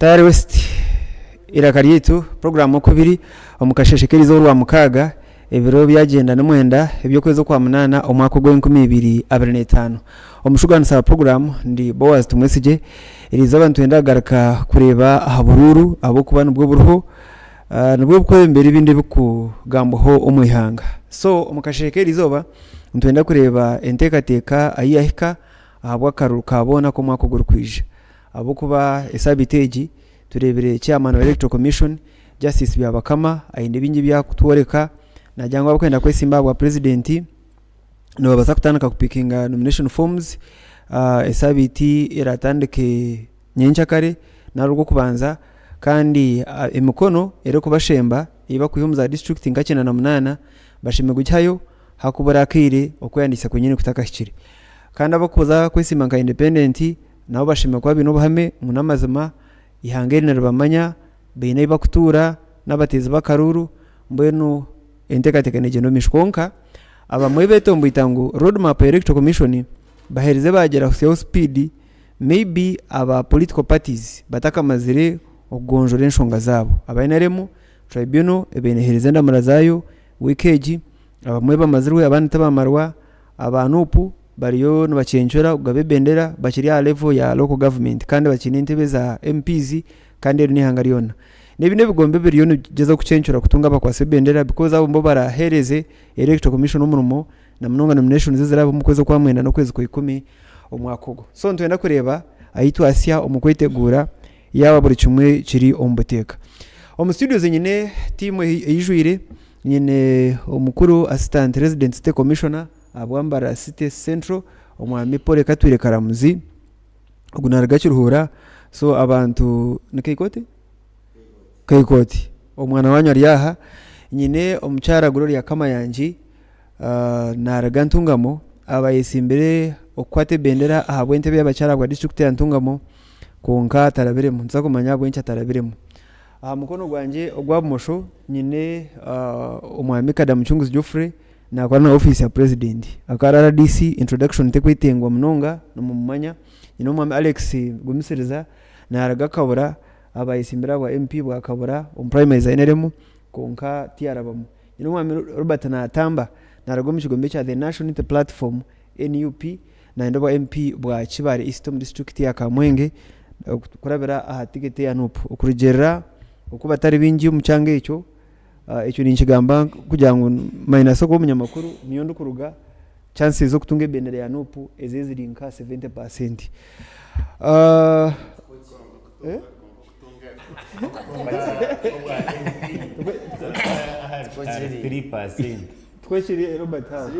Tayari West, eiraka ryaitu, puroguraamu okubiri omu kasheeshe k'erizooba Orwamukaaga, ebiro byagyenda nimwenda eby'okwezi Okwamunaana omwaka ogw'enkumi ibiri abiri n'etaano. Omushugaanisa wa puroguraamu ndi Boaz Tumwesigye. Erizooba nitwenda kugaruka kureeba aha buruuru ahabw'okuba nibwo buriho, nibwo burikwebembera ebindi ebirikugambwaho omu ihanga. So omu kasheeshe k'erizooba nitwenda kureeba enteekateeka ahu yaahika ahabw'akaruru ka boona ak'omwaka ogurikwija. Ahabw'okuba esaabiiti egi tureebire chairman wa Electoral Commission, Justice Byabakama aine bingi ebi arikutworeka, naagira ngu abarikwenda kwesimba aha bwa purezidenti nibabaasa kutandika kupikinga nomination forms esaabiiti eraatandike nyenkyakare nari orw'okubanza kandi emikono erikubashemba ei barikwiha omu za disiturikiti nka 98 bashemereire kugihayo hakubura akaire okwehandiikisa kwenyini kutakahikire. Kandi abarikuza kwesimba nka independent nabo bashemereire kuba baine obuhame ngu n'amazima eihanga eri niribamanya, baine ahu barikutuura, n'abateezi b'akaruuru, mbwenu enteekateeka neegyenda omu maisho. Kwonka abamwe betomboita ngu road map ya electoral commission baherize baagira kutsyaho speed may be aba political parties batakamazire okugonjoora enshonga zaabo. Aba NRM, tribunal ebaire neeheereza endamura zaayo wiiki egi, abamwe bamazirwe abandi tibamarwa, aba NUP bariyo nibakyencura kugaba ebendera bakiri aha level ya local government kandi bakiine entebe za MPs kandi eri n'eihanga ryona. N'ebi n'ebigombe ebiriyo nibigyezaho kukyencura kutunga abakwasi b'ebendera because abo nibo baraheereze Electoral Commission omurimo na munonga nominations eziraabeho omu kwezi okwamwenda n'okwezi kwa ikumi omwaka ogu. So nitwenda kureeba ahu twahitsya omu kweteguura yaaba buri kimwe kiri omu buteeka. Omu studios nyine tiimu eijwire, nyine omukuru Assistant Resident City Commissioner ahabwa Mbarara City Central omwami Paul Katwire Karamuzi, ogu naruga Kiruhura so abantu ni Kaikoti? Kaikoti, omwana wanyu ari aha. Nyine omukyara Gloria Kamayangi naruga Ntungamo aba ayetsimbire okukwata ebendera ahabw'entebe y'abakyara ahabwa disiturikiti ya Ntungamo kwonka atarabiremu nituza kumanya ahabw'enki atarabiremu. Aha mukono gwangye ogwa bumosho nyine omwami Kadamucunguzi Geoffrey Naakora na ofiisi ya purezidenti. Aka RDC introduction terikwetengwa munonga nimumumanya. Nyine omwami Alex Gumisiriza naaruga Kabura aba ayetsimbire ahabwa MP bwa Kabura omu primaries za NRM kwonka tiyarabamu. Nyine omwami Robert Natamba naaruga omu kigombe kya The National Unity Platform, NUP, nayenda obwa MP bwa Kibaale East omu disiturikiti ya Kamwenge kurabira aha tiketi ya NUP. Okurugiirira oku batari baingi omu kyanga ekyo, Ekyo ninkigamba kugira ngu minus okuba omunyamakuru niyo ndikuruga chances z'okutunga ebendera ya NUP eziba ziri nka 70%. Twekiri Robert aho.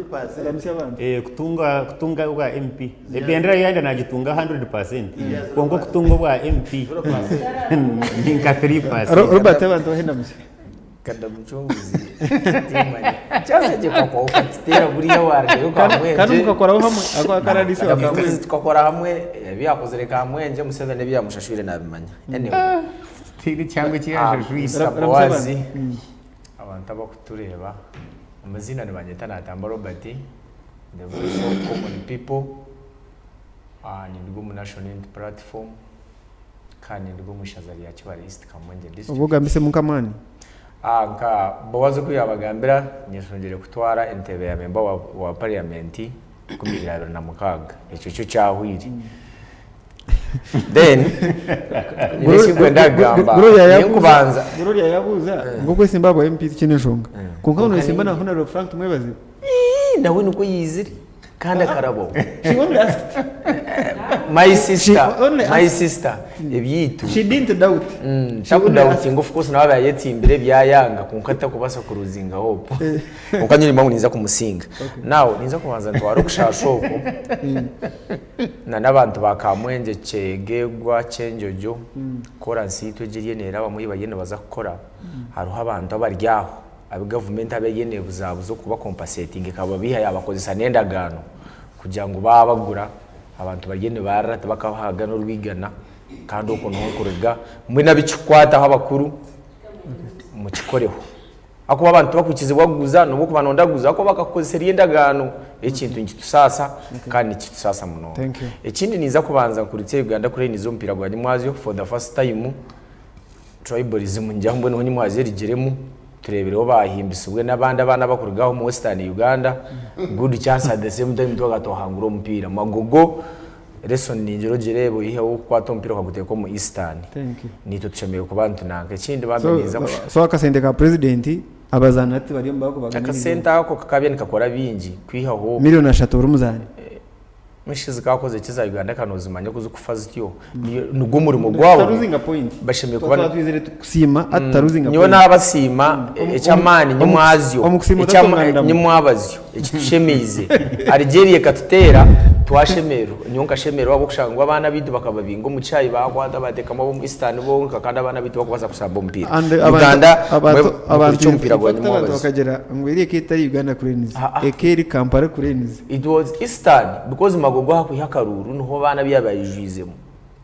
Ramutsya abantu. Eh, kutunga kutunga obwa MP ebendera yayenda nagitunga 100% kwonka okutunga obwa MP ni nka 3%. Robert abantu bahe endamutsyo. Kada mucunguzi timanya. Kyasegye kwakwaho okakiteera buriya warugayo Kandi Kamwengye. mukakoraho hamwe ako aka RDC wa Kada Kamwengye. mucunguzi tukakora hamwe ebi yakozire Kamwengye Museveni ebi yamushashwire nabimanya. Anyway. Tihaine ekihango eki Ah, yashashwire. Mr. Ramutsya Boaz abantu. abantu abakutureeba amaziina nibanyeta Natamba Robert the voice of common people ninduga omu National Unity Platform kandi ninduga omu ishaza rya Kibale East Kamwengye Oba district. ogambisemu nk'amaani. Nka Boaz oku yabagambira nyeshongyeire kutwara entebe ya memba wa parliament 2026 ekyo kyo kyahwire. Then nyine eki ndikwenda kugamba ninkubanza Gloria yabuuza ngu okwesimba ahabwa MP tikiine nshonga kwonka ngu noyesimba na Honourable Frank Tumwebaze. Nawe nikwo yaizire kandi akarabaho. She only asked. My sister, She only my asked. sister ebyaitu She didn't doubt. She only takudoubtinga of course nawe aba yayetsimbire byayanga kwonka takubaasa kuruzinga hope. Kwonka nyowe nimba ngu ninza kumusinga. Now ninza kubanza ntware okushaasha okwo na n'abantu ba Kamwengye, Kyegegwa, Kyenjojo, koransi yaitu egi eriyo neerabamu ei bariyo nibaza kukora, hariho abantu abari aho abu gavumenti abu eriyo neebuzaabuza okubakompasetinga ekababiiha yaabakozesa n'endagaano kugira ngu baabagura, abantu bariyo nibarira tibakabahaga n'orwigana kandi okwo niho nkuruga. Mbwenu abikikukwataho abakuru mukikoreho. Ahakuba abantu tibakwikizibwa kuguza nobu okuba noyenda kuguza ahakuba bakakukozesa eri endagaano. Ekintu nikitusaasa kandi nikitusaasa munonga. Thank you. Ekindi ninza kubanza nkuritse Uganda Cranes omupiira gwa nyimwazyo for the first time tribalism ngira mbwenu ho nyimwazyo erigiremu tureebireho baahimbisibwe n'abandi abaana abakuruga aha omu Western Uganda good chance at the same time twaba twahangura omupiira. Magogo lesson ningira ogireebe oyiheho okukwata omupiira okaguteeka omu Eastern. Thank you. Naitwe tushemereire kuba nitunanka. Ekindi bambi So, ninza kusha. so akasente ka president abazaani hati bari omu bakubagana Akasente ako kakabya nikakora bingi kwihaho 3 million buri muzaani. Mishi zikakoze ki za Uganda ka nozimanya oku zikufa zityo nigwo murimo gwabo Tutaruzinga point. bashemereire kuba Twatwizire tukusiima ati tutaruzinga nyowe point. nabasiima eky'amaani nyimwazyo Omu kusiima otatonganiramu. nyimwabazyo ekitushemeize Algeria ekatuteera twashemererwa nyowe nkashemererwa ahabw'okushanga ngu abaana baitu bakababinga omu kishaayi bakwata bateekamu ab'omu Eastern bonka kandi abaana baitu bakubaasa kushamba omupiira And Uganda abantu mukurikye omupiira in gwa fact abantu nyimwabazyo. bakagira ngu eri eka etari Uganda Cranes Ah, ah. eka eri Kampala Cranes. It was Eastern because Magogo ahakwiha akaruuru niho abaana abu yabaijwizemu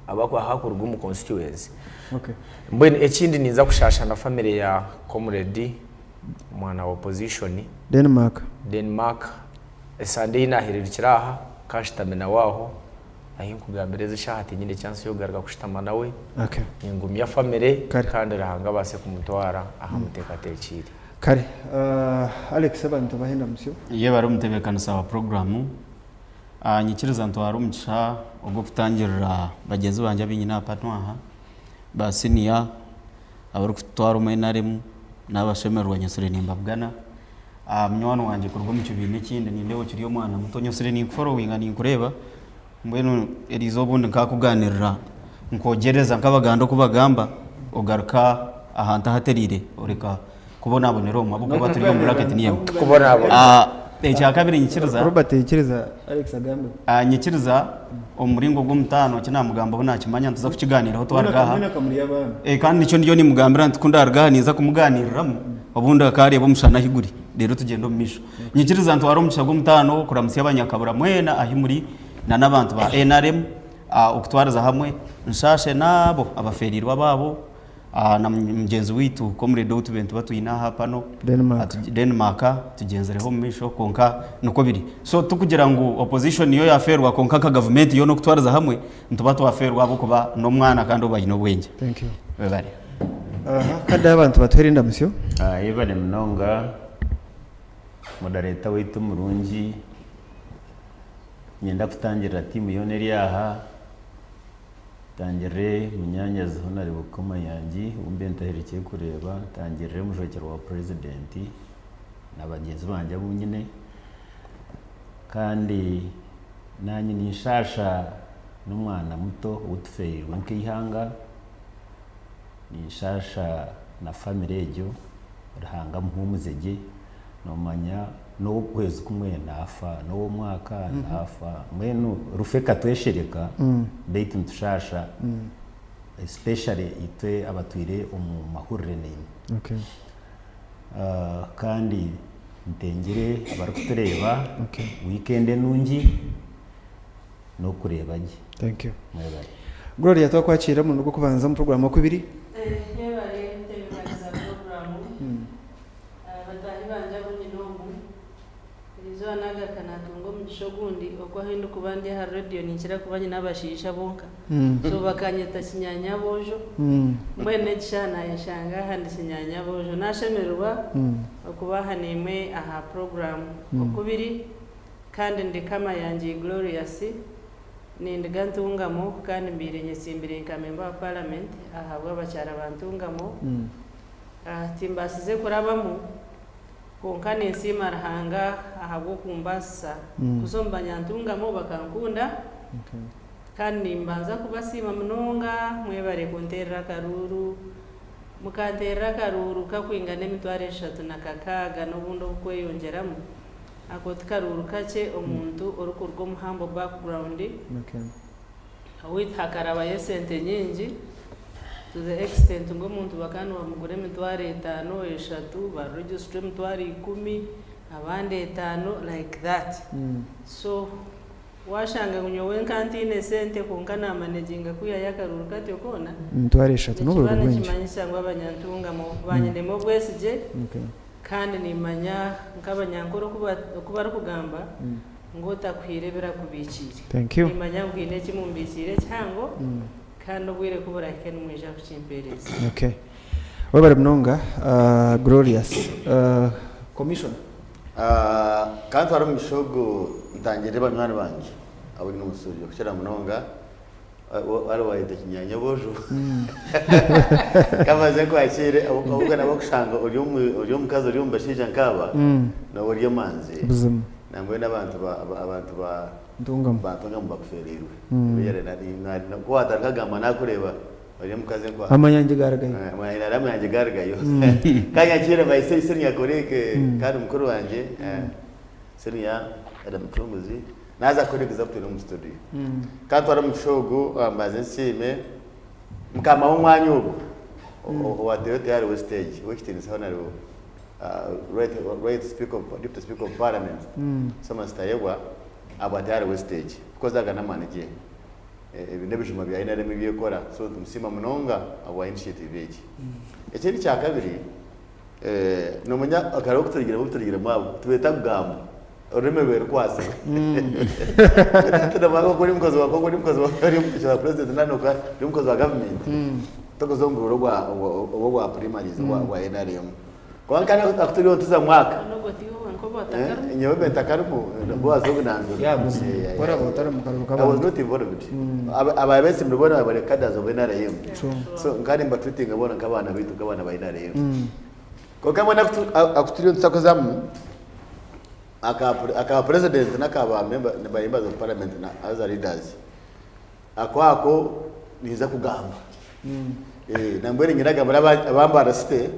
abakuruga omu constituency. Okay. Mbwenu ekindi ninza kushaasha na family ya comrade omwana wa opposition. Denmark. Denmark esande ei nahererukire aha nkashutami nawe aho ahi nkugambira ezi eshaaha tinyine chance yokugaruka kushutama nawe. Okay. Ningumya family Kare. kandi Ruhanga abaase kumutwara ahu amuteekateekiire. Kare Alex abantu bahenda musyo. Yebare omutebeekanisa wa puroguraamu. Nyikiriza ntware omugisha ogw'okutangirira bagyenzi bangye abu nyine aha pano aha, ba siniya abarikututwara omu NRM naabashemererwa nyotsire nimbabugana. Munywani wangye kuruga omu kibiina ekindi nindeeba okiri omwana muto nyotsire ninkuforowinga ninkureeba mbwenu eriizooba obundi nkakugaanirira nkwogyereza nk'Abaganda oku bagamba ogaruka ahantu ahatereire oreka kubonabonera omu ahabw'okuba turi omu bracket niyo emwe. Tukubonabona. Ah, ekyakabiri nyikiriza Robert ikiriza Alex agambe. Ah, nyikiriza omu muringo gw'omutaano eki namugambaho nakimanya nituza kukigaaniiraho twaruga aha. Mwena kamuri abaana. Eh, kandi nikyo ndiyo nimugambira nti ku ndaruga aha ninza kumugaaniiriramu obundi akaareeba omushana ahi guri reero tugyende omu maisho. Nyikiriza ntware omugisha gw'omutaano kuramutsya abanyakabura mwena ahi muri na n'abantu ba NRM ah, okutwariza hamwe nshaashe n'abo abafeereirwe abaabo Na mugyenzi waitu Comrade ou tubaire nituba twine aha pano Denmark. Denmark tugyenzireho omu maisho kwonka nikwo biri. So tikugira ngu opposition niyo yafeerwa kwonka nka gavumenti yoona okutwariza hamwe nituba twafeerwa ahabw'okuba n'omwana kandi obu aine obwengye. Thank you. Webare. Aha, kandi abantu batuhere endamusyo. Yebare munonga moderator waitu omurungi, niinyenda kutangirira tiimu yoona eri aha. Ntangirire munyaanyazi Honarebo Komayangi ou mbaire ntaherekire kureeba, ntangirire omujwekyerwa wa purezidenti na bagyenzi bangye abu nyine kandi naanye ninshaasha n'omwana muto ou tufeereirwe nk'eihanga, ninshaasha na famire egyo, Ruhanga amuhuumuze gye. Noomanya n'ow'okwezi kumwe naafa, n'ow'omwaka naafa, mbwenu rufu ekatweshereka beitu nitushaasha especially itwe abatwire omu mahurire naimwe. Kandi ntengire abarikutureeba weekend enungi n'okureeba gye. Thank you. Mwebare. Gloria twakwakiira omurundi gw'okubanza omu puroguraamu Okubiri. Yebare kutebeekanisa puroguraamu. Bataahi bangye abu nyine omu, eriizooba naagaruka naatunga omugisha ogundi oku ahu ndikuba ndi aha rediyo ninkira kuba nyine abashaija bonka so bakanyeta kinyaanya aboojo mbwenu n'egi shaaha naayeshanga aha ndi kinyaanya aboojo. Naashemererwa okuba aha naimwe aha puroguraamu Okubiri kandi ndi kama yangye Glorious nindiga Ntungamo kandi mbaire nyetsimbire nka memba wa paramenti ahabw'abakyara ba Ntungamo. Timbaasize kurabamu, kwonka ninsiima Ruhanga ahabw'okumbaasisa kuza omu banyantungamo bakankunda. Kandi nimbanza kubasiima munonga, mwebare kunteerera akaruuru. Mukanteerera akaruuru kakwingana 36,000 n'obundi obukweyongyeramu. Ako ti karuuru kakye omuntu orikuruga omu humble background. Owaitu hakarabayo esente nyingi to the extent ngu omuntu bakaba nibamugura 50,000, 3, ba registra 10,000, abandi 5 like that. So washanga ngu nyowe nka ntaine sente kwonka namanaginga kwihayo akaruuru katyo koona, 30,000 nikiba n'obururu bwingi. nikimanyisa ngu abanyantungamo banyinemu obwesigye. Kandi nimmanya nk'Abanyankore oku barikugamba ngu otakuhaire ebirakubiikiire. Thank you. Nimmanya ngu haine eki mumbiikiire ekihango kandi obwire ku burahike nimwija kukimpeereza. Okay. Webare munonga Glorious. Commissioner. Ka ntware omugisha ogu ntangirire banywani bangye abu nyine omu studio kukira munonga Wari wayeta ekinyanya obwojo kamaze nkwakire obwo nabo kushanga ori ori omukazi ori omu bashaija nkaaba noba ori emanzi Buzima. nambwenu abantu ba abantu ba Ntungamo. ba Ntungamo bakufereirwe ku watandika kugamba nakureeba ori omukazi nkwa Amanyangi garugayo. Amanyangi garugayo kanyakire my senior colleague kandi mukuru wangye senior Adam Mucunguzi Naaza kukora example twine omu studio. Ka ntware omugisha ogu mbanze nsiime mukama w'omwanya ogu owa Toyota yariho stage ow'ekitiinisa Honourable right speaker of deputy speaker of parliament Thomas Tayebwa ahabwa tayariho stage because aga n'amaani ge. Ebi n'ebijuma bya NRM ebi ekora so nitumusiima munonga ahabwa initiative egi. Ekindi kyakabiri Noomanya akare oku turugiremu obu turugiremu abo tibeeta kugamba orurimi rwerukwatsire ori mukozi wa ori mukozi wa ori mukozi wa president nari noka ori mukozi wa government tokuza omu bururu obwa obwa obwa primaries obwa obwa NRM kwonka aku turiyo nituza mwaka N'ogwo tiiwe wenka oba otakarimu. nyowe mbe ntakarimu bowazi ogu nanzura Yeah, buzima. Ku oraabe otari omu karuru I was k'abantu. not involved. Aba abeesimbire boona bari cadres of NRM. True. So nka nimbatreatinga boona nk'abaana baitu nk'abaana ba NRM. Kwonka mbwenu aku turiyo nituza kuzamu aka aka president n'aka ba member ba members of parliament na other leaders ako ako ninza kugamba. Nambwenu nyine agambira aba Mbarara City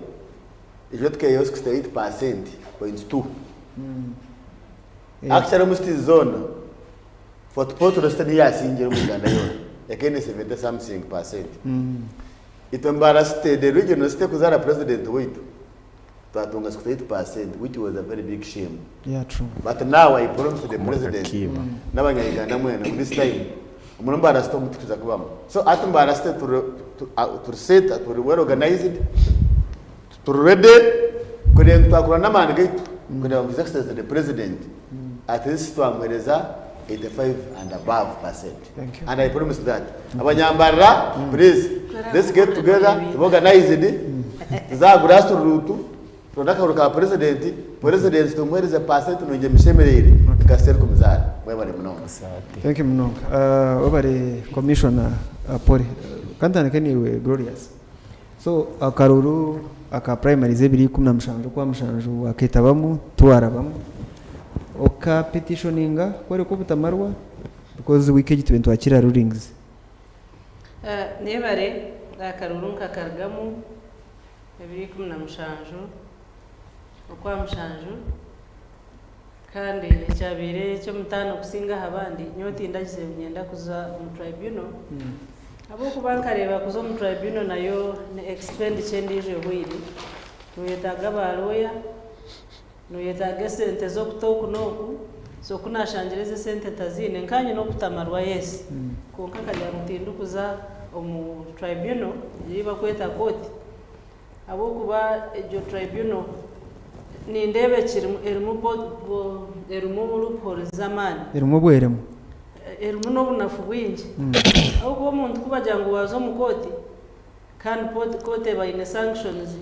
ejo tukeeyihaho 68.2. Actually omu cities zoona Fort Portal city niyo yasingire omu Uganda yoona ekaba eine 70 something percent. Itwe Mbarara city the regional city ekuzaara president waitu twatunga 68% which was a very big shame. Yeah, true. But now I promise the president Kakiiba. n'abanya Uganda mwena ngu this time omuri Mbarara city omu tituza kubamu. So hati Mbarara city turi turi set turi well organized Turi ready kureeba ngu twakora n'amaani gaitu kureeba ngu His Excellency the President at least twamuheereza 85 and above percent. Thank you. And I promise that. Abanyambarira, please, let's get together, tube organized, tuze aha grass root, turonde akahuru ka President, President tumuheereze percent nungi emushemereire, nka sente erikumuzaara. Mwebare munonga. Thank you munonga. Uh, webare Commissioner uh, Pole. Kantandike niiwe Glorious. So akaruru aka primaries ebiri 17 okwamushanju waketabamu tiwarabamu oka petitioninga kworeka obutamarwa because week egi tube nitwakira rulings. Mwebare, akaruru nkakarugamu ebiri 17 okwamushanju kandi ekyabaire eky'omutaano kusinga aha bandi nyowe tindagizire ngu niinyenda kuza omu tribunal Ahabw'okuba nkareeba kuza omu tribunal nayo ni expenditure endiijo ehweire. Noyetaaga ba lawyer, noyetaaga esente z'okuta oku n'oku, so ku naashangire ezi esente ntaziine, nkaba nyine okutamarwa yes, kwonka nkagira ngu tindikuza omu tribunal ei barikweta kooti, ahabw'okuba egyo tribunal nindeeba ekirimu erimu erimu loopholes z'amaani. Erimu obweremwa. Erimu n'obunafu bwingi ahabw'okuba omuntu ku bagira ngu waaza omu kooti kandi kooti eba eine sanctions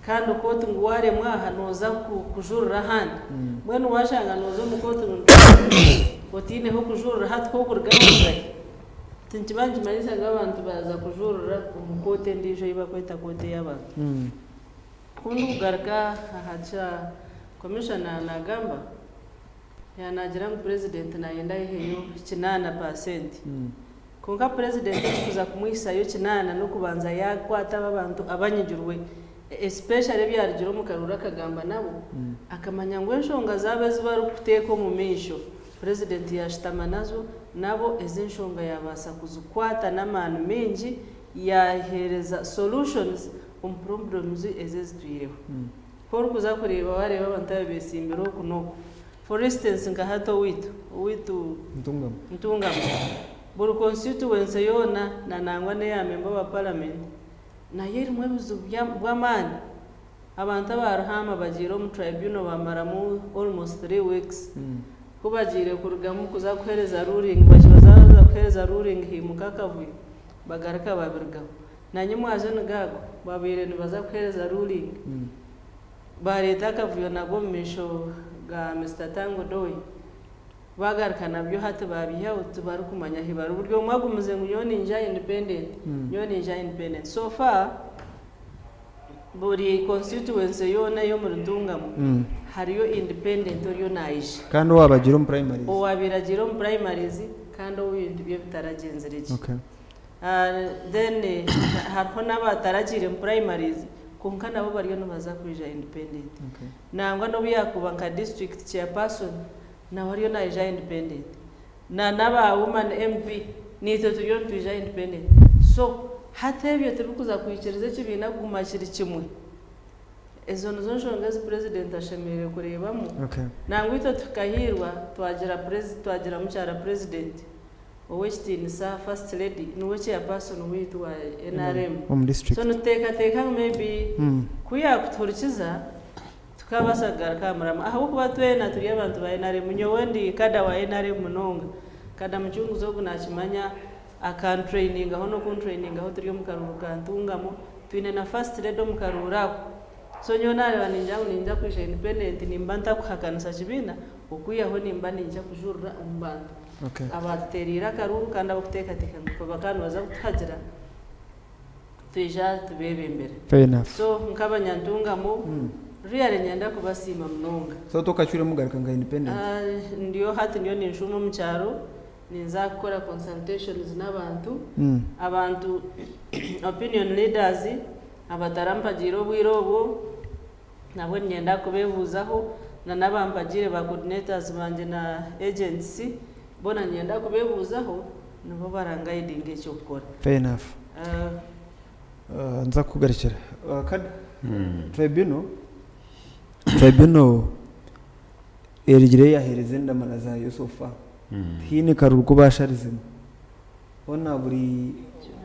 kandi kooti ngu waaremwa aha nooza kujurira ahandi mbwenu waashanga nooza omu kooti ngu otaine h'okujurira hati h'okuruga noorugahi? Tinkiba nikimanyisa ngu abantu baaza kujurira omu kooti endiijo ei barikweta kooti ey'abantu. Ku ndikugaruka aha kya komishona naagamba, Yaaba naagira ngu purezidenti naayenda ayiheyo kinaana paasenti. Kwonka purezidenti ekikuza kumwihisayo kinaana n'okubanza yaakwata abo abantu abanyigirwe especially ebyarugire omu karuuru akagamba nabo, akamanya ngu enshonga zaabo ezi barikuteeka omu maisho purezidenti yaashutama nazo nabo ezi enshonga yaabaasa kuzikwata n'amaani maingi yaaheereza solutions omu problems ezi ezitwireho. Ku orikuza kureeba waareeba abantu aba betsimbire oku n'oku. For instance nka hati owaitu, owaitu Ntungamo. Ntungamo, buri constituency yoona na nangwa n'eya member wa parliament nayo erimu ebizibu bw'amaani. Abantu aba Ruhaama bagiire omu tribunal bamaramu almost 3 weeks. Ku bagiire kurugamu kuza kuheereza ruling, baza kuheereza ruling haimuka akavuyo bagaruka babirugaho. Nanye omwazyo nigo ago, babaire nibaza kuheereza ruling bareeta akavuyo nago omu maisho ga Mister Tanga Odoi. Bagaruka nabyo hati babiihaho tibarikumanya ahi bari. Buri omwe agumize ngu nyowe ninja independent, nyowe ninja independent. So far buri constituency yoona ey'omuri Ntungamo hariyo independent oriyo naija. Kandi owaaba agiire omu primaries. Owaabaire agiire omu primaries kandi ou ebintu bye bitaragyenzire gye. Then hariho n'abataragiire mu primaries kwonka nabo bariyo nibaza kwija independent. Nangwa n'obu yaakuba nka district chairperson nawe ariyo naija independent. Na n'aba woman MP naitwe turiyo nitwija independent. So hati ebyo tibikuza kwikiriza ekibiina kuguma kiri kimwe. Ezo nizo nshonga ezi president ashemereire kureebamu. Nangwa itwe tukahiirwa twagira twagira mukyara president Ow'ekitiinisa First Lady niwe chairperson waitu wa nrm. Omu district. So nituteekateeka ngu maybe ku yaakutuhurikiza tukaabaasa kugaruka aha muramwa ahabw'okuba twena turi abantu ba nrm. Nyowe ndi kada wa nrm munonga. Kada Mucunguzi ogu naakimanya akantureyiningaho n'okuntureyiningaho turi omu karuuru ka Ntungamo. Twine na First Lady omu karuuru ako. So nyowe naareeba ningira ngu ninza kwija independent nimba ntakuhakanisa kibiina okwihaho nimba ninja kujurira omu bantu. Abaatuteereire akaruuru kandi abarikuteekateeka ngu bakaba nibaza kutuhagira, twija tubeebembere. Fair enough. So nk'abanyantungamo, really niinyenda kubasiima munonga. So tokacwiremu kugaruka nka independent? Ndiyo hati ndiyo ninshuuma omu kyaro, ninza kukora consultations n'abantu, abantu opinion leaders abatarampagiire obwire obwo, Nabwo niinyenda kubeebuuzaho na n'abampagiire ba coordinators bangye na agents boona niinyenda kubeebuuzaho nibo barangayidinga eky'okukora. Fair enough. Nza kukugarukira. Kada, tribunal, tribunal erugire yaheereza endamura zaayo so far. Tihaine karuru ku baasharizemu. Hoona buri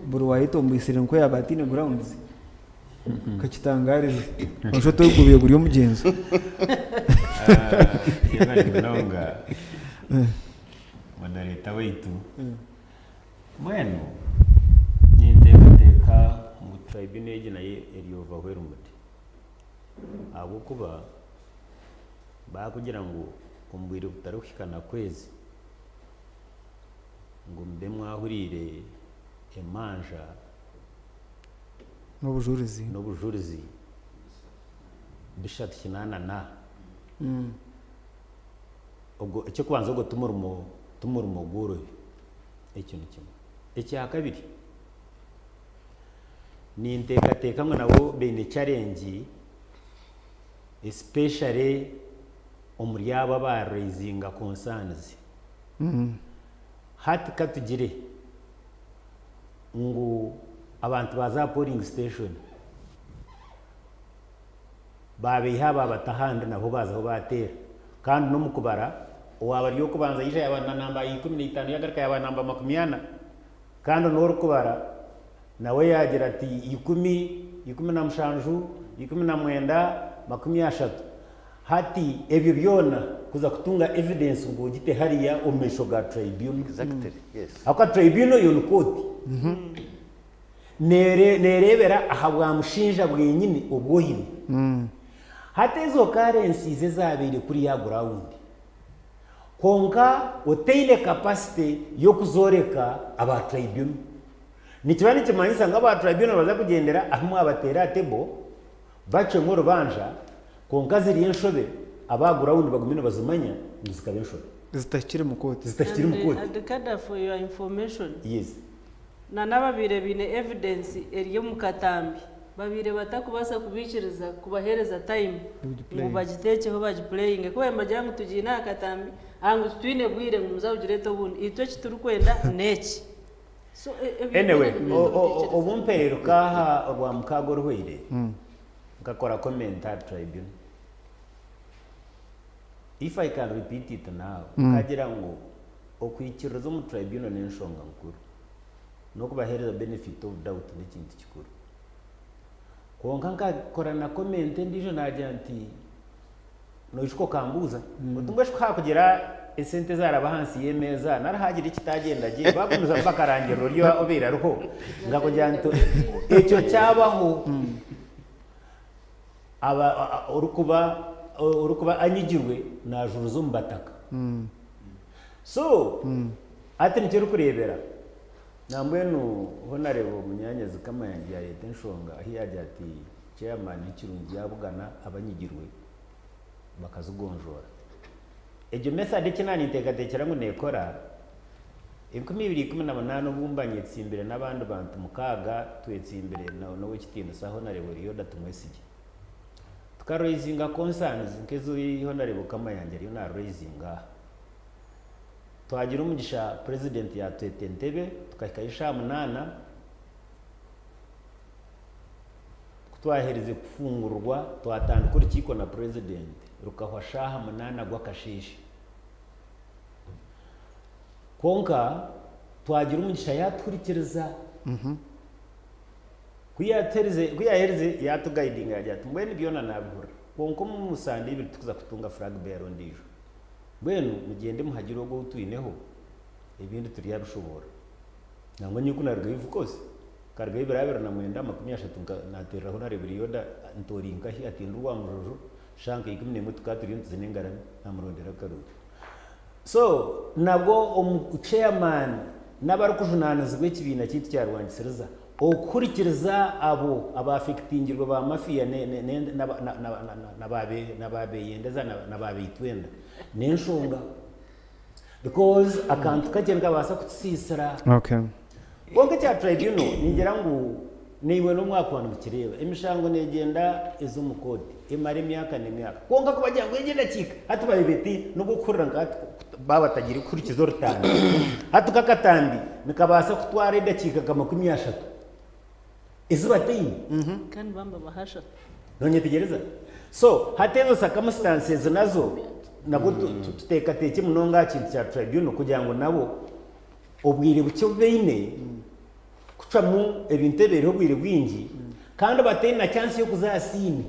buri waayetomboitsire nikwo yaaba ataine grounds. Kakitangaarize. Noshusha oti ogubaire guri omugyenzo. Yebare munonga moderator waitu. Mbwenu ninteekateeka ngu tribunal egi nayo eri overwhelmed ahabw'okuba baakugira ngu omu bwire butarikuhika na kwezi ngu mube mwahuriire emanja N'obujurizi. N'obujurizi bishatu kinaana na. Ogwo eky'okubanza ogwo timurimo timurimo gworobi ekyo ni kimwe. Ekya kabiri, ninteekateeka ngu nabo baine challenge especially omuri abo aba raisinga concerns. Hati ka tugire ngu abantu baaza aha polling station baabaiha baabata ahandi nabo baazaho baateera kandi n'omu kubara owaaba ari ow'okubanza yaija yaaba na namba ya 15 yaagaruka yaaba namba 40 kandi n'orikubara nawe yaagira ati ikumi, 17, 19, 30. Hati ebyo byona kuza kutunga evidence ngu ogite hariya omu maisho ga tribunal. Exactly, yes. Ahabw'okuba tribunal yo ni kooti. Neere- Neereebera aha bwa mushinja bwenyini obu oine. Hati ezo occurrences ezaabaire kuriya ground, kwonka otaine capacity y'okuzooreka aba tribunal. Nikiba nikimanyisa ngu aba tribunal nibaza kugyendera ahu mwabateera aha table, bacwemu orubanja, Kwonka ziri enshobe, aba gurawundi bagume nibazimanya ngu zikaba enshobe. Zitahikire mu kooti. Zitahikire mu kooti. And Kada for your information. Yes. Na n'ababaire baine evidence eri omu katambi babaire batakubaasa kubaikiriza kubaheereza time ngu bagiteekyeho bagipuleyinge. Ku babaire nibagira ngu tugiine aha katambi, aha ngu titwine bwire ngu muze kugireeta obundi. Itwe eki turikwenda n'eki. So ebyo Anyway, byona nibyo obu mpereruka aha Orwamukaaga oruhweire, Nkakora comment aha tribunal. If I can repeat it now, nkagira ngu okwikiririza omu tribunal n'enshonga nkuru. N'okubaheereza benefit of doubt n'ekintu kikuru. Kwonka nkakora na comment endiijo naagira nti noijuka okambuuza oti mbwenu shi ku haakugira esente ezaaraba ahansi y'emeeza nari haagira ekitaagyenda gye baagumizamu bakarangirira ori obaire ariho? Nkakugira nti ekyo kyabaho aba orikuba orikuba anyigirwe naajuruza omu bataka. So hati nikyo orikureebera Nambwenu Honarebo Munyanyazi Kamayanja yareeta enshonga ahu yaagira ati Chairman nikirungi yaabugana abanyigirwe bakazigonjoora. Egyo method eki naninteekateekyera ngu neekora, 2018 obu mba nyetsimbire n'abandi bantu mukaaga twetsimbire n'owekitiinisa Honarebo Elioda Tumwesigye. Tuka raisinga concerns nk'ezi Honarebo Kamayanja ariyo na raisinga aha. Twagira omugisha purezidenti yaatweta entebe tukahikayo shaaha munaana. Ku twaherize kufungurwa twatandika orukiiko na purezidenti rukahwa shaaha munaana gw'akasheeshe. Kwonka twagira omugisha yaatuhurikiriza. Ku yaaherize yaatugayidinga yaagira ati mbwenu byona naabihurira kwonka omu sande ibiri titukuza kutunga flag bearer ondiijo. Mbwenu mugyende muhagire ogwo ou twineho, ebindi turyabishoboorora. Nangwa nyowe ku naarugayo of course, nkarugayo ebiro 29 naateereraho naareebera Yoda nti ori nkahi? Ati ndi Rwamujojo, shaaha nka 11 tukaba turiyo nituzina engarami, naamurondera akaruuru. So nabwo omu chairman n'abarikujunaanizibwa ekibiina kyaitu kya Rwangisiriza, Okuhurikiriza abo abafekitingirwe ba mafia na ba beyendeza na ba beitwenda n'enshonga because akantu kakye nikabaasa kutusiisira. Kwonka ekya tribunal ningira ngu naiwe n'omwaka waaba nimukireeba, emishango neegyenda eza omu kooti emara emyaka n'emyaka kwonka ku bagira ngu egyo edakiika hati bareeba eti n'obw'okuhurira nka hati baaba batagiire kuhurikiza orutambi hati nk'akatambi nikabaasa kutwara edakiika nka 30 ezi bataine. Kandi bamba baha ashatu. Nonyetegyereza? So hati ezo circumstances nazo nabwo tuteekateekye munonga aha kintu kya tribunal kugira ngu nabo obwire bukye obu baine kucwamu ebintu ebiriho obwire bwingi kandi bataine na chance y'okuza aha siini.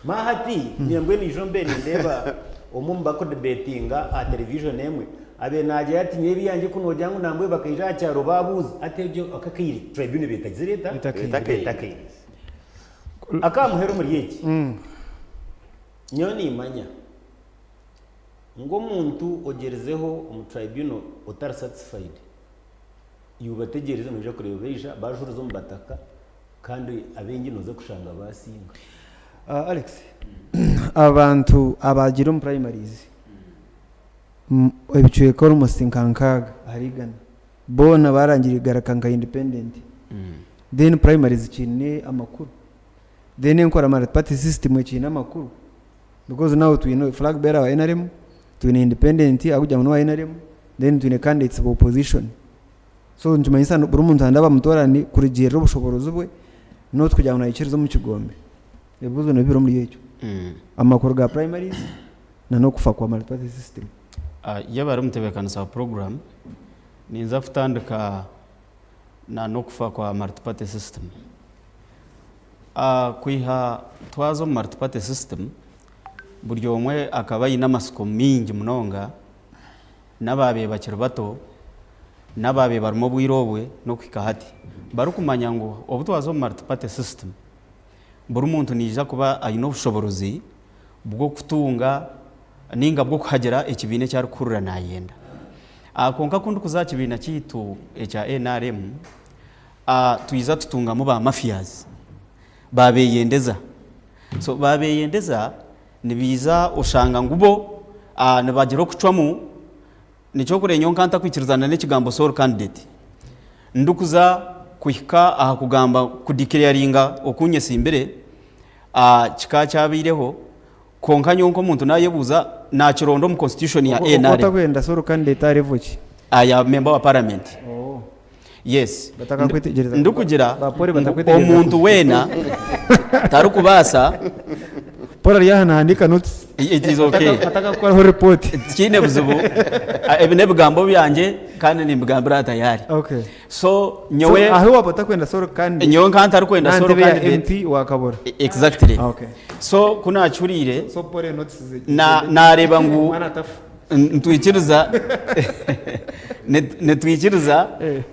Manya hati nyowe mbwenu ijo mbe nindeeba omwe omu barikudibetinga aha television emwe abaire naagira ati nyowe ebyangye ku noogira ngu nambwenu bakaija aha kyaro baabuuza hati egyo ako akaire tribunal ebaire etagizire eta? Etakaire. Etakaire. Ak'aha muheru omuri eki, nyowe nimmanya ngu omuntu ogyerizeho omu tribunal otari satisfied, iwe bategyereze noija kureeba baija bajuriza omu bataka kandi abaingi noza kushanga basinga. Alex, abantu abaagiire omu primaries ebicweka almost nka nkaaga ahari igana boona baarangire kugaruka nka independent then primaries kiine amakuru then enkora multiparty system ekiine amakuru because now twine flag bearer wa NRM, twine independent arikugira ngu n'owa NRM, then twine candidates ba opposition. So nikimanyisa ngu buri muntu arenda bamutoorane kurugiirira obushoboorozi bwe not kugira ngu naikiriza omu kigombe. Ebibuuzo nibyo biri omuri ekyo. Amakuru ga primaries na n'okufa kwa multiparty system. Yaaba ari omutebeekanisa wa puroguraamu, ninza kutandika na n'okufa kwa multiparty system. Kwiha twaza omu multiparty system, buri omwe akaba aine amatsiko maingi munonga, n'abaabaire bakiri bato, n'abaabaire barimu obwire obwe n'okuhika hati, barikumanya ngu obu twaza omu multiparty system, buri muntu naija kuba aine obushoboorozi bw'okutunga nainga bw'okuhagira ekibiina eki arikuhurira naayenda. Kwonka ku ndikuza aha kibiina kyaitu ekya NRM, twija tutungamu ba mafias babeyendeza. So babeyendeza nibiija oshanga ngu bo nibagira okucwamu, nikyo orikureeba nyowe nka ntakwikirizana n'ekigambo sole candidate. Ndikuza kuhika aha kugamba ku declaringa oku nyesimbire, kikaba kyabaireho kwonka nyowe nk'omuntu nayebuuza nakironda omu constitution ya NRM. Otakwenda sole candidate aha level ki? Aya member wa parliament. Yes. Batakakwetegyereza. Ndikugira Ba Paul ngu batakwetegyereza. omuntu weena tarikubaasa Paul ari aha nahandiika notes. It is okay. Atakakukoraho report. Tikiine buzibu. Ah, Ebi n'ebigambo byangye kandi nimbigambira aha tayari. Okay. So nyowe So, aho waba otakwenda solo candidate. nyowe nka ntarikwenda na solo ntebe ya candidate. MP wakabura. Exactly. Okay. So ku naakihuriire So pole notice ze. na naareeba ngu Mwana atafa. nitwikiriza nitwikiriza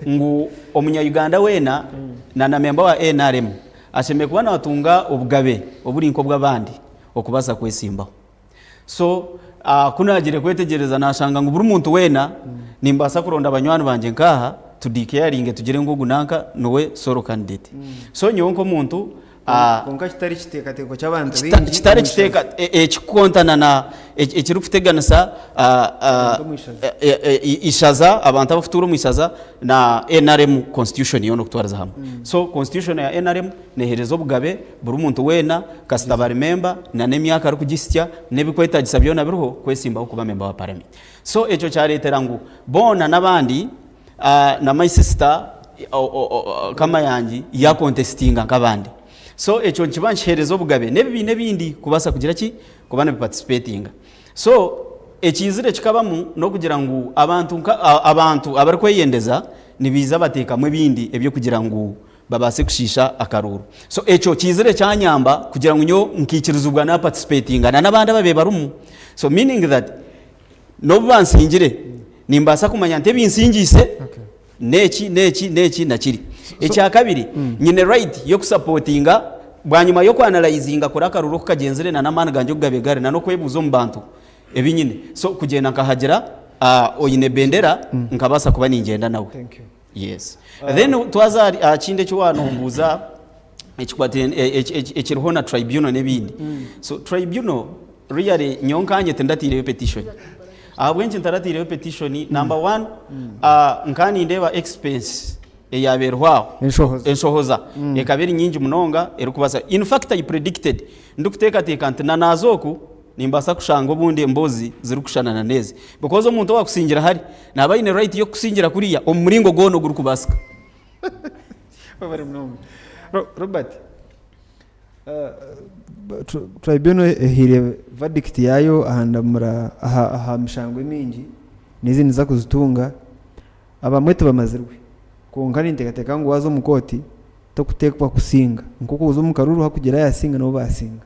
ngu omunya-Uganda weena na na memba wa NRM ashemereire kuba natunga obugabe oburi nk'obw'abandi okubaasa kwesimbaho. So ku naagiire kwetegyereza naashanga ngu buri muntu weena nimbaasa kuronda banywani bangye nk'aha tudikeyaringe tugire ngu ogu nanka niwe solo candidate. So nyowe nk'omuntu Kwonka kitari kiteekateeko ky'abantu baingi kitari omu ishaza. kiteeka ekikukontana na ekirikuteganisa Abantu omu ishaza. ishaza abantu abakutuura omu ishaza na NRM constitution yoona okutwariza hamwe. So constitution ya NRM neehereza obugabe buri muntu weena kasita aba ari memba na n'emyaka arikugisitsya n'ebikwetagisa byona biriho kwesimbaho kuba memba wa parliament. So ekyo kyareetera ngu boona n'abandi na my sister Kamayangi yakontesitinga nk'abandi. So ekyo nikiba nikiheereza obugabe n'ebibiina ebindi kubaasa kugira ki? Kuba nibiparticipatinga. So ekiizire kikabamu n'okugira ngu abantu nka abantu abarikweyendeza nibaija bateekamu ebindi eby'okugira ngu babaase kushiisha akaruuru. So ekyo kiizire kyanyamba kugira ngu nyowe nkaikirizibwa naparticipatinga na n'abandi ababaire barimu. So meaning that N'obu bansingire, nimbaasa kumanya nti ebinsingiise n'eki, n'eki, n'eki na kiri. Ekya kabiri, nyine right y'okusapotinga bwanyima y'okwanalayizinga kuri akaruru oku kagyenzire na n'amaani gangye oku gabaire gari na n'okwebuuza omu bantu ebi nyine. So kugyenda nkahagira oine bendera nkabaasa kuba ningyenda nawe. Yes. Then twaza aha kindi eki wanombuuza ekikwatiraine ekiriho na tribunal n'ebindi. So tribunal really nyowe nkanye tindataireyo petition. Ahabw'enki ntarataireyo petition? Number one, nkaba nindeeba expense eyaaba eriho aho. Enshohoza. Enshohoza ekaba eri nyingi munonga erikubaasa in fact I predicted ndikuteekateeka nti na naaza oku Nimbaasa kushanga obundi emboozi zirikushushana na n'ezi. Because omuntu owaakusingira hari, naaba aine right y'okukusingira kuriya omu muringo gwona ogurikubaasika. Webare munonga. Robert, tribunal ehaire verdict yaayo aha ndamura aha aha mishango emingi n'ezindi niza kuzitunga, abamwe tibamazirwe kwonka ninteekateeka ngu waaza omu kooti tokuteekwa kusinga nk'oku oza omu karuru hakugira yaasinga nabo baasinga.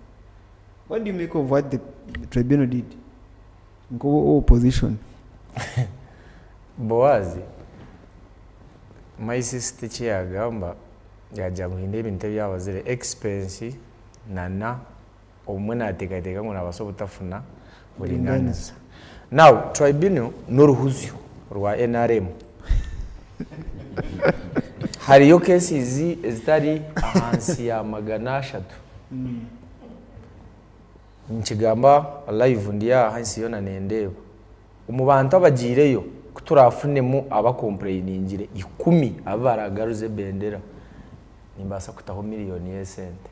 What do you make of what the tribunal did? Nko opposition. Boazi, my sister eki yagamba yagira ngu haine ebintu ebi yabazire expense nana obumwe nateekateeka ngu nabaasa obutafuna buringaniza. Now tribunal n'oruhuzyo rwa NRM. Hariyo cases ezitari ahansi ya 300. Ninkigamba live ndi aha ensi yoona nendeeba. Omu bantu abagiireyo ku turaafunemu abakompureyiningyire ikumi abu baraagaruze ebendera, nimbaasa kutaho miriyoni y'esente.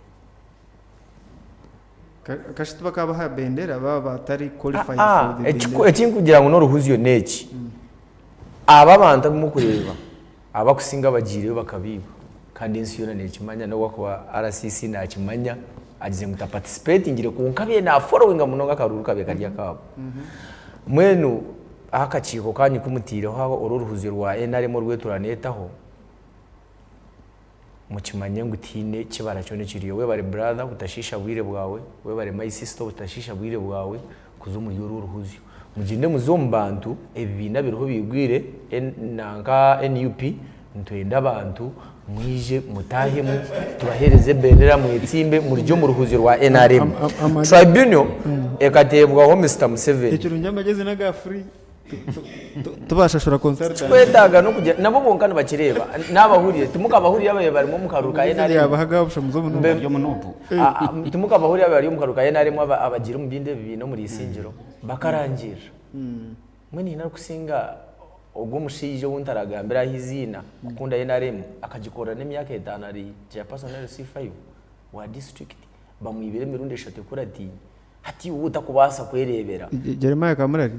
Kashi tibakaabaha bendera baaba batari qualified for the bendera? Eki ndikugira ngu n'oruhuzyo n'eki, aba abantu abu murikureeba, Abakusinga bagiireyo bakabiiba kandi ensi yoona nekimanya n'obu akuba RCC nakimanya agize ngu taparticipatingire kwonka abaire na followinga munonga akaruuru kabaire kari akaabo. Mbwenu ahu akakiiko kanyu kumutaireho aho oru oruhuzyo rwa NRM orweturaneetaho mukimanye ngu tihaine kibara kyona ekiriyo. Webare brother obutashiisha bwire bwawe, webare my sister obutashiisha bwire bwawe kuza omuri oru oruhuzyo. Mugyende muze omu bantu, ebibiina biriho biigwire, nanka NUP, nitwenda abantu mwije mutaahemu tubaheereze ebendera mwetsimbe murugye omu ruhuzyo rwa NRM. Tribunal ekateebwaho Mister Museveni. Ekirungi amagyezi n'aga free. Tubashashura consultant. Tikwetaaga n'okugira nabo bonka nibakireeba naabahurire timukabahurire ababaire barimu omu karuuru ka NRM Yabahaga obushobozi obu Mbe- Bari omu nupu. Ah, ah, timukabahurire ababaire bari omu karuuru ka NRM aba- abagiire omu bindi ebibiina omuri Isingiro bakarangirira mbwenu haine arikusinga ogwo omushaija ou ntaragambire aha eiziina kukunda NRM akagikorera n'emyaka etaano ari chairperson LC5 wa district bamwibire emirundi eshatu ekuratiine Hati iwe otakubaasa kwereebera. Jeremiah Kamurari.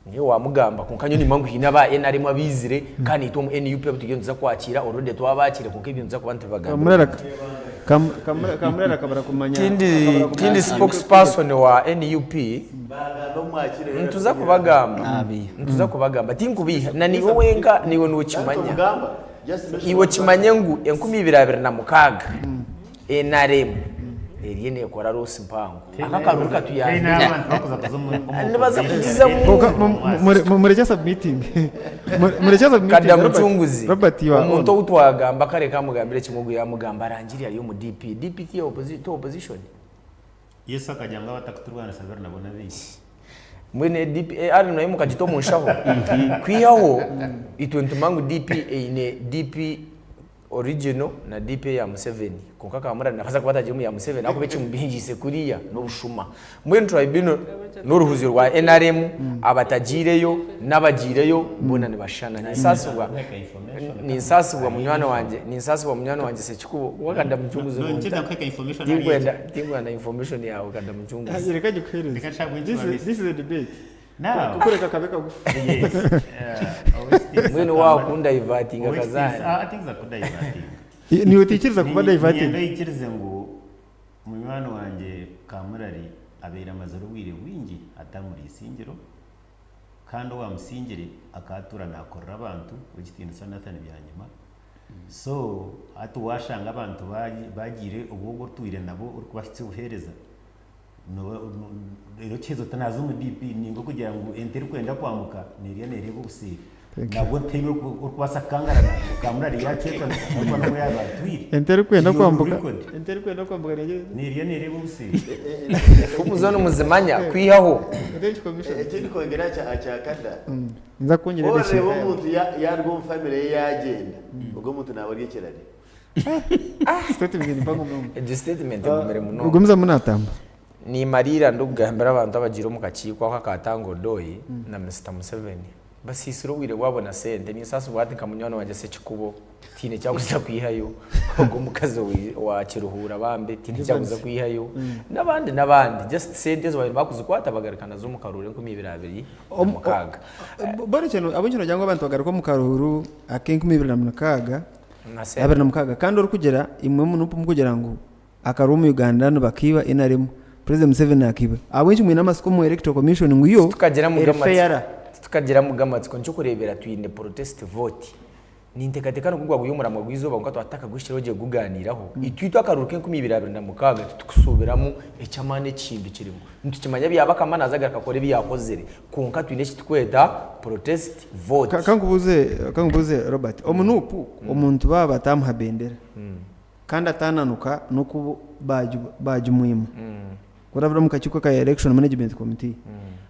Niiwe waamugamba kwonka nyowe nimanya ngu haine aba NRM abaizire kandi naitwe omu NUP abu turiyo nituza kwakiira already twabaakire kwonka ebyo nituza kuba nitubibagambira. Kamurari. Kamurara akabura kumanya. Tindi Akabura kumanya. tindi spokesperson wa NUP Bagamba omwakire. nituza kubagamba Nabi. nituza kubagamba tinkubiiha na niiwe wenka niiwe nokimanya Mugamba. Just make sure iwe kimanye ngu 2026 NRM eriyo nekora loss mpango aka akaruru katuyambire abantu bakuza kuza omu Nibaza kugizamu. Konka murekye submitting. Murekye submitting. Kada Robert. mucunguzi Robert you are omuntu on. ou twagamba kare kamugambire kimwe ogu yamugamba arangire ari omu DP DP ti opposition Yesu akagira ngu abatakuturwanisa bari nabo n'abaitu. Mbwenu e DP eh, ari nayo mukagita omu nshaho kwihaho itwe nituma ngu DP eine DP original na DP eya Museveni kwonka Kamurari nabaasa kuba atagiire omu ya Museveni ahakuba ekimubingiise kuriya n'obushuma mbwenu tribunal n'oruhuzyo rwa NRM abatagiireyo n'abagiireyo boona nibashushana ninsaasibwa ninsaasibwa munywani wangye ninsaasibwa munywani wangye Sekikubo kuba Kada Mucunguzi Nonkyenda kuheka information ahari tinkwenda ekyo. tinkwenda information yaawe Kada Mucunguzi Reka ngikuhereze. Reka nshaka This kuhikibwa is a debate. Now, Kukureka kabe kagufu. yes. Mbwenu waakundaivatinga kazaani Atinza kudaivatinga. Niiwe otaikiriza kuba Niinyenda diverted. oikirize ngu munywani wangye Kamurari abaire amazire obwire bwingi atamuri Isingiro kandi owamusingire akaba atuura naakorera abantu w'ekitiinisa Nathan Byanyima. So hati waashanga abantu bagiire obu ogwo otwire nabo orikubahitsya obuheereza reero kiheza oti naaza omu DP ninga okugira ngu ente erikwenda kwambuka neerya neereeba obuseeri. Nabwo tihaine orikubaasa kukangarana ngu Kamurari yaakyetonesa ahabw'okuba niwe yaaba atwire. Ente erikwenda Kiri on kwambuka. record. Ente erikwenda kwambuka neerya. Neerya neereeba obuseeri. Efumu zo nimuzimanya kwihaho. Thank you, Commissioner. Ekindi kwongera aha kya Kada, Ninza kukwongyera oreeba edakiika yawe. omuntu yaruga omu famire ye yagyenda, ogwo omuntu naaba ari ekirari. Statement mpango munonga. Egyo statement egumire munonga. Gumizamu naatamba. Nimariira ndikugambira abantu abagiire omu kakiiko ako aka Tanga Odoi na Mister Museveni. Basiisire obwire bwabo na sente. Ninsaasibwa hati nka munywani wangye Sekikubo tihaine eki arikuza kwihayo. Ogwo omukazi owa Kiruhura bambe tihaine eki arikuza kwihayo. N'abandi n'abandi. Just sente ezo baabaire nibakuzikwata bagaruka nazo omu karuuru 2026. Ahabw'enki noogira ngu abantu bagaruka omu karuuru ak'e 2006 26 kandi orikugira imwe mukugira ngu Akaruuru omu Uganda nibakiiba NRM President Museveni nakiiba ahabw'enki mwine amatsiko omu Electoral Commission ngu yo eri fair? Titukagiramu g'amatsiko nikyo okureebera twine protest vote. Ninteekateeka nikwo gwaba guri omuramwa gw'eizooba kwonka twaba tutakaguhikireho gye kugugaaniiraho. Itwe itwe akaruuru k'e 2026 titukusuubiramu eky'amaani ekihindukiremu. Nitukimanya Byabakama naaza agaruka akore ebi yaakozire kwonka twine eki turikweta protest vote. Ka nkubuuze Robert, omu Nup omuntu baaba bataamuha bendera kandi ataananuka n'oku baagimwima kurabira omu kakiiko ka Election Management Committee,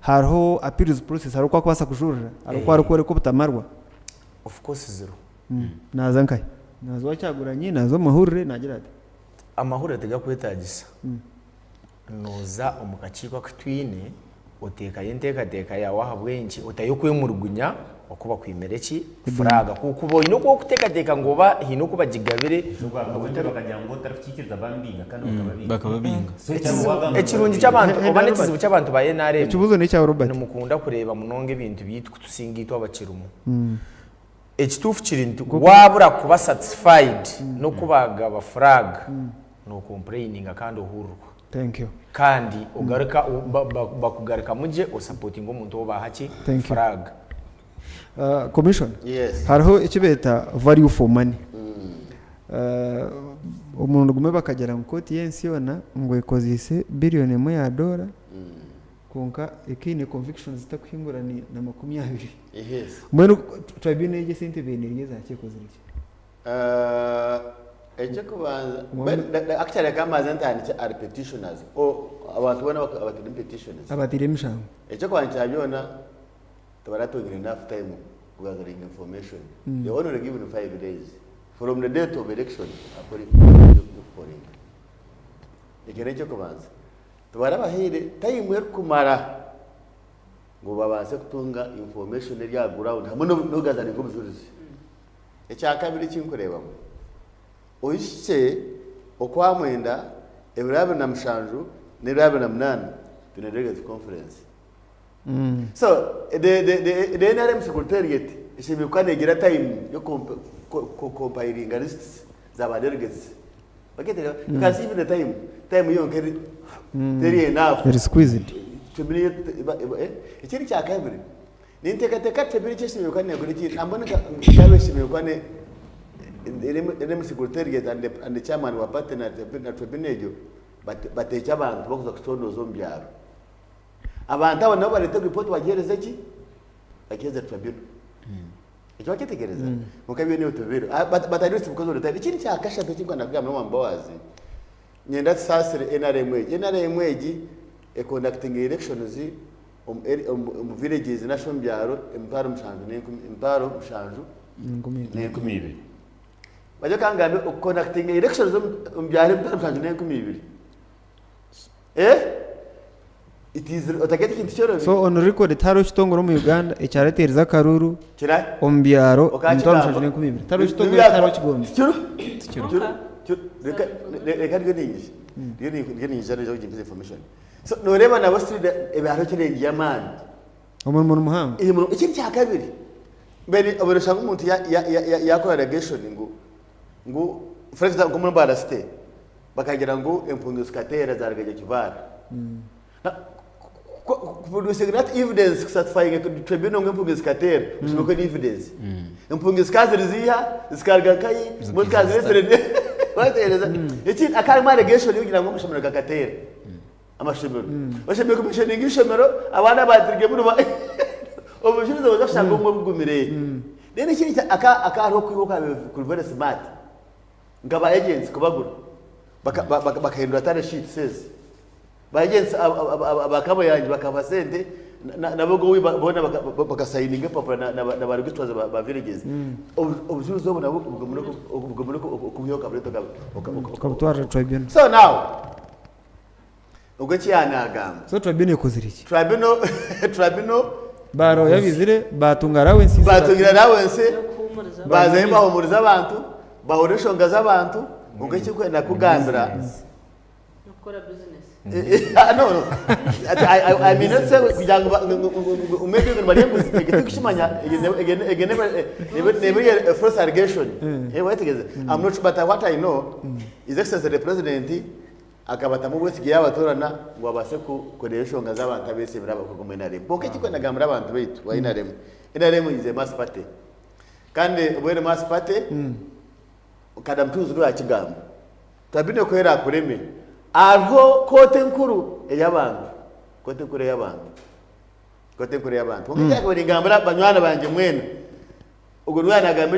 hariho appeals process, hariho oku arikubaasa kujurira, hariho oku arikworeka obutamarwa? Of course ziriho. Naaza nkahi? Naaza owa Kyagulanyi, naaza omu mahurire, naagira ata? Amahurire tigakwetaagisa. Nooza omu kakiiko aku twine, oteekayo enteekateeka yaawe ahabw'enki otayo okwemurugunya oku bakwimire ki furaaga. Ku okuba oine oku orikuteekateeka ngu oba haine oku bagigabire. Ekirungi ky'abantu oba n'ekizibu ky'abantu ba nrm, Ekibuuzo n'ekya Robert. nimukunda kureeba munonga ebintu byaitu kutusinga itwe abakirimu. Ekituufu kiri nti waabura kuba satisfied n'oku baagaba flag, nookompureyininga kandi ohurirwa. Thank you. Kandi ogaruka bakugarukamu gye osapotinga omuntu ou baaha ki? Thank you. Flag. Commission, Yes. hariho eki beeta value for money. Omurundi gumwe bakagira ngu kooti y'ensi yoona ngu ekozeise billion emwe ya doora Kwonka ekaine convictions zitakuhingura na 20. Yes. Mbwenu tribunal egi esente ebaire nerya eza ki ekozire ki? Eky'okubanza, actually reka mbanze ntandikye ahari petitioners, abantu boona abateire petitions. Abateire emishango. Eky'okubanza kya byona, tibaratungire enough time kugatheringa information. They were only given 5 days from the date of election y'okuporinga. Ekyo n'eky'okubanza. Tibarabahaire time erikumara ngu babaase kutunga information eri aha ground hamwe n'okugatheringa obujurizi. Ekyakabiri eki nkureebamu, ohikye Okwamwenda ebiro 27 n'ebiro 28 twine delegates conference. So the NRM secretariat eshemereire kuba negira time y'okucompilinga lists za ba delegates. Bakyetegereza? You can see even the time, time yonka eri teri enough. Eri squeezed. Tribunal yo eba eba eh. Ekindi kya kabiri, ninteekateeka tribunal eki eshemereire kuba neekora eki, nambwenu nka yaaba eshemereire kuba ne erimu erimu secretariat and the and the chairman wa party na na tribunal egyo bate bateekye abantu b'okuza kucondooza omu byaro. Abantu abo nabo bareete report bagiheereze ki? Bagiheereze tribunal. Ekyo wakyetegyereza? Kwonka byona ebyo tibiriho. Ah, but, but at least because of the time. Ekindi kya kashatu eki nkwenda kugamba n'owa Mbabazi, nyenda tusaasire NRM egi. NRM egi econductinga elections omu eri- omu omu villages nari omu byaro 700,000, 702,000. Bagye kangambe okuconductinga elections omu omu byaro 702,000. Eh? It is otakeeta ekintu kyorobi. So on record tihariho kitongore omu Uganda ekyareteerize akaruru Kira? omu byaro Okakigamba. 72,000. Tihariho kitongore tihariho kigombe. Tikiriho? Tikiriho. Tikiriho. Reka reka ryo ninyija. Ryo ryo ninyija ryo kugira information. So noreeba nabo still ebyaro kirengiye amaani. Omurimo ni muhango. Eyo murimo ekindi kya kabiri mbere obere oshanga omuntu ya ya ya yakora allegation ngu ngu for example nko muri Mbarara city Bakagira ngu empundu zikateera zaruga Nyakivara. Kuproducinga that evidence kusatisfyinga tribunal ngu empundu zikateera, oshemeriire kuba evidence. Empundu zikaba ziri ziiha, zikaruga nkahi, mbwenu zikaba ziresire wateereza. Ekindi hakaba harimu allegation yokugira ngu amashomero gakateera. Amashomero. Oshemereire kumentioninga ishomero abaana abaturigemu niba obujurizi noija kushanga obumwe bugumire. Then ekindi hakaba hariho okwiba okwabaire kuri very smart. Nka ba agents kubagura bakahindura tally sheets ezi. Ba agents aba Kaboyangi bakabaha sente nabo boona bakasayininga empapura na ba registrars ba villages. Obujurizi obu nabwo bugumire okubwiha okabureeta Okabutwarira tribunal. So now, ogwo eki yaanagamba. So tribunal ekozire ki? Tribunal tribunal Ba lawyer baizire baatunga allowance. Baatungira allowance, N'okuhuumuriza abantu. baazayo bahuumuriza abantu, bahurira enshonga z'abantu, kwonka eki ndikwenda kukugambira, N'okukora bizinesi. no, no. Ati, I, I, I mean, not say kugira ngu ba- ngu- ngu- ngu- ngu maybe ngu nibarya enguzi, egyo tindikukimanya, egyo ne- egyo ne- egyo neba- neba- neba eri a false allegation. Eh, wayetegereza? I'm not sure, but what I know, His Excellency the President Akabatamu obwesigye yaabatoorana ngu abaase kureeba enshonga z'abantu abeesiimire abakugu omu nrm. Kwonka eki ndikwenda kugambira abantu baitu ba nrm, nrm is a mass party. Kandi obu eri mass party, Kada Mutunzi ku yaakigamba, Tribunal ku eraakureme, hariho kooti enkuru ey'abantu, kooti enkuru ey'abantu, kooti enkuru ey'abantu. Kwonka eki naakubaire ningambira banywani bangye mwena, Ogwo niwe yaanagamba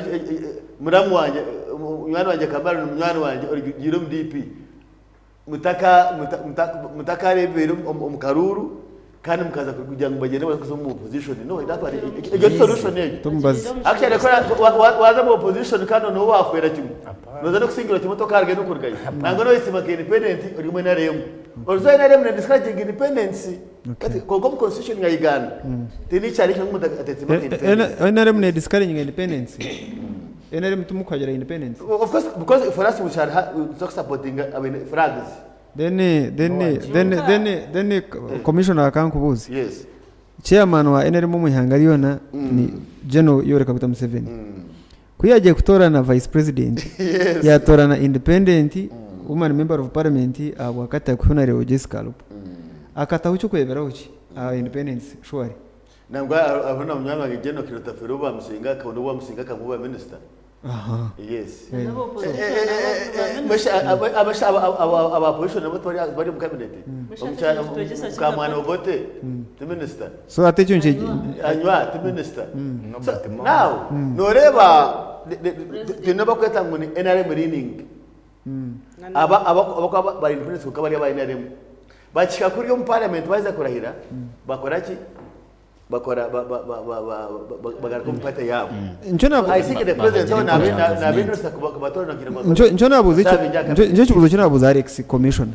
muramu wangye, munywani wangye Kamara ni munywani wangye ogiire omu DP. Mutakareebeire omu karuuru kandi mukaza kugira ngu bagyende baze kuza omu opposition. No, that one, egyo ti solution egyo. Tumubaze. Actually, kora waaza omu opposition kandi noba waafeera kimwe. Nooza n'okusingirwa kimwe tokarugayo n'okurugayo. Nangwa n'oyesiima nka independent ori omu NRM. Oriza NRM ne discouraging independence. Kati kwonka omu constitution ya Uganda tihaine ekyaro ekirimu omuntu ateetsirwe nka independence. NRM ne discouraging independence. NRM timukuhagira independence. Of course because for us we shall ha tuza kusupportinga abaine flags. Then then then then then commissioner akankubuuze. Yes. Chairman wa NRM omu ihanga ryona ni General Yoweri Kaguta Museveni. Ku yaagiye kutoorana vice president, Yes. yaatoorana independent woman member of parliament ahabwa Kataku Honorable Jessica Alupo. Akataho ky'okureeberaho ki aha independence surely? Nangwa hariho na munywani wange General Kirotafire obu bamusinga akabona obu bamusinga akamuha obu minister. Aha. Yes. N'aba opposition nabo ba minister. Aba opposition nabo tibari omu cabinet. Mukamwana Obote ti minister. So hati ekyo nikyo Anywa ti minister. So now noreeba twine abakweta ngu ni NRM leaning. Aba abakuba bari independent kwonka bari aba NRM. Bakihika kuriya omu parliament baheza kurahira bakora ki? Bakora bagaruka omu party yaabo. Nikyo I think the president naaba interested kubatorana kugira ngu Nikyo nabuuza ekyo nikyo ekibuuzo eki nabuuza Alex commissioner.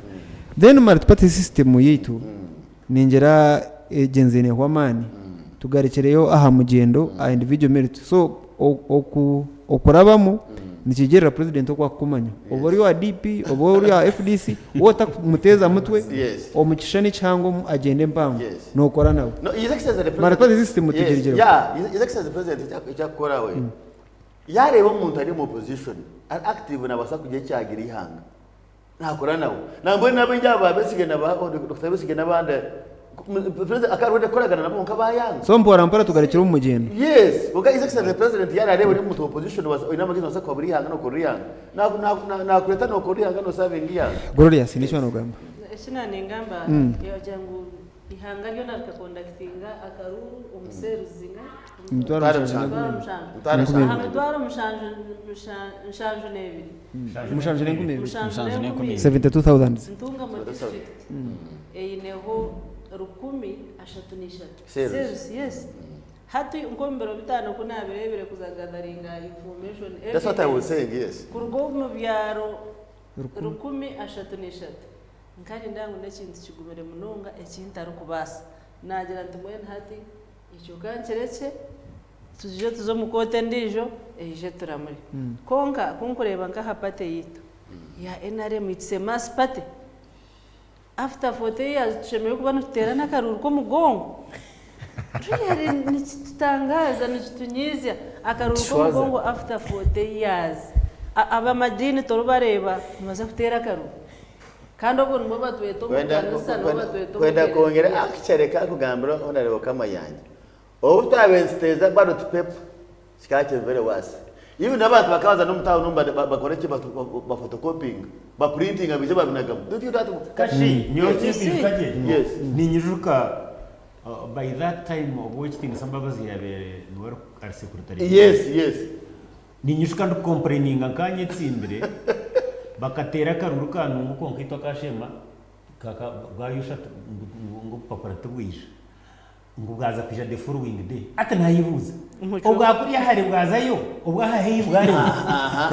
Then multiparty system yaitu Ningira egyenzi nehwa amaani tugarukireyo aha mugyendo aha individual merit so okurabamu nikigyerera president oku akukumanya oba ori owa DP oba ori owa FDC waaba otakumuteeza mutwe omu kishushani ekihango agyenda empango nokora nawe. Multiparty system tugirigire. His Excellency President eki akukora we yareeba omuntu ari omu opposition ari active nabaasa kugira eki yagira eihanga. Nakora nawe. Nambwenu n'abaingi aba ba Besigye na ba Dokita Besigye n'abandi, President akaba arikwenda kukoragana nabo kwonka bayanga. So mpora mpora tugarukire omu mugyendo. Yes, kwonka His Excellency the President yaarareeba ori omuntu wa opposition oine amagezi nobaasa kuhabura eihanga nokorera eihanga, nakureeta nokorera eihanga nosavinga eihanga. Gloria haine eki waanogamba? Eki naaningamba yaagira ngu Ihanga ryona rikakondakitinga akaruru omu seeri zingahi? Emitwaro mushanju Emitwaro mushanju. Aha mitwaro mushanju nshanju n'ebiri. Mushanju n'enkumi ibiri. Mushanju n'enkumi ibiri. 72,000. Ntungamo district eineho 1033 Cells. cells, yes. Hati nk'omu biro bitaano ku naabireebire kuza gatheringa information, That's what I was evidence, saying, yes. kuruga omu byaro 1033. Nkarinda ngu n'ekintu kigumire munonga eki ntarikubaasa. Naagira nti mbwenu hati ekyo ka nkirekye, twije tuze omu kooti endiijo eije turamure. Kwonka ku nkureeba nk'aha party yaitu ya nrm it's a mass party. After 40 years tushemereire kuba nituteerana akaruuru k'omugongo? Really nikitutangaaza, nikitunyiizya. Akaruuru k'omugongo after 40 years. Ab'amadiini toribareeba nibaza kuteera akaruuru. Kandi obwo nibwo batweta omu kanisa, nibwo batweta omu Kwenda kwongyera kereziya. actually ka kugambira Honourable Kamayanja, obu twabaire nituteeza ballot paper kikaba kiri very worse. Even n'abantu bakaba baza n'omu town omu bakore ki ba photocopyinga, ba printinga baije babinagamu. Don't you that Kashi, nyowe You see? ekindiijuka gye, Yes. ninyijuka by that time obu Owekitinisa Mbabazi yaabaire niwe ari secretary Yes, yes. Ninyijuka ndikukompureyininga nkanyetsimbire, bakateera akaruru kanungu kwonka itwe akashema bwayosha ngu obupapura tibwija, ngu bwaza kwija the following day. Hati nayebuuza, obwakuriya hare bwazayo, obwaha haihi bwariho?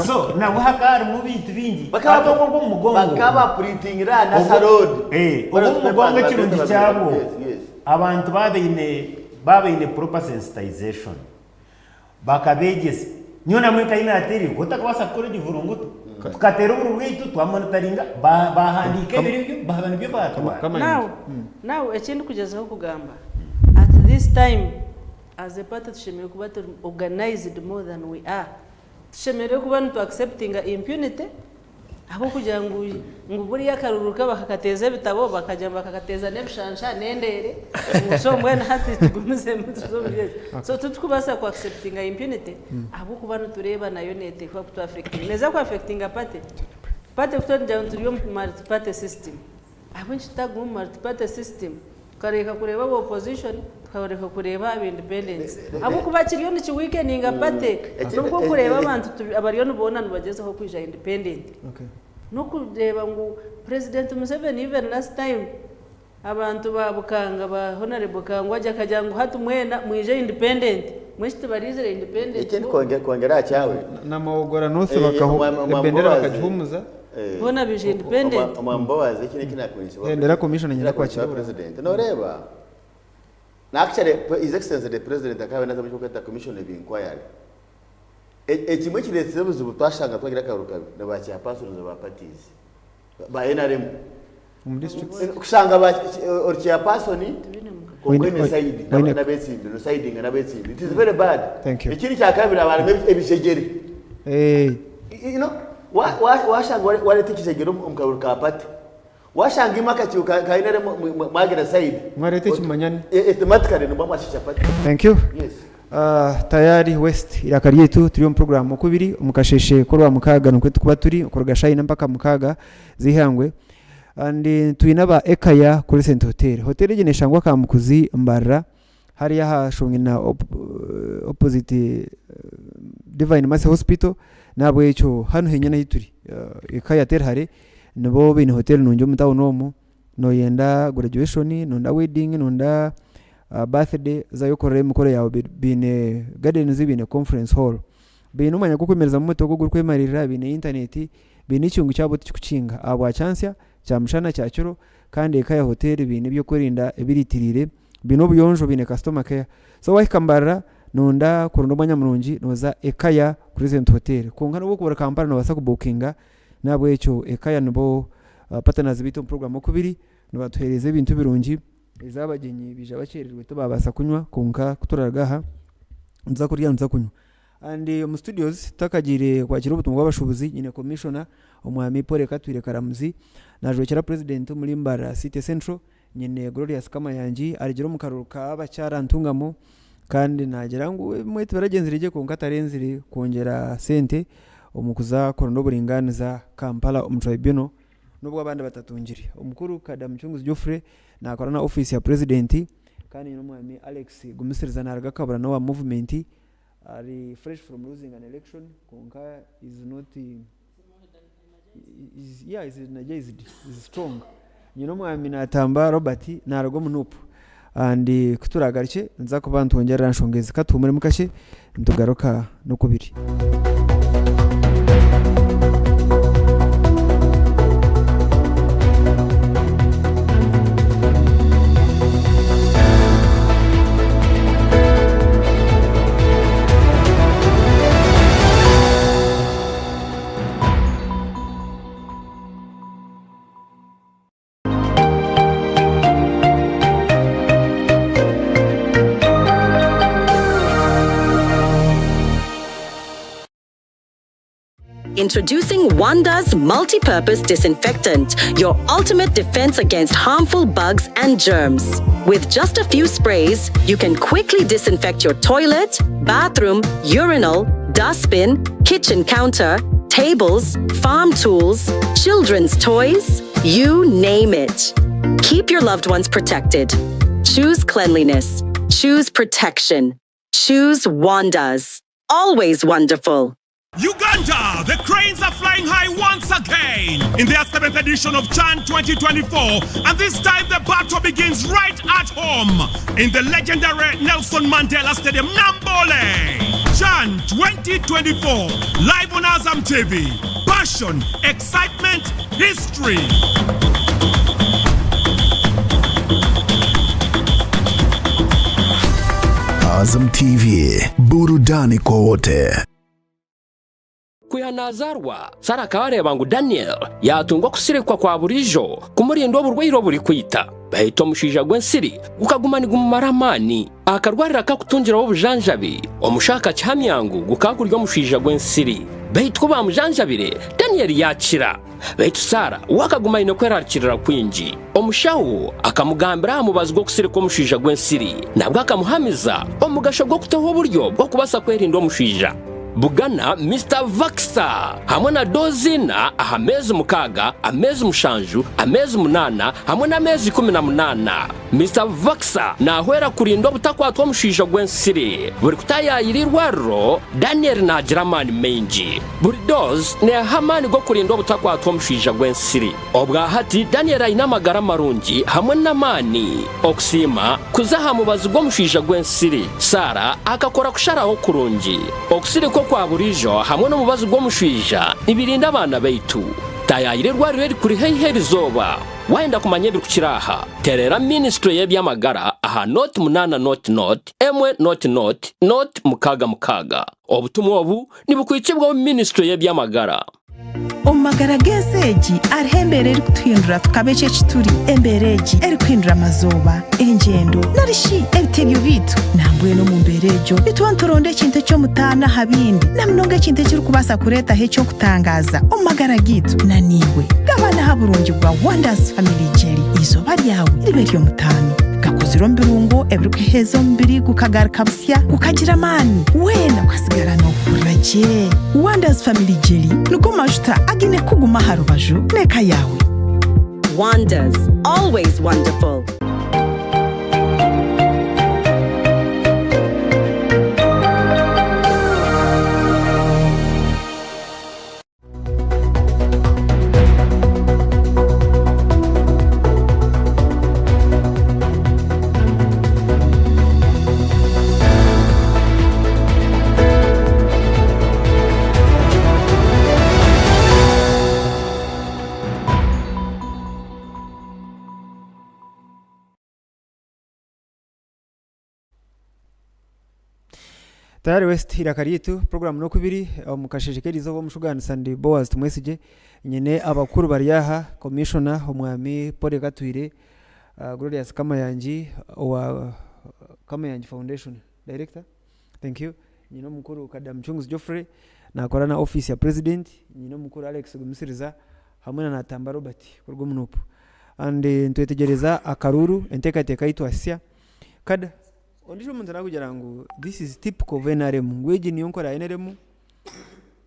So nabwo hakaba harimu ebintu bingi. Hati obwo obw'omu mugongo. Bakaba bapurintingira aha Nasa Road. Obw'omu mugongo ekirungi kyabwo, abantu baaba baine proper sensitization. Bakabeegyesa. Nyowe namwe nka nateereire otakabaasa kukora egyo vurunguto. Tukateera oburo bwaitu twamonitaringa baahandiika ebiro ebyo baaba nibyo baatwara. Now, now eki ndikugyezaho kugamba at this time as a party tushemereire kuba turi organized more than we are. Tushemereire kuba nitu acceptinga impunity Ahabw'okugira ngu ngu buriya akaruru ke bakakateeza ebitabo, bakagira ngu bakakateeza n'ebishansha n'endeere, ngu so mbwenu hati tugumizemu tuze omuri ekyo. So titurikubaasa ku acceptinga impunity ahabw'okuba nitureeba nayo neeteekwa kutu affectinga. Neeza ku affectinga party, party ku turikugira ngu turi omu multi party system, ahabw'enki tutaguma omu multi party system tukareka kureeba aba opposition tukareka kureeba aba independents? Ahabw'okuba kiriyo niki weakeninga party n'obu orikureeba abantu abariyo niboona nibagyezaho kwija independent. N'okureeba ngu President Museveni even last time abantu ba Bukanga ba Honarebo Kangwagye akagira ngu hati mwena mwije independent, mbwenu shi tibariizire independent Ekindi kwongyera aha kyawe. Na Mawogora North ebendera bakagihumuza. Boona baija independent. Omwami Boaz eki neki nakunyisa Hendera commissioner nyina kwakira president noreeba actually his excellency the president akaba naza muky'okweta commission of inquiry ekimwe ekiretsire obuzibu twashanga twagira akaruru kabi ni ba chairpersons ba parties ba NRM omu districts kushanga ba ori chairperson kwonka oine side n'abetsimbi no sidinga n'abetsimbi it is very bad Thank you. ekindi kyakabiri haba harimu ebijegyere Eh, You know, wa- wa- washanga wareeta ekijegyere omu karuru ka party washanga imwe akakiiko ka NRM mwagira side Mwareeta ekimanyane. Automatically nimuba mwashiisha party. Thank you. Yes. Tayari West eiraka ryaitu turi omu puroguraamu okubiri omu kasheeshe k'orwamukaaga nikwo turikuba turi okuruga shaaha ina mpaka mukaaga z'eihangwe and twine aba Ekaya Crescent Hotel. Hotel egi neeshangwa Kamukuzi Mbarara hariya aha Shongina opposite Divine Mercy Hospital n'ahabw'ekyo hanu henyine ahu turi Ekaya teri hare nibo baine hotel nungi omu tawuni omu. Noyenda graduation, noyenda wedding, noyenda birthday, zayo okorere emikoro yaawe baine gardens, baine conference hall. Baine omwanya gw'okwemerezamu emotoka ogurikwemariirira, baine internet, baine ekiyungu kyabo tikikukinga ahabwa kyantsya, kyamushana, kyakiro kandi Ekaya hotel baine eby'okwerinda ebiriitiriire, baine obuyonjo, baine customer care. So waahika Mbarara noyenda kuronda omwanya murungi nooza Ekaya Crescent Hotel. Kwonka n'obu orikuba ori Kampala noobaasa kubukinga N'ahabw'ekyo Ekaya nibo partners baitu omu program oku biri, nibatuheereza ebintu birungi, ez'abagyenyi baija bakyereirwe tibaabaasa kunywa kwonka ku turaaruga aha nituza kurya nituza kunywa. And omu studios tutakagiire kwakira obutumwa bw'abashuubuzi nyine commissioner omwami Paul Katwire Karamuzi najwekyera president omuri Mbarara City Central nyine Glorious Kamayangi arugire omu karuru ka abakyara Ntungamo kandi nagira ngu ebimwe tibiragyenzire gye kwonka tarenzire kwongyera sente omu kuza kuronda oburingaaniza Kampala omu tribunal n'obu abandi batatungire. Omukuru Kada Mucunguzi Geoffrey naakora na ofiisi ya purezidenti kandi n'omwami Alex Gumisiriza naaruga Kabura n'owa muvumenti ari fresh from losing an election kwonka is not is, yeah, is energized, is strong. Nyine omwami Natamba Robert naaruga omu NUP and ku turaagarukye nituza kuba nitwongyerera aha nshonga ezi. Ka tuhuumuremu kakye nitugaruka n'okubiri. Introducing Wanda's multi-purpose disinfectant, your ultimate defense against harmful bugs and germs. With just a few sprays, you can quickly disinfect your toilet, bathroom, urinal, dustbin, kitchen counter, tables, farm tools, children's toys, you name it. Keep your loved ones protected. Choose cleanliness. Choose protection. Choose Wanda's. Always wonderful. Uganda, the cranes are flying high once again in their seventh edition of CHAN 2024, and this time the battle begins right at home in the legendary Nelson Mandela Stadium, Namboole. CHAN 2024, live on Azam TV. Passion, excitement, history. Azam TV, burudani kwa wote. Kwiha naazaarwa, Sara akaba areeba ngu Daniel yaatunga okusirikwa kwa buriijo kumurinda oburwaire oburikwita. Baitu omushaija gw'ensiri gukaguma nigumumara amaani. Akarwariro akakutungiraho obujanjabi, omushaho akakihamya ngu gukaba guri omushaija gw'ensiri. Baitu ku baamujanjabire, Daniel yaakira. Baitu Sara we akaguma aine kwerarikirira kwingi. Omushaho akamugambira aha mubazi gw'okusirika omushaija gw'ensiri. Nabwo akamuhamiza omugasho gw'okutaho oburyo bw'okubaasa kwerinda omushaija. Bugana Mister Vaxa hamwe na doozi ina aha meezi mukaaga, ameezi mushanju, ameezi munaana hamwe n'ameezi 18. Mister Vaxa naahwera kurinda obutakwatwa omushaija gw'ensiri. Buri kutaayaayira eirwariro, Daniel naagira amaani maingi. Buri doozi neeha amaani g'okurinda obutakwatwa omushaija gw'ensiri. Obwa hati Daniel aine amagara marungi hamwe n'amaani. Okusiima kuza aha mubazi gw'omushaija gw'ensiri. Sarah akakora kusharaho kurungi. Okusirika okwa buriijo hamwe n'omubazi gw'omushaija nibirinda abaana baitu. Taayaayira erwariro erikuri haihi erizooba. Waayenda kumanya ebirikukira aha, teerera minisitule y'eby'amagara aha nooti munaana nooti nooti emwe nooti nooti nooti mukaaga mukaaga. Obutumwa obu nibukwitsibwaho minisitule y'eby'amagara. Omu magara g'ensi egi, hariho embeera erikutuhindura tukaba eki eki turi. Embeera egi erikuhindura amazooba, engyendo, nari shi ebitebyo byaitu. Nambwenu omu mbeera egyo, nituba nituronda ekintu eky'omutaano aha bindi, na munonga ekintu ekirikubaasa kureetaho eky'okutangaaza omu magara gaitu. Na naiwe, gabana aha burungi bwa Wonders Family Jelly. Eizooba ryawe ribe ery'omutaano. Gakozirwe omu birungo ebirikuheeza omubiri gukagaruka busya, gukagira amaani, weena okasigara noohurira gye. Wonders Family Jelly nigo majuta againe kukuguma aha rubaju n'eka yaawe. Wonders, always wonderful. Tayari West eiraka ryaitu puroguraamu n'okubiri omu kasheeshe k'erizooba omushugaanisa ndi Boaz Tumwesigye nyine abakuru bari aha commissioner omwami Paul Katwire, Glorious Kamayangi owa Kamayangi Foundation director thank you. Nyine omukuru Kada Mucunguzi Geoffrey nakora na ofiisi ya president, nyine omukuru Alex Gumisiriza hamwe na Natamba Robert kuruga omu Nup. And nitwetegyereza akaruuru, enteekateeka ei twasya. Kada, ondiijo omuntu arikugira ngu this is typical of NRM, ngu egi niyo nkora ya NRM,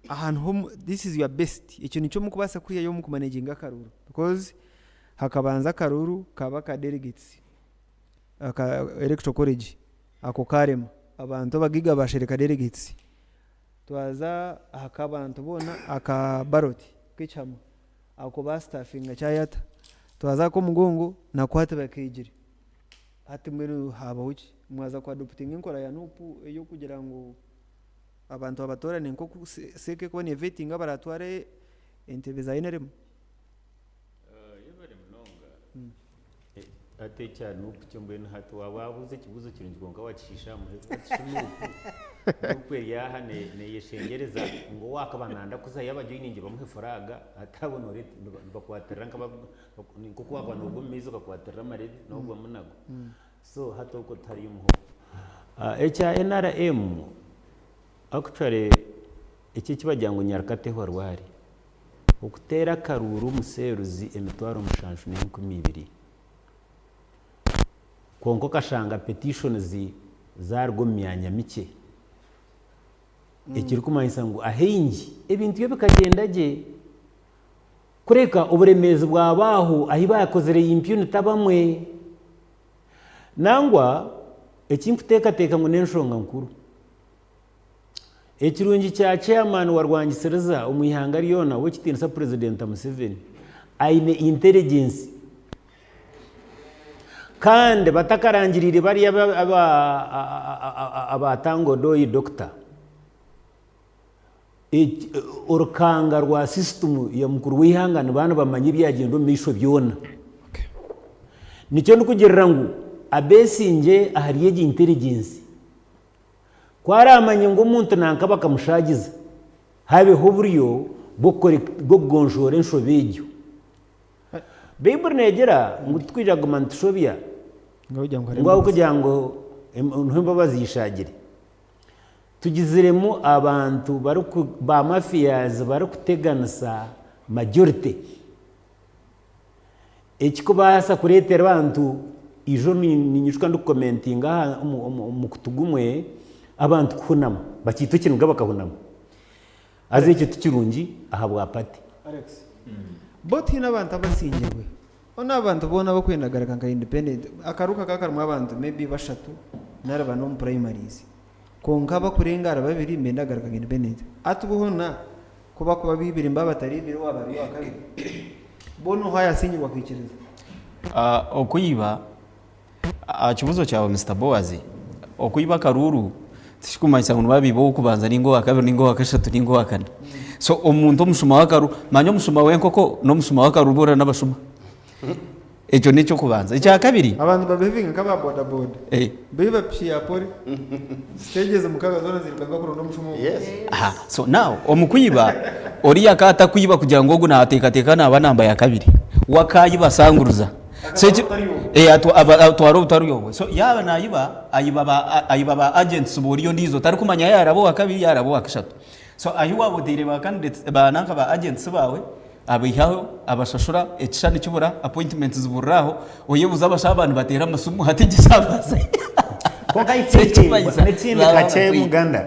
aha niho this is your best, ekyo nikyo murikubaasa kwihayo omu kumanaginga akaruuru because hakabanza akaruuru kaba aka delegates. Aka electoral college ako karema abantu abagaiga bashereka delegates twaza aha kabantu boona aka ballot kekihama ako ba stafinga kyayata twaza aha komugongo nako hati bakegire hati mbwenu habaho ki? Mwaza ku adoptinga enkora ya nup eyokugira ngu abantu babatorane nkoku CEC ekuba ne vetinga abaratware entebe za NRM? Yebare munonga. Hati ekya Nup kyo mbwenu hati waaba waabuuza ekibuuzo kirungi kwonka waakishiisha aha muheru. Hati shi Nup, Nup eri aha neeyeshengyereza ngu owaakaba nayenda kuzayo abajoyininge bamuhe furaaga, hati abo nooreeba nibakwatirira nka nk'oku waakuba noogwa omu maizi okakwatirira amarebe noogwamu nago. So hati okwo tihariyo muhoho. Ekya NRM actually eki eki bagira ngu nyarukatehwa rwari. Okuteera akaruuru omuseeruzi emitwaro mushanju n'enkumi ibiri. Kwonka okashanga petitions zaaruga omu myanya mikye. Ekirikumanyisa ngu ahaingi ebintu byo bikagyenda gye. Kureka oburemeezi bwaba aho ahu baakozire impunity abamwe. Nangwa eki nkuteekateeka ngu n'enshonga nkuru. Ekirungi kya chairman wa Rwangisiriza omu ihanga ryona ow'ekitiinisa Purezidenta Museveni aine intelligence kandi batakarangiriire bariya aba Tanga Odoi Doctor orukanga rwa system ya mukuru w'eihanga nibaba nibamanya ebyagyenda omu maisho byona. Nikyo ndikugirira ngu abeesingye ahari egi intelligence. Ku araamanye ngu omuntu nanka bakamushaagiza, habeho oburyo bw'okugonjoora enshobe egyo. Baiburi neegira ngu titwija kuguma nitushobya ngu ahabw'okugira ngu niho embabazi zishaagire. Tugiziremu abantu ba mafias barikuteganisa majority. Ekikubaasa kureetera abantu, ijo ninyijuka ndikukomentinga aha omu mukutu gumwe, abantu kuhunama, bakiitwa ekiniga bakahunama. Haza ekyo tikirungi ahabwa party. Alex, bo tihaine abantu abasingirwe? Hoona abantu boona abakwenda kugaruka nka independent, akaruuru kakaba karimu abantu maybe bashatu nari bana omu primaries, kwonka abakurenga ahari babiri nibenda kugaruka nka independent. Hati bo hoona Ku bakuba baibire mba batariibire owaaba ari owa kabiri, boona oha yasingirwa akaikiriza. Okwiba, aha kibuuzo kyawe Mister Boaz, okwiba akaruuru tikirikumanyisa ngu nibaba baiba ow'okubanza nainga owa kabiri nainga owa kashatu nainga owa kana. So omuntu omushuma w'akaruuru, manya omushuma w'enkoko n'omushuma w'akaruuru boona n'abashuma. Ekyo n'eky'okubanza. Ekyakabiri. Abantu babehavinga nk'aba boda boda. Baiba piki ya pori, siteegi mukaga zoona ziruka nibakuronda omushuma ogwo. Yes. Aha, so now omu kwiba, oriya akaba atakwiba kugira ngu ogu naateekateeka naaba namba ya kabiri. We akaayiba asanguruza. So eki, eh, atwa- aba- atwara obutari obwe. So yaaba naayiba, ayiba ba, ayiba ba agents b'oriya ondiijo tarikumanya yaaraba owa kabiri yaaraba owa kashatu. So ahi waaba oteire ba candidates, ba nanka ba agents baawe, Abaihaho, abashashura, ekishushani kibura, appointments ziburira aho, oyebuuza abashaho aba nibateera amasimu hati egi eshaaha baza Kwonka I think Ekimanyisa, n'ekindi baaba kakye batwire. Muganda,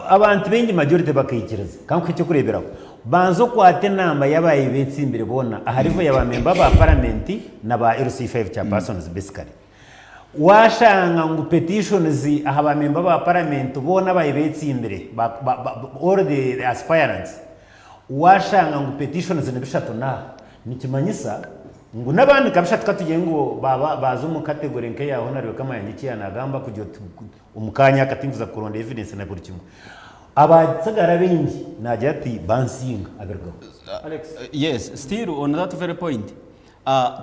abantu baingi majority bakaikiriza. Ka nkuhe ekyokureeberaho, banza okwate enamba y'abaayi beetsimbire boona aha level ya ba member ba paramenti na ba LC5 chairpersons basically. Waashanga ngu petitions aha ba member ba paramenti boona abaayi beetsimbire, ba, ba, ba, all the aspirants, Waashanga ngu petitions ni bishatu na, nikimanyisa ngu n'abandi nka bishatu katugire ngu baaba baaza omu category nk'eya Honarebe Kamayanja eki yaanagamba kugira oti omu kaanya aka tinkuza kuronda evidence na buri kimwe. Abaatsigara baingi naagira ati bansinga abirugaho. Alex. Yes, still on that very point,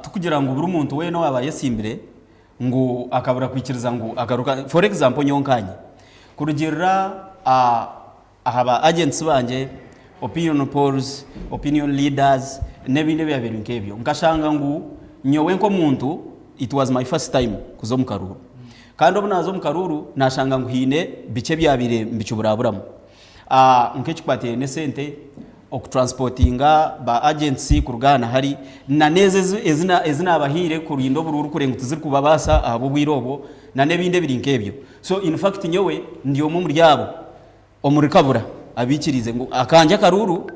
tikugira ngu buri muntu weena owaaba ayesimbire ngu akabura kwikiriza ngu agaruka, for example nyowe nkaanye, kurugiirira Aha ba agents bangye, opinion polls, opinion leaders n'ebindi ebyabaire biri nk'ebyo. Nkashanga ngu nyowe nk'omuntu it was my first time kuza omu karuuru. Kandi obu naaza omu karuuru naashanga ngu haine bikye ebyabaire nibikiburaburamu nk'ekikwatiraine n'esente, okutransportinga ba agents kuruga aha na hari na n'ezo ezi naabahaire kurinda oburuuru kureba ngu tizirikubabaasa ahabw'obwire obwo na n'ebindi ebiri nk'ebyo. So in fact nyowe ndi omwe omuri abo omuri Kabura abaikiriize ngu akangye akaruuru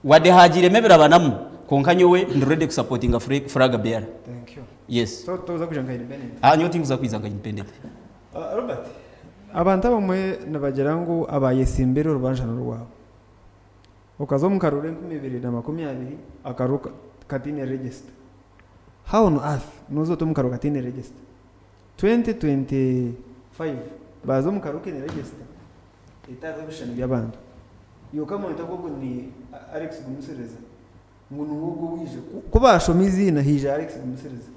Wadde haagiiremu ebirabanamu kwonka nyowe ndi ready kusapotinga flag bearer. Thank you. Yes. So toza kwija nka independent? Ah nyowe tinkuza kwija nka independent. Robert, abantu abamwe nibagira ngu abayesimbire orubanja n'orwabo. Okaza omu karuuru 2020 akaruuru kataine register. How on earth noza ota omu karuuru kataine register? 2025 baaza omu karuuru kaine register etariho ebishushani by'abantu. Yoka mweta ngu ogu ni Alex Gumisiriza ngu niwe ogu owaija. Ku baashoma eiziina haija Alex Gumisiriza.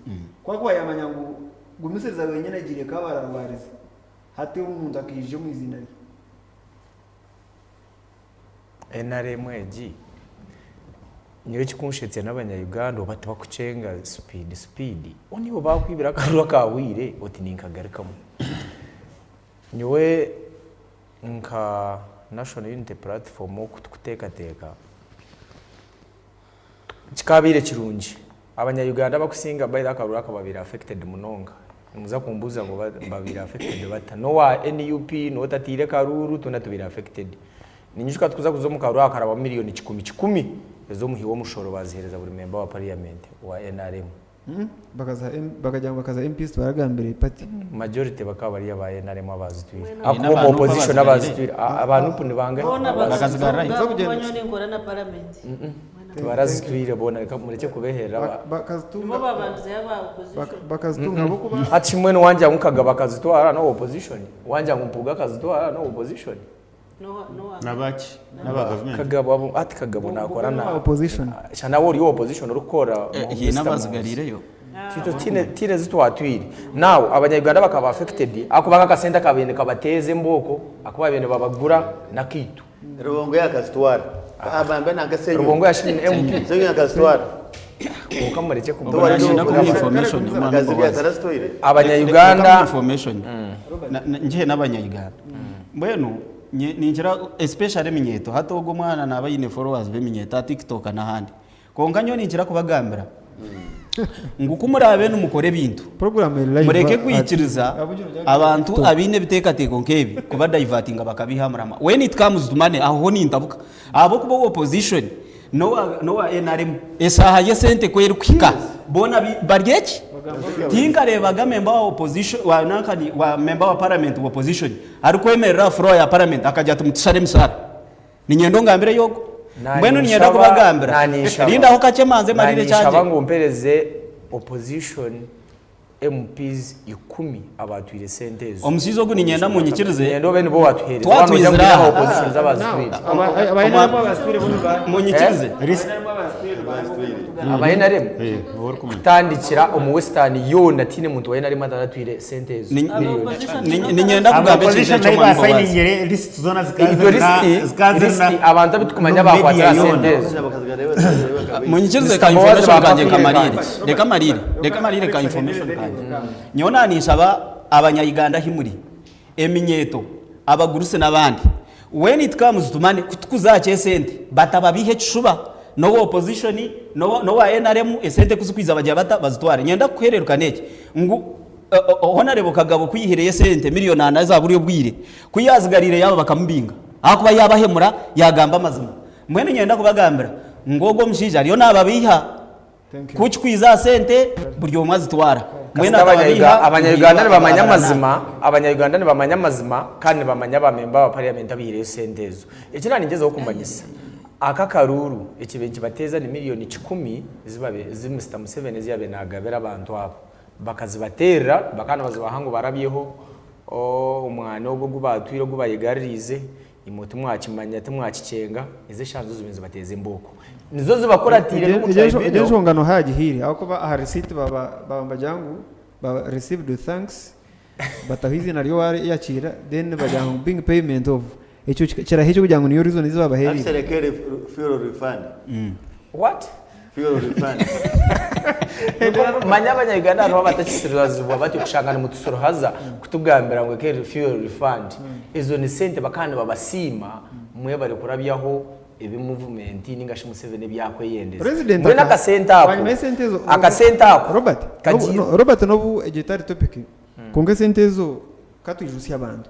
Ku akuba yaamanya ngu Gumisiriza wenyine agiire Kabale arwarize, hati omuntu akaija omu iziina rye. NRM egi nyowe ekikunshetsya n'abanya Uganda oba tibakukyenga supiidi supiidi, niiwe baakwibira akaruru akaahweire oti ninkagarukamu. Nyowe nka National Unity Platform oku tukuteekateeka, kikaabaire kirungi abanya Uganda abakusinga by the way akaruru aka babaire affected munonga. Nimuza kumbuuza ngu babaire affected bata? N'owa NUP, n'otataire karuuru, twena tubaire affected. Ninyijuka tukuza kuza omu karuru hakarabamu miriyoni kikumi kikumi ez'omuhi w'omushoro baaziheereza buri memba wa parliament owa nrm. Bakagira ngu bakaza MPs tibaragambire party. Majority bakaba bari aba nrm abazitwire. Haine Ahakuba aba omu nup opposition abazigarire. abazitwire aba nup ni bangahi? Boona Bakazigarrayo. bazitunga ahabw'okuba nyowe ninkora na paramenti. Tibarazitwire boona reka murekye kubeherera aba. Nibo babandizeho aba opposition. Bakazitunga ahabw'okuba. Hati mbwenu wangira ngu Kagabo akazitwara n'owa opposition? Wangira ngu Mpuuga akazitwara n'owa opposition? Nabaki? Naba gavumenti? Kagabo abo ati Kagabo nakora na opposition. Sha nawe ori owa opposition orikukora Haine abazigariireyo. Tito tiine tiine ezi twatwire. Now abanya Uganda bakaba affected ahakuba aka akasente akabaire nikabateeza embooko aku babaire nibabagura nakaitu. Rubongoya akazitwara. Abambe nanka Ssenyonyi. Rubongoya shi ni MP? Ssenyonyi akazitwara. Kwonka murekye Nashenda kumuha information omwana Akazirya Mbabazi. tarazitwaire. Abanya Reka Uganda muhe information. Ngihe n'abanya Uganda. Mbwenu ninkira especially eminyeeto hati ogwo omwana naaba aine followers b'eminyeeto aha TikTok n'ahandi. Kwonka nyowe ninkira kubagambira ngu ku muraabe nimukora ebintu Program eri live mureke at- kwikiriza abantu abaine ebiteekateeko nk'ebi kuba divertinga bakabiiha aha muramwa. When it comes to money aho ho nintabuka ahabw'okuba owa opposition n'owa n'owa nrm eshaaha y'esente ku erikuhika boona bari eki? Tinkareebaga member wa opposition wa nankani wa member wa parliament wa opposition Arikwemerera aha floor ya parliament akagira ati mutushare emishaara. Niinyenda ongambire yogo. Mbwenu niinyenda kubagambira. Rindaho kakye manze marire ekyangye. Naninshaba ngu ompereze opposition MPs ikumi abatwire sente ezo. Omushaija ogu niinyenda munyikirize. Niinyenda obe nibo watuhereza. Waaba noija Twatwizire ngu aha. opposition z'abazitwire. Munyikirize. Aba NRM kutandikira omu Western yoona tihaine muntu wa NRM ataratwire sente ezo. Niinyenda kugamba ekintu eki omwami Mbabazi. Igo lisiti abantu abu tukumanya bakwatsire aha sente ezo. Munyikirize ka Mister Mbabazi information kangye bakakwire nkamarire. kandi. Reka marire. Reka marire ka information kangye. Nyowe naninshaba abanya-Uganda ahi muri, eminyeeto, abagurusi n'abandi, when it comes to money, ku tukuza aha ky'esente, batababiiha ekishuba, n'owa opposition, n'owa NRM, esente ku zikwiza bagira bata? Bazitwara. Niinyenda kukuhereerukana eki, ngu Honarebo Kagabo ku yaihireyo esente miriyoni ana eza buri obwire, ku yaazigariire yaaba bakamubinga ahakuba yaabahemura yaagamba amazima. Mbwenu niinyenda kubagambira ngu ogwo omushaija ariyo naababeiha. Ku kikwiza aha sente buri omwe azitwara. Mbwenu Kasita atababeiha Abanya-Uganda muhindwa nibamanya ababarana. amazima, Abanya-Uganda nibamanya amazima kandi nibamanya ba memba ba parliament abaihireyo sente ezo. Eki naanigyezaho kumanyisa, aka akaruuru ekibaire nikibateeza ni miriyoni kikumi ezi Mister Museveni ezi yaabaire naagabira abantu abo. Bakazibateerera bakaba nibazibaha ngu barabyeho omwani ogwo ogu baatwire ogu bayegaruriize, imwe timwakimanya timwakikyenga, ezo eshaaha nizo zibaire nizibateeza embooko. Nizo zibakuratiire n'omu Egyo tribunal. enshonga nooha yagihaire ahabw'okuba aha receipt baba nibagira ngu received with thanks bataho eiziina ry'owayakiira then bagira ngu being payment of ekyo kiraha ki kugira ngu niyo reason ezi babaheereire? Actually, fuel refund. What? Fuel refund. Manya abanya-Uganda hariho abatakisiruhazibwa batyo kushanga nimutusiruhaza kutugambira ngu eka fuel refund. Ezo ni sente bakaba nibabasiima mwebare kurabyaho ebi movement ninga shi Museveni ebi akweyendeza. President Mbwenu aka akasente ako, bwanyima y'esente ezo akasente ako Robert kagiire. no, Robert n'obu egyo etari topic kwonka esente ezo katwijutsye abantu.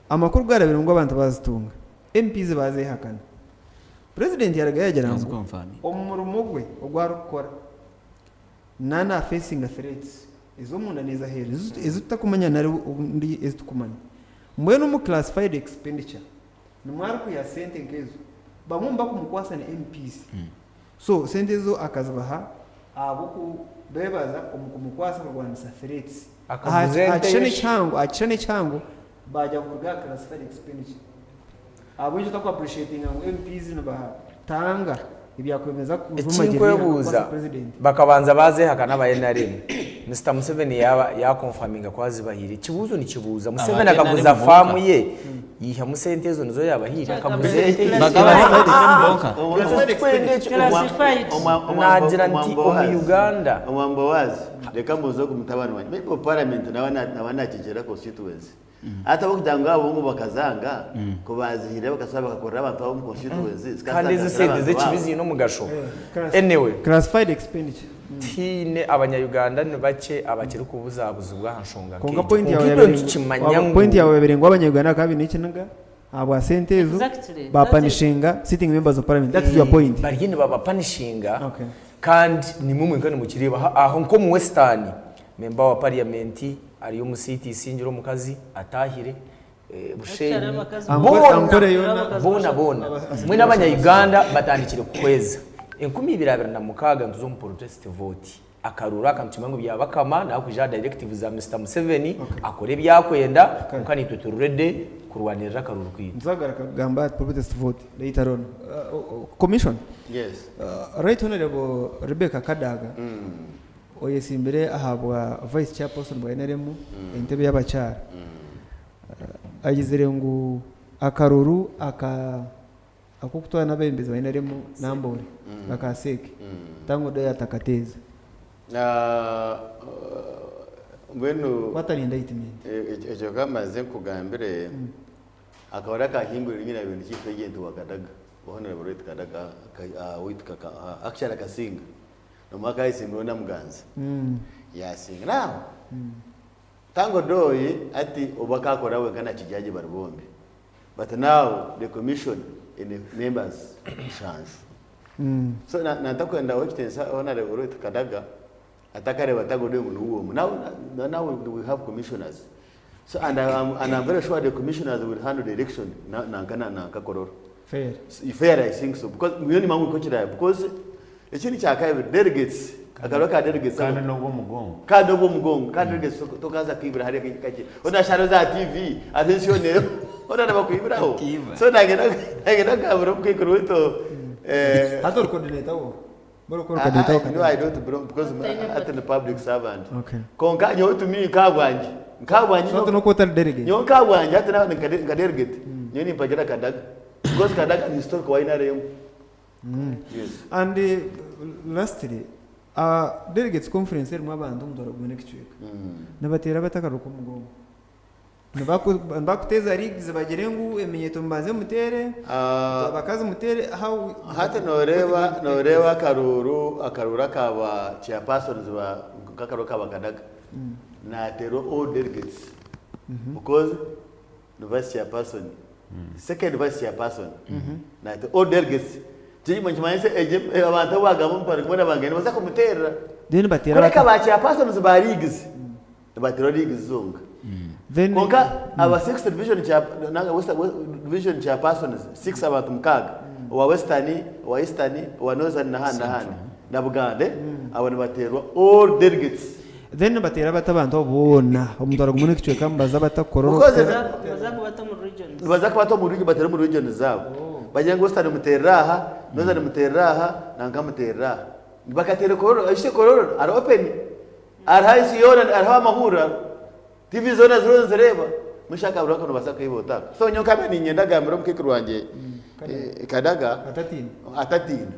Amakuru garabire ngu abantu bazitunga, MPs bazehakana. President yarugayo yagira ngu omu murimo gwe ogu arikukora na na facinga threats ez'omunda n'ezaheeru ezi tutakumanya nari obundi ezi tukumanya. Mbwenu omu classified expenditure nimwo arikwiha sente nk'ezo. Bamwe omu bakumukwasa ni MPs. So sente ezo akazibaha ahabw'okubeebaza omu kumukwasa kurwanisa threats. Akaguza Aha ente kishushani ye shi. ekihango, aha kishushani ekihango bagira ngu kuruga aha classified expenditure. Ahabw'enki otaku appreciatinga ngu MPs nibatanga ebyakwemeza kujumagiririra Ekinkwebuuza, kukwasa president? bakabanza bazehakana aba nrm, Mister Museveni yaaba ya confirminga ku azibahaire. Ekibuuzo nikibuuza, Museveni Aba akaguza NRM faamu bonka. ye, yaihamu sente ezo nizo yaabahaire? Akaguza ente ye? Bakaba NRM bonka. Tikwenda ekyo. Classified. Naagira nti omu Uganda. Omwambowazi, reka mbuuze ogu mutabani wangye. Maybe parliament nawe nakigyera constituency. Hati ahabw'okugira ngu abo ngu bakazanga, ku baazihire bakashuba bakakorera abantu abo omu constituency, Kandi ezi zikasagasira sente abantu z'ekibi baabo. ziine omugasho. Anyway. Classified expenditure. Tihaine abanya-Uganda ni bakye abakiri kubuzabuzibwa aha nshonga Kwonka nk'egyo. point Kwonka yawe itwe yabaire ngu nitukimanya ngu. point yawe yabaire ngu abanya-Uganda bakaba baine ekiniga ahabwa sente ezo Exactly. ba punishinga sitting members of parliament. That is your point. Bariyo nibabapanishinga Okay. kandi nimwe mwenka nimukireeba. Aho nk'omu Western, Member wa parliament ari omu seat isingire omukazi atahire Bushenyi boona boona boona mbwenu abanya Uganda batandikire kuhweza 2026 nituza omu protest vote akaruru aka nitukimanya ngu byabakama nakwija aha directive za Mister Museveni akore ebyakwenda kwonka naitwe turi ready kurwanirira akaruru kaitu. Nituza kugamba aha protest vote later on. Commission. Yes. Right Honorable Rebecca Kadaga. Oyetsimbire ahabwa Vice Chairperson bwa NRM entebe y'abakyara agizire ngu akaruru aka ak'okutwara n'abeebembezi ba NRM Namboole aka CEC Tanga Odoi atakateeza. Mbwenu What an indictment. Ekyo kamaze nkugambire akaba akahingurire nyine abintu chief agent wa Kadaga Honorable Ruth Kadaga waitu actually akasinga. Omwe akayesimbiraho Namuganza yasinga. Now Tanga Odoi hati obu akakora wenka na Kijaji bari bombi but now the commission eine members mushanju. So nantakwenda owekitiinisa Honourable Ruth Kadaga atakareeba Tanga Odoi ngu niwe omwe. Now now we have commissioners so and and I'm very sure the commissioners will handle the election nanka nanka Kololo. Fair. Fair I think so because nyowe nimanya ngu nikwo kiraabe because Ekindi kya kabiri, delegates, akaruru ka delegates Kandi n'obw'omugongo. Kandi n'obw'omugongo. Kandi delegates tokaza kwibira hariya kakye. Hoona ashara za TV, ate ensi yoona eriho. Hoona nibakwibiraho. So nagenda nagenda kugambira omukaikuru waitu eh, Hati ori coordinator wo? Mbwenu ori coordinator wo No, I don't belong because hati ni public servant. Okay. Konka nyowe to me nkabwangye. Nkabwangye. So hati n'okuba otari delegate. Nyowe nkabwangye hati naba nka delegate. Nyowe nimpagira Kadaga. Because Kadaga ni historic wa NRM. Yes. And lastly, delegates conference erimu abantu omutwaro gumwe n'ekicweka. Nibateera bata akaruru k'omugongo? Nibaku- Nibakuteeza leagues bagire ngu eminyeeto mubanze muteere, abakazi muteere, how Hati noreeba noreeba akaruuru akaruuru aka ba chairpersons ba nk'akaruuru aka bakadaga nateerwa all delegates because ni vice chairperson second vice chairperson nati all delegates kiri nikimanyisa egi abantu abu bagamba omu parliament boona bangenda nibaza kumuteerera Then bateera kureka bata? ba chairpersons ba leagues nibateerwa leagues zonka Then kwonka aba sixth division chair nanga west division chairpersons six abantu mukaaga owa western owa eastern owa northern nahandi nahandi na Buganda abo nibateerwa all delegates. Then nibateera bata abantu abo boona omutwaro gumwe n'ekicweka nibaza bata kukora Because okuteera? Nibaza kubata omu regions. Nibaza kubata omu region bateere omu regions zaabo. Bagire ngu Western muteerere aha, Northern muteerere aha, nanka muteerere aha. Bakateera Kololo, oishe Kololo ari open. Hariho ensi yoona hariho amahurire. TV zoona ziriho nizireeba. Mbwenu shi akabura ako nobaasa kukaiha ota? So nyowe nkaaba niinyenda gambira omukaikuru wangye Kadaga Atatiina. atatiina.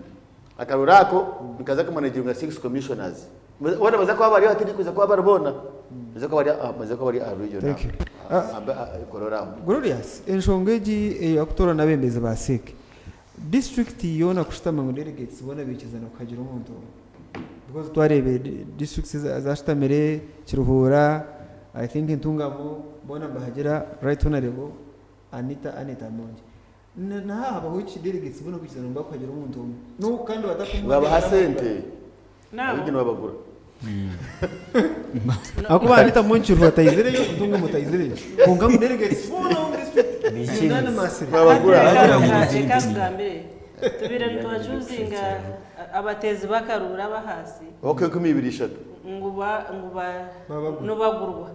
Akaruru ako nikaza kumanejinga 6 commissioners. Boona baza kuba bari hati kuza kuba bari boona. Baza kuba bari baza kuba bari aha region. Thank you. Ikorora aho. Glorious, enshonga egi eyakutoorana abebembezi ba CEC, disiturikiti yoona kushutama ngu delegates boona baikiriza kuhagira omuntu omwe because twareeba districts ezashutamire, Kiruhura, I think Ntungamo, boona nibahagira Right Honourable Anita Annet Amongi. Na haha habaho ki delegates boona kwikirizana ngu bakuhagira omuntu omwe no kandi batakumwongyera Babaha sente. Abaingi nibabagura. Ahakuba Anita Amongi Kiruhura taizireyo, Ntungamo taizireyo kwonka ngu delegates boona omu district unanimously. Babagura. Reka nkugambire, tubaire nitubacuuzinga abateezi b'akaruuru ab'ahaasi Ok, 2030. ngu ba ngu ba nibagurwa.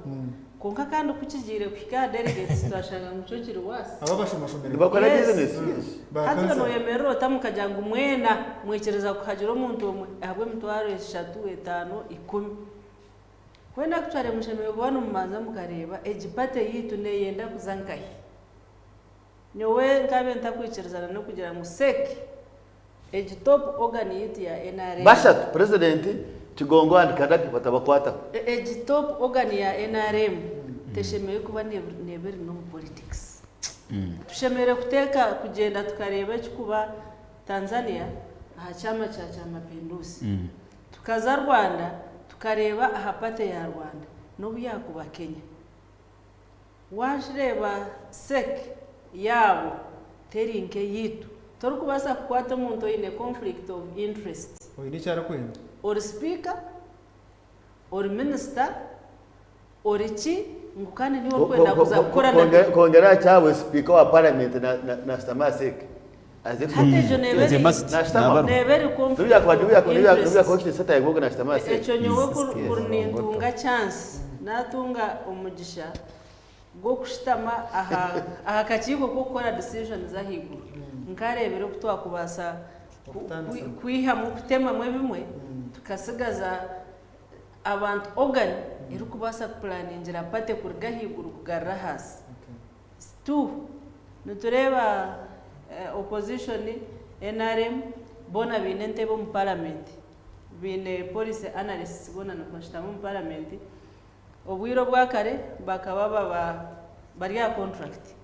Kwonka kandi ku kigiire kuhika aha delegates twashanga ngu kyo kiri worse. Abo abashomashomire. Nibakora Yes. business, yes. Ba Hati councillor. noyemerera ota mukagira ngu mwena mwikiriza kuhagira omuntu omwe ahabw'emitwaro eshatu, etaano, ikumi. Kwenda actually mushemereire kuba nimubanza mukareeba egi party yaitu neyenda kuza nkahi. Nyowe nkabe ntakwikirizana n'okugira ngu CEC Egi top organ yaitu ya nrm. Bashatu, President, Kigongo and Kadaga batabakwataho. Egi top organ ya nrm teshemereire kuba neeba eri n'omu politics. Tushemereire kuteeka kugyenda tukareeba ekikuba Tanzania aha kyama kya Kyamapinduzi. Tukaza Rwanda tukareeba aha party ya Rwanda n'obu yaakuba Kenya. Wagireeba sec yaabo teri nk'eyaitu. Torikubaasa kukwata omuntu oine conflict of interest. Oine eki arikwenda. Ori sipiika, ori minisita, ori ki ngu kandi niiwe orikwenda kuza kukora na. Kwongyera aha kyabo sipiika wa paramenti naashutama aha sec. Hati egyo neeba eri neeba eri conflict of interest. Ekyo nyowe kuri nintunga chance, natunga omugisha gw'okushutama aha aha kakiiko k'okukora decisions ahaiguru, nkareebire oku twakubaasa kwihamu kutemamu ebimwe tukasigaza abantu organ erikubaasa kupulaningira party kuruga ahaiguru kugarura ahaasi. Tu, nitureeba opposition, nrm, boona baine entebe omu parliament, baine policy analysts boona nibashutama omu parliament, obwire obwakare bakaba baba bari aha contract,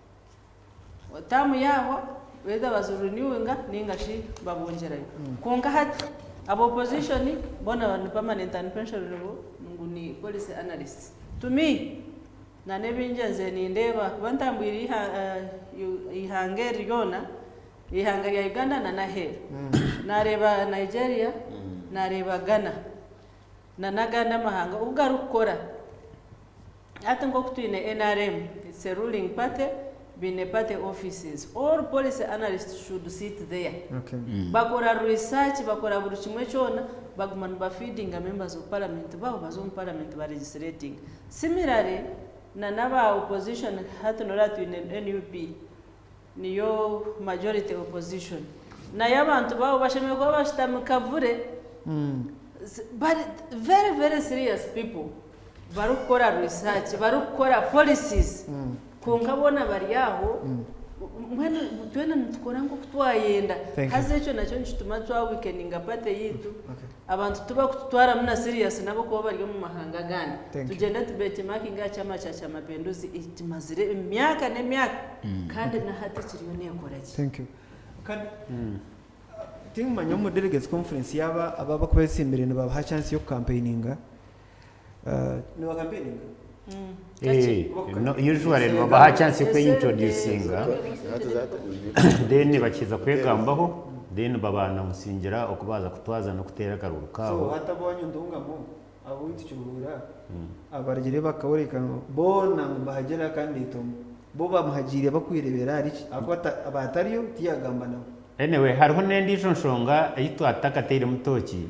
term yahwa either bazi renewinga ninga shi babongyerayo. Kwonka hati aba opposition boona ni permanent and pensionable ngu ni policy analysts. To me, Na n'ebingi nze nindeeba kuba ntambwire eihanga eri ryona, eihanga rya Uganda na n'aheeru. Naareeba Nigeria, naareeba Ghana na n'agandi amahanga oku garikukora. Hati nk'oku twine nrm, it's a ruling party, baine party offices. All policy analysts should sit there. Bakora research, bakora buri kimwe kyona, baguma niba feedinga members of parliament baabo baza omu parliament ba legislatinga. Similarly na n'aba opposition hati noreeba twine nup niyo majority opposition nayo abantu baabo bashemereire kuba bashutami kavure bari very very serious people barikukora research barikukora policies kwonka boona bari aho mbwenu twena nitukora nk'oku twayenda Thank you. haza ekyo nakyo nikituma twa weakeninga party yaitu Abantu tibakututwaramu na serious nabo kuba bari omu mahanga agandi. Thank you. Tugyende tu benchmarkinge aha kyama kya Kyamapenduzi ekimazire emyaka n'emyaka kandi na hati kiriyo nekora gye. Thank you. Kandi tinkumanya omu delegates conference yaaba aba abakuba betsimbire nibabaha chance y'oku campaigninga. Niba campaigninga? Eh, no, usually nibabaha chance y'okweintroducinga then bakiza kwegambaho then babaanawusingira oku baaza kutwaza n'okuteera akaruru So kaabo. hati ab'owanyu Ntungamo, ab'owaitu Kiruhura, abarugire bakaoreka ngu boona ngu mbahagira candidate omwe. Bo bamuhagiire bakwirebera ahari ki? Ahakuba aba atariyo tiyagamba nabo. Anyway, hariho n'endiijo nshonga ei twatakateiremu tooki.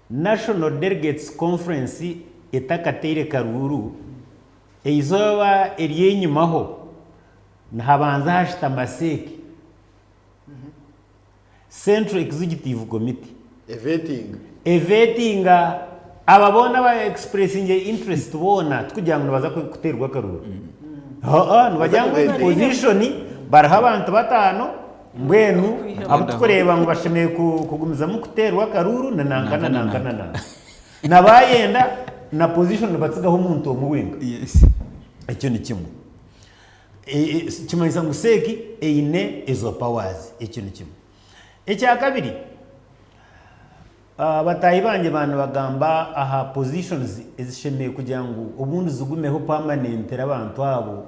National Delegates Conference etakateire karuuru, eizooba ery'enyimaho nihabanza hashutama CEC, Central Executive Committee, Evetinga. Evetinga aba boona aba expressinge interest boona tikugira ngu nibaza kuteerwa akaruuru. Haa, nibagira ngu position bariho abantu bataano. Mbwenu abu tukureeba ngu bashemereire kugumizamu kuteerwa akaruuru ni nanka na nanka na nanka. Na baayenda na position nibatsigaho omuntu omwe wenka. Ekyo ni kimwe. Kimanyisa ngu CEC eine ezo powers. Ekyo ni kimwe. Ekyakabiri, Bataahi bangye baaba nibagamba aha positions ezishemereire kugira ngu obundi zigumeho permanently abantu abo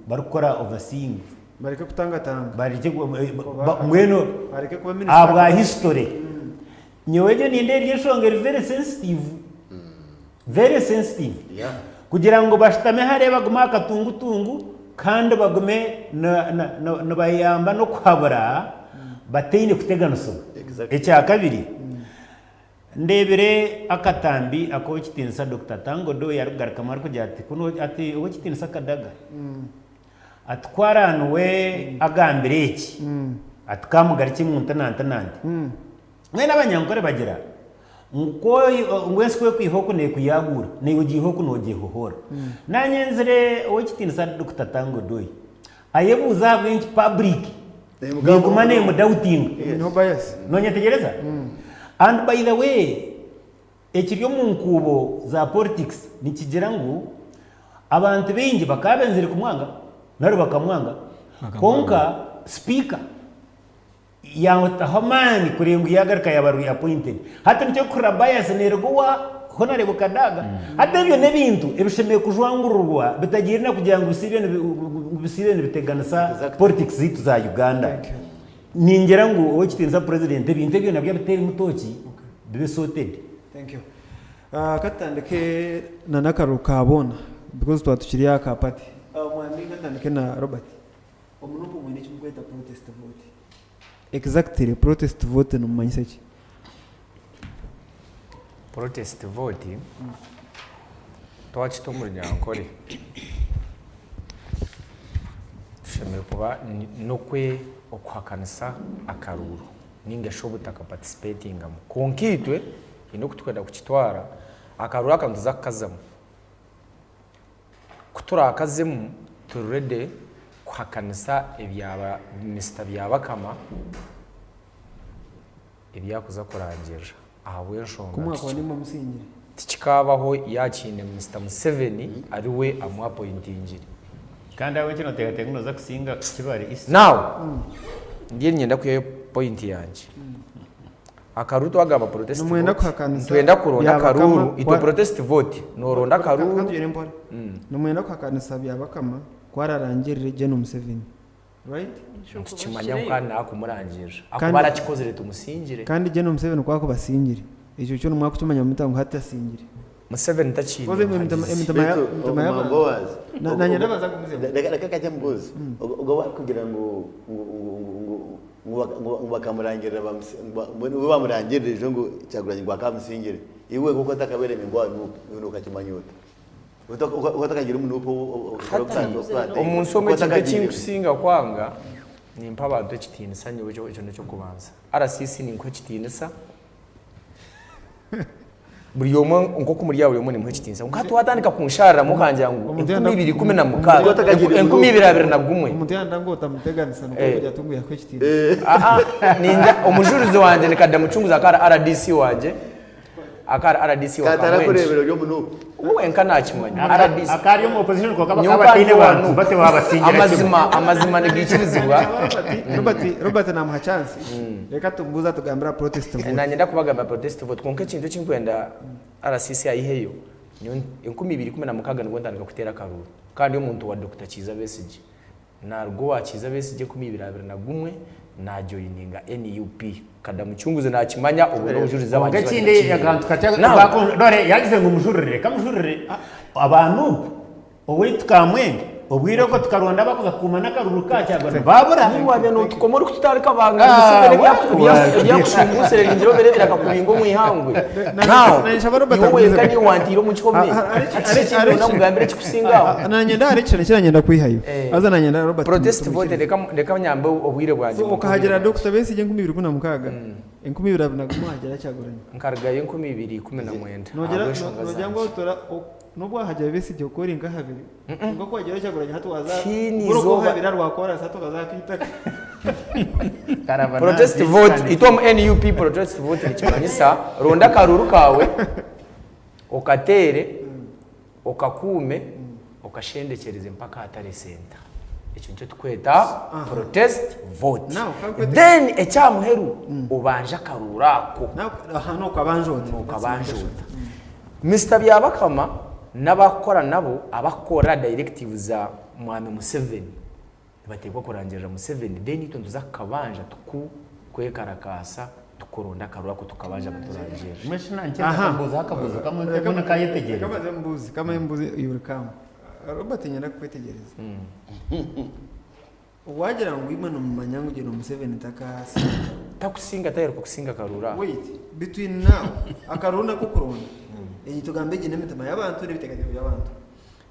barikukora overseeing. Bareke kutangatanga. Bareke mbwenu Bareke kuba minisita. ahabwa history. Nyowe egyo nindeeba eri enshonga eri very sensitive, very sensitive. Kugira ngu bashutame hariya bagume aha katungutungu kandi bagume nibayamba n'okuhabura bataine kuteganisibwa. Ekyakabiri, ndeebire akatambi aku Ow'ekitiinisa Dokita Tang Odoi arikugarukamu arikugira ati, kunu ati Ow'ekitiinisa Kadaga ati ku araanuwe agambire eki, ati kamugarukye ngu nti na nti na nti. Mbwenu Abanyankore bagira ngu ku ngu ensi ku ekwiha oku neekuyaguura, naiwe ogiiha oku noogyehohoora. Naanye nzire Ow'ekitiinisa Dokita Tang Odoi ayebuuza ahabw'enki public neeguma neemudoubtinga. No bias. Noonyetegyereza? And by the way, ekiri omu nkuubo za politics nikigira ngu abantu baingi bakaba benzire kumwanga nari bakamwanga, kwonka sipiika Yaataho amaani kureeba ngu yaagaruka yaaba reappointed. Hati nikyo orikuhurira bias neeruga owa Honarebo Kadaga. Hati ebyo n'ebintu ebishemereire kujwangururwa bitagiire na kugira ngu bisiibe ngu bisiibe nibiteganisa politics zaitu za Uganda. Ningira ngu Ow'ekitiinisa President ebintu ebyo nabyo abiteeremu tooki bibe sorted. Thank you. Ka tutandike na n'akaruru ka boona because twaba tukiri aha ka party. Omwami ka ntandike na Robert. Omu nup mwine eki mukweta protest vote. Exactly protest vote nimumanyisa ki? Protest vote twakita omu runyankore tushemereire kuba n'okwe okuhakanisa akaruuru ninga shi obutaka participatingamu kwonka itwe haine oku turikwenda kukitwara akaruuru aka nituza kukazamu. Ku turaakazemu turi ready kuhakanisa ebya Mister Byabakama ebi arikuza kurangirira ahabw'enshonga Ku mwakuba nimwo musingire. Tikikaabaho yaakiine Mister Museveni ariwe amu appointingire. Kandi ahabw'enki nooteekateeka ngu nooza kusinga Kibale East? Now, ndiyo niinyenda kwihayo point yangye. Akaruru twagamba protest Nimwenda vote kuhakanisa nitwenda kuronda Byabakama akaruru itwe kwa- protest vote noronda akaruru Katugire mpora. Nimwenda kuhakanisa Byabakama ku ararangirire Gen Museveni. Right? Nitukimanya ngu kandi nakumurangirira Kandi- akuba arakikozire tumusingire. Kandi Gen Museveni ku akuba asingire, ekyo kyo nimwakukimanya muta ngu hati asingire? Museveni takiine Koze emitima muhagizi. emitima ya Beitu emitima ogwo y'abantu. Boaz, Na- Nanye ndabanza kugumizemu. Reka reka kakye mbuuze. Ogwo barikugira ngu ngu ngu ngu ngu Ngu bakamurangirira mbwenu bo bamurangirira ejo ngu Kyagulanyi ngu akamusingire. Iwe nk'oku otakabaire memba wa Nup, iwe nokakimanya ota? Otakagire omu Nup Hati omunsi omu ekintu ekinkusinga kwanga nimpa abantu ekitiinisa nyowe ekyo n'ekyokubanza. RCC ninkuha ekitiinisa. Buri omwe nk'oku muri aha buri omwe nimuha ekitiinisa. Kwonka hati waatandika kunshariramu okangira ngu 2016, 2021. Omuntu yaaba ngu otamuteganisa nikwo orikugira oti ngu yakuha ekitiinisa. Ningira omujurizi wangye ni Kada Mucunguzi akaba ari RDC wangye, akaba ari RDC wa Kati Kamwengye. arakureebera ori omu Nup. We wenka naakimanya. RDC. Akaba ari omu opposition kwonka Nyowe bakaba nkaba ndi bataine owa bantu Nup. batyo baabasingira kimwe. Amazima, amazima nigaikirizibwa. Robert, Robert naamuha chance. Reka tumubuuze atugambire aha protest vote. Nanye ndakubagambira protest vote kwonka ekintu ekinkwenda RCC ayiheyo nyowe 2016 nibwo ntandika kuteera akaruuru kandi omuntu wa Dokita Kiiza Besigye naruga owa Kiiza Besigye 2021 najoyininga NUP Kada Mucunguzi nakimanya obwo nobujurizi Kwonka abantu ekindi akantu kakye Now, dore yagize ngu mujurire reka mujurire aba Nup Owaitu Kamwenge, obwire obwo tukaronda abakuza kukuuma n'akaruru ka Kyagwa nibaabura. Niiwe waabya nootukoma orikututandika banga Museveni ebyakushumbusire ningira obireebire akakubinga omu ihangwe. Now, iwe wenka niiwe wantiire omu kihome. Hati shi ekindi noona nkugambire ekikusinga aho? Naanye nda hariho ekishani eki nanyenda kwihayo. Haza naanye nda Robert Protest vote reka nyambe obwire bwangye. So okahagira Dokita Besigye 2016, 2021 wahagira Kyagulanyi. Nkarugayo 2019 Noogira ahabw'enshonga noogira ngu zangye. otora N'obu wahagira Besigye okwo ori nk'ahabiri, kwonka ku wagira Kyagulanyi hati waaza Tihaine buri oku izooba. ohabire aha rwa koorasi hati okaza aha k'eitaka. Protest vote itwe omu NUP protest vote nikimanyisa ronda akaruru kaawe okateere okakuume okashendekyereze mpaka ahatare senta. Ekyo nikyo tukweta protest vote. Now, kankwete- Then ekyamuheru obanje akaruru ako. Now, aha nokabanja ota. Nokabanja ota. Mister Byabakama n'abakukora nabo abakukorera directives za Mwami Museveni nibateekwa kurangirira Museveni then itwe nituza kukabanja tuku kwekarakaasa tukuronda akaruru ako tukabanja baturangirire. Mbwenu shi nankye nkabuuzaho akabuuzo kamwe nk'ebi nkayetegyereza. Kamaze mbuuze, kamaze mbuuze you will come. Robert nyenda kukwetegyereza. Wagira ngu imwe nimumanya ngu Gen Museveni takasinga akaruru. Takusinga taheruka kusinga akaruru ako. Wait, between now, akaruru nako kuronda, egi tugambe egi n'emitima y'abantu n'ebiteekateeko by'abantu.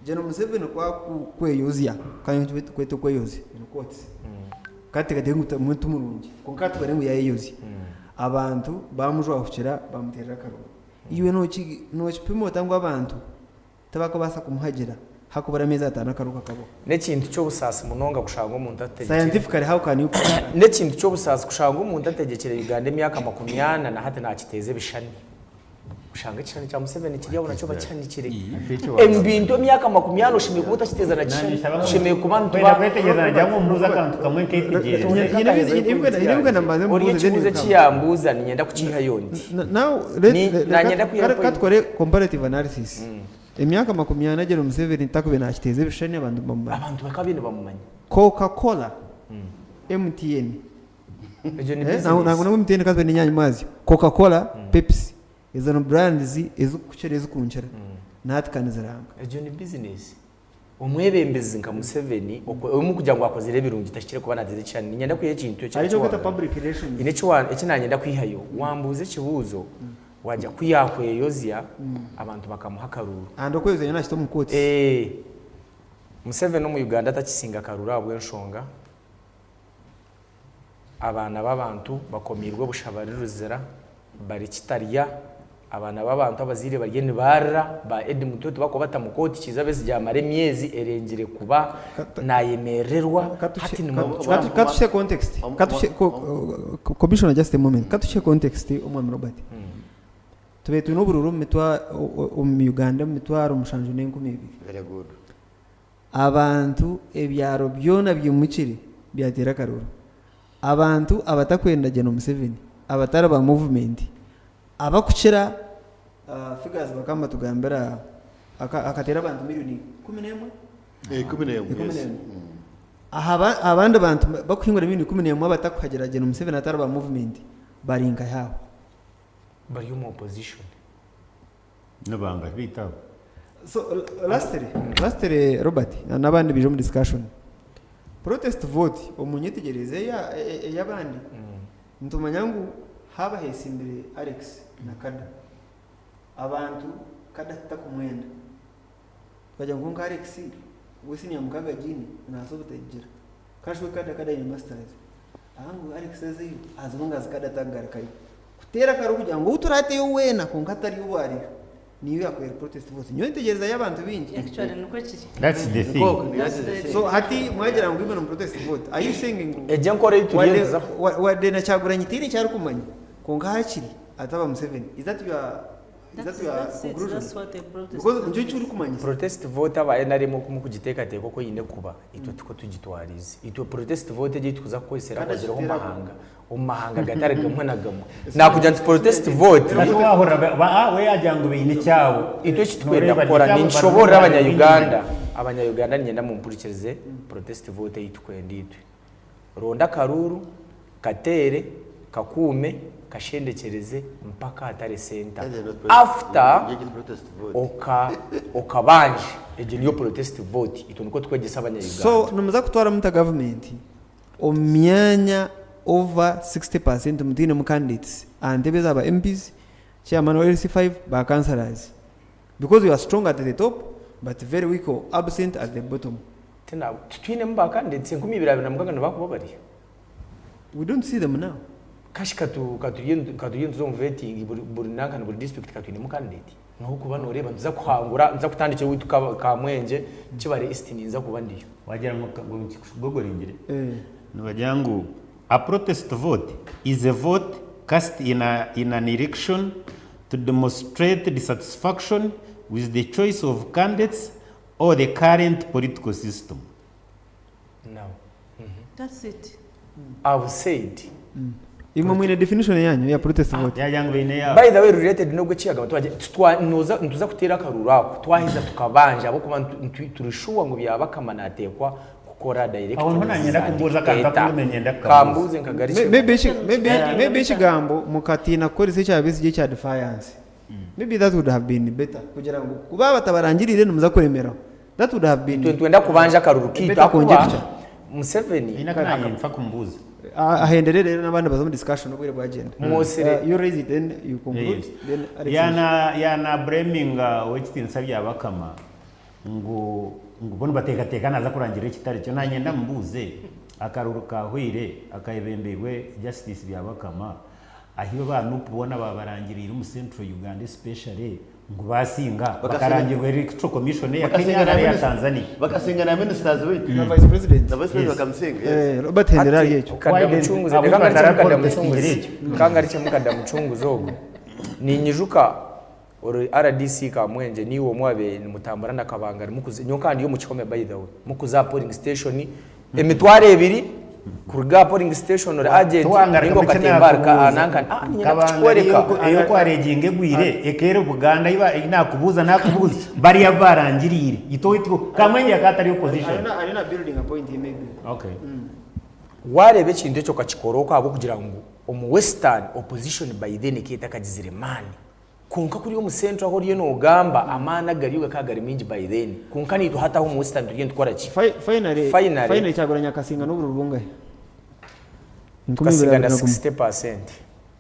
Gen Museveni ku akukweyozya, kandi nikyo tukweta okweyozya in quotes, ka tuteekateeke ngu ti murungi, kwonka ka tubare ngu yaayeyozya, abantu baamujwahukira baamuteerera akaruru. Iwe nookipima ota ngu abantu Tibakubaasa kumuhagira hakubura ameezi atano akaruru kakabaho. N'ekintu ky'obusaasi munonga kushanga omuntu ategekire. Scientifically how can you prove that? N'ekintu ky'obusaasi kushanga omuntu ategekire Uganda emyaka makumyana na hati nakiteeza ebishushani. Oshanga ekishushani kya Museveni kiri aho nakyo bakihanikire. Ebi bintu emyaka makumyana oshemereire kuba otakiteeza na kishushani. Tushemereire kuba nituba. Kwenda kwetegyereza nagira ngu ombuuze akantu kamwe nketegyereze. Ori ekibuuzo eki yambuuza niinyenda kukiihayo nti. Now let, Nanyenda kwiha let, point. katukore comparative analysis. Emyaka makumyana Gen Museveni takube nakiteeza ebishushani abantu bamumanya. Abantu bakaba nibamumanya. Coca Cola, MTN. Egyo ni Eh, business. nangwa ngu MTN katube n'enyaanya mwazyo. Coca Cola, Pepsi. Ezo ni brands ezikukira ezikunkira. Nahati ka niziranga. Egyo ni business. Omwebembezi nka Museveni omu kugira ngu akozire ebirungi tahikire kuba nateeza ekishushani. Niinyenda kwiha ekintu eki Hari eki orikweta eki public relations. Haine eki nanyenda kwihayo. Wambuuza ekibuuzo wagira ku yaakweyozya abantu bakamuha akaruuru. And okweyozya nyowe nakita omu quotes. Museveni omu Uganda atakisinga akaruuru ahabw'enshonga Abaana b'abantu bakomiirwe busha bari ruzira, bari kitarya, abaana b'abantu abazaire bariyo nibarira, ba Eddie Mutwe tibakubata mu kooti Kiiza Besigye amara emyezi erengire kuba nayemerererwa hati nimucwamu. Katushe context. Katushe commissioner just a moment. Katushe context omwami Robert. Tubaire twine obururu omu mitwa omu Uganda omu mitwaro 7200. Very good. Abantu ebyaro byona byimukire byateera akaruru. Abantu abatakwenda Gen Museveni, abatari ba movement, abakukira figures bakaba nibatugambira akateera abantu million 11? 11, Ikumi yes. n'emwe. Aha abandi bantu bakuhingura million 11 abatakuhagira Gen Museveni atari ba movement bari nkahi aho? Bari omu opposition. Nibanga beitu abo. So lastly, lastly Robert n'abandi baije omu discussion. Protest vote omu nyetegyereza eya ey'abandi nitumanya ngu haaba hesimbire Alex na Kada abantu Kada tutakumwenda tukagira ngu kwonka Alex we senior mukaga agiine naasa obutagigira kashi we Kada Kada aine masters aha ngu Alex azeyo aziho ngu azi Kada atakugarukayo. Kuteera akari kugira ngu ou turaateyo weena kwonka atari ou ariyo niyo yaakubaire protest vote. Nyowe ntegyerezayo abantu baingi. Actually nikwo kiri. That's the thing. That's the thing. So hati mwagira ngu imwe ni protest vote. Are you saying ngu Egyo enkora ei turiyo wadde nituza wadde na Kyagulanyi tihaine eki arikumanya kwonka hakiri ataba Museveni. Is that your Is that That's, your that's it. conclusion? That's what a protest Because vote nikyo is. eki orikumanyisa. Protest vote aba NRM oku mukugiteekateeka oku eine kuba, itwe tikwo tugitwariize. Itwe protest vote egi ei tukuza kukozesa Kandi erakozire omu ekiteerako. mahanga, omu mahanga gatari gamwe na gamwe. Naakugira nti protest vote. Hati waahurira ba- ba- ah, we yaagira ngu baine ekyabo. Itwe eki tukwenda Nooreeba kukora, ekyabo ninshoboorora barimu Abanya-Uganda, Abanya-Uganda niinyenda mumpurikirize, protest vote ei tukwenda itwe. Ronda akaruuru, kateere, kakuume, kashendekyereze mpaka ahatare senta. After oka okabanja, egyo niyo protest vote. Itwe nikwo tukwegyesa abanya-Uganda. So nimuza kutwara muta gavumenti omu myanya over 60% mutainemu candidates aha ntebe eza ba MPs, chairman wa LC5, ba councillors because you are strong at the top but very weak or absent at the bottom. Tina, titwinemu ba candidates 2026 nibakuba bariyo. We don't see them now. Kashi katu katuriyo katuriyo nituza omu vetting buri buri nanka buri district katwinemu candidate. Nokuba noreeba nituza kuhangura nituza kutandikira owaitu Kamwengye, Kibale East ninza kuba ndiyo. Wagira ngu ngu nkikugogoringire. Nibagira ngu a protest vote is a vote cast in a in an election to demonstrate dissatisfaction with the choice of candidates or the current political system. Now, That's it. I've said. Imwe mwine definition yanyu ya protest vote. Yagira ngu baine eyaabo. By the way related n'obwo ekiyagamba twagira tutwa noza nituza kuteera akaruru ako twaheza tukabanja ahabw'okuba nitu- nitu- turi sure ngu Byabakama nateekwa kukora Aho niho directives nanyenda za kubuuza akantu dictator. aku niinyenda kukabuuza. Kambuuze nkagarukye. Maybe eki- maybe- maybe ekigambo mukatiina kukoresa ekya Besigye ekya defiance. Maybe that would have been better kugira ngu ku baaba batabarangiriire nimuza kuremeraho. That would have been Itwe nitwenda kubanja akaruru a kaitu better ahakuba conjecture. Museveni Haine aku naanye nfa kumubuuza. Ahendere reero n'abandi baze omu discussion obwire bwagyenda. Mwosire. You raise it then you conclude Yes. then Alex. Yaana yaana blaminga ow'ekitiinisa Byabakama ngu ngu bo nibateekateeka naaza kurangirira ekitari kyo. Naanye ndamubuuze akaruru kaahweire akayebembeirwe Justice Byabakama ahi aba Nup boona baabarangiriire omu Central Uganda especially ngu baasinga bakarangirwa Electoral Commission eya Kenya nari eya Tanzania. Bakasinga na ministers baitu. Na vice president. Na vice president bakamusinga. Yes. Robert Hendera ari ekyo. Kada mucunguzi, Why reka then, ngarukye ahabw'okuba mukada protestingire mucunguzi. ekyo. Reka ngarukye mukada mucunguzi ogwo. Ninyijuka ori RDC Kamwengye niiwe omwe owabaire nimutambura na Kabangari mukuza, nyowe nkaba ndi omu kihome by the way, mukuza aha polling station emitwaro ebiri kuruga aha polling station ori agent Tiwangaruka ninga mu eki okatemba ahari ka naakubuuza. nankani ah niinyenda Kabangari kukikworeka. ey'okwareginga egwire ekeera Buganda ei naakubuuza naakubuuza bariya abu baarangiriire itwe owaitu Kamwengye akaba atari opposition. Ariyo na building a point maybe. Okay. Waareeba ekintu ekyo okakikora okwo ahabw'okugira ngu omu western opposition by then ekaba etakagizire maani. Kwonka kuriya omu central ahu oriyo noogamba amaani agariyo gakaba gari maingi by then. Kwonka naitwe hati aha omu western turiyo nitukora ki? Finally, Finally. finally Kyagulanyi akasinga n'obururu bungahi? Tukasinga na 2021. 60%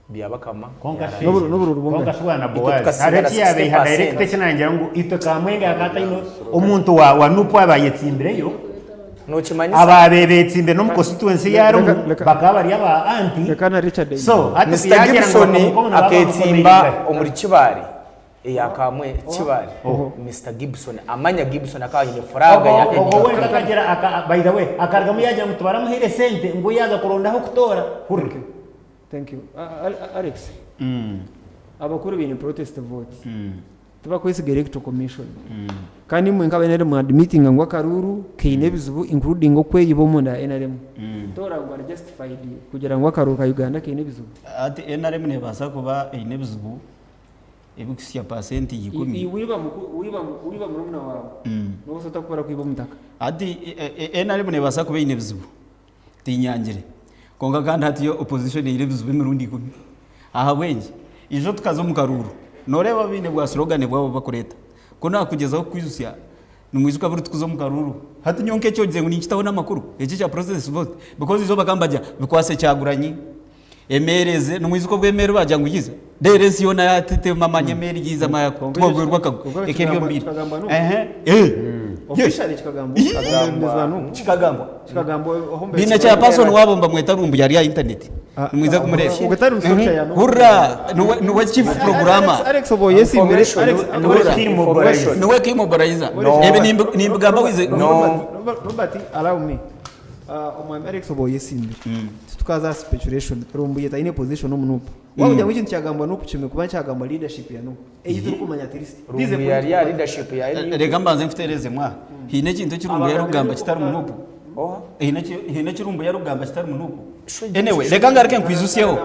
Byabakama Kwonka shi N'obururu n'obururu kwonka bungahi? shi bwana Itwe Boaz tukasinga hariho na eki yaabaiha 60%. direct eki nangira ngu itwe Kamwenge akaba ataine omuntu wa wa Nup abaayetsimbireyo Nokimanyisa abaabaire beetsimbire n'omu constituency ei arimu Reka- reka- bakaba bari aba anti Reka na Richard so hati Mister yagira ngu Gibson bakamukomera aketsimba babamukomeire omuri Kibaale eya Kamwe Kibaale Mister Gibson amanya Gibson akaba aine furaaga ya Ogwo NUP. wenka akagira aka by the way akarugamu yagira ngu tibaramuhaire sente ngu yaaza kurondaho kutoora hurira. Thank you. Alex, abakuru baine protest vote. Tibakwesiga electoral commission. Kandi imwe nk'aba NRM mwa-admittinga ngu akaruuru kaine ebizibu including okweyiba omunda ya NRM. Toora ngu bari justified kugira ngu akaruuru ka Uganda kaine ebizibu? Hati NRM nebaasa kuba eine ebizibu ebikuhitsya paasenti ikumi. Iwe iba muku- iba mu- iba murumuna waawe noobaasa ota kuba orakwiba omutaka? Hati NRM nebaasa kuba eine ebizibu Tinyangire. Kwonka kandi hati yo opposition eine ebizibu emirundi ikumi. Ahabw'enki? Ijo tukaza omu karuuru, nooreeba baine bwa slogan bwabo obu bakureeta. Ku naakugyezaho kukwijutsya, nimwijuka buri tukuza omu karuuru? Hati nyowe nk'eki ogizire ngu ninkitaho n'amakuru, eki ekya process vote, because eizooba bakaba nibagira bikwase Kyagulanyi, emeeri eze, nimwijuka obu emeeri baagira ngu yiiza? Reero ensi yoona yaatetema manya emeeri yiiza manya Kwonka twagwerwa akagwe, kwonka eka eri omu kikagambwa kikagambwa miiri. n'ogu. Ehe, eh, yes. Officially kikagambwa omwebembezi wa Nup. Kikagambwa. Kikagambwa aho Baine mbere chairperson waabo nibamweta Lumbuye ari aha internet. Nimwiza kumureeba. Ogwo tari mustructure ya Nup. Hurira niwe niwe chief programmer. Alex Alex Oboyesi imbere Information. Alex Niwe Hurira. team mobilizer. Niwe team mobilizer. No. Ebi nimbi- nimbigamba wize. No. Robert, Robert allow me. Omwami Alex Oboyesi imbere. Titukaza speculation. Lumbuye taine position omu Nup. Wakugira ngu ekintu kyagambwa Nup kimwe kuba kyagambwa leadership ya Nup. Ei turikumanya at least. This is a Lumbuye ari political aha party. leadership ya NUP. Reka mbanze nkuteereze mwa. Haine ekintu eki Lumbuye arikugamba kitari mu Nup? Oha. Haine eki haine eki Lumbuye arikugamba kitari mu Nup? Anyway, reka ngaruke nkwijutsyeho.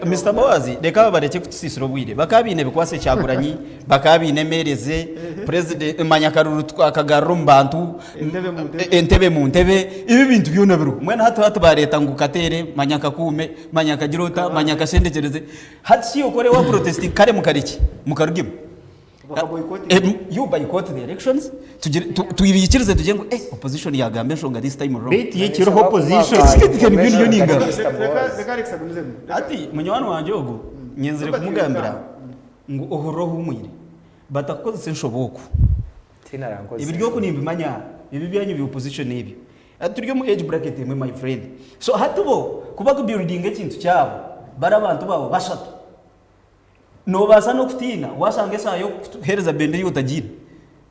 Mister Boaz, reka aba barekye kutusiisira obwire. Bakaba baine ebikwatso Kyagulanyi, bakaba baine emeeri ze, president manya akaruru akagarura omu bantu, Entebe mu ntebe. entebe mu ntebe, ebi ebintu byona biriho. Mbwenu hati hati baareeta ngu kateere, manya kakuume, manya kagire ota, manya kashendekyereze. Hati shi okore wa protesting kare mukarekye, mukarugemu. You boycott the elections, tugire twibikirize tugire ngu eh opposition yagamba enshonga this time wrong. Beitu yo ekiriho opposition. Ekyo ninga. Reka Alex agumizemu. Hati munywani wangye ogu nyenzire kumugambira ngu ohurire ohumwire batakukozesa enshobe oku. Ebiri oku nimbimanya ebi byanyu bya opposition ebyo. Turi omu age bracket emwe my friend. So hati bo ku bakubuildinga ekintu kyabo bari abantu babo bashatu. Noobaasa n'okutiina waashanga eshaaha y'okuheereza bendera iwe otagiine.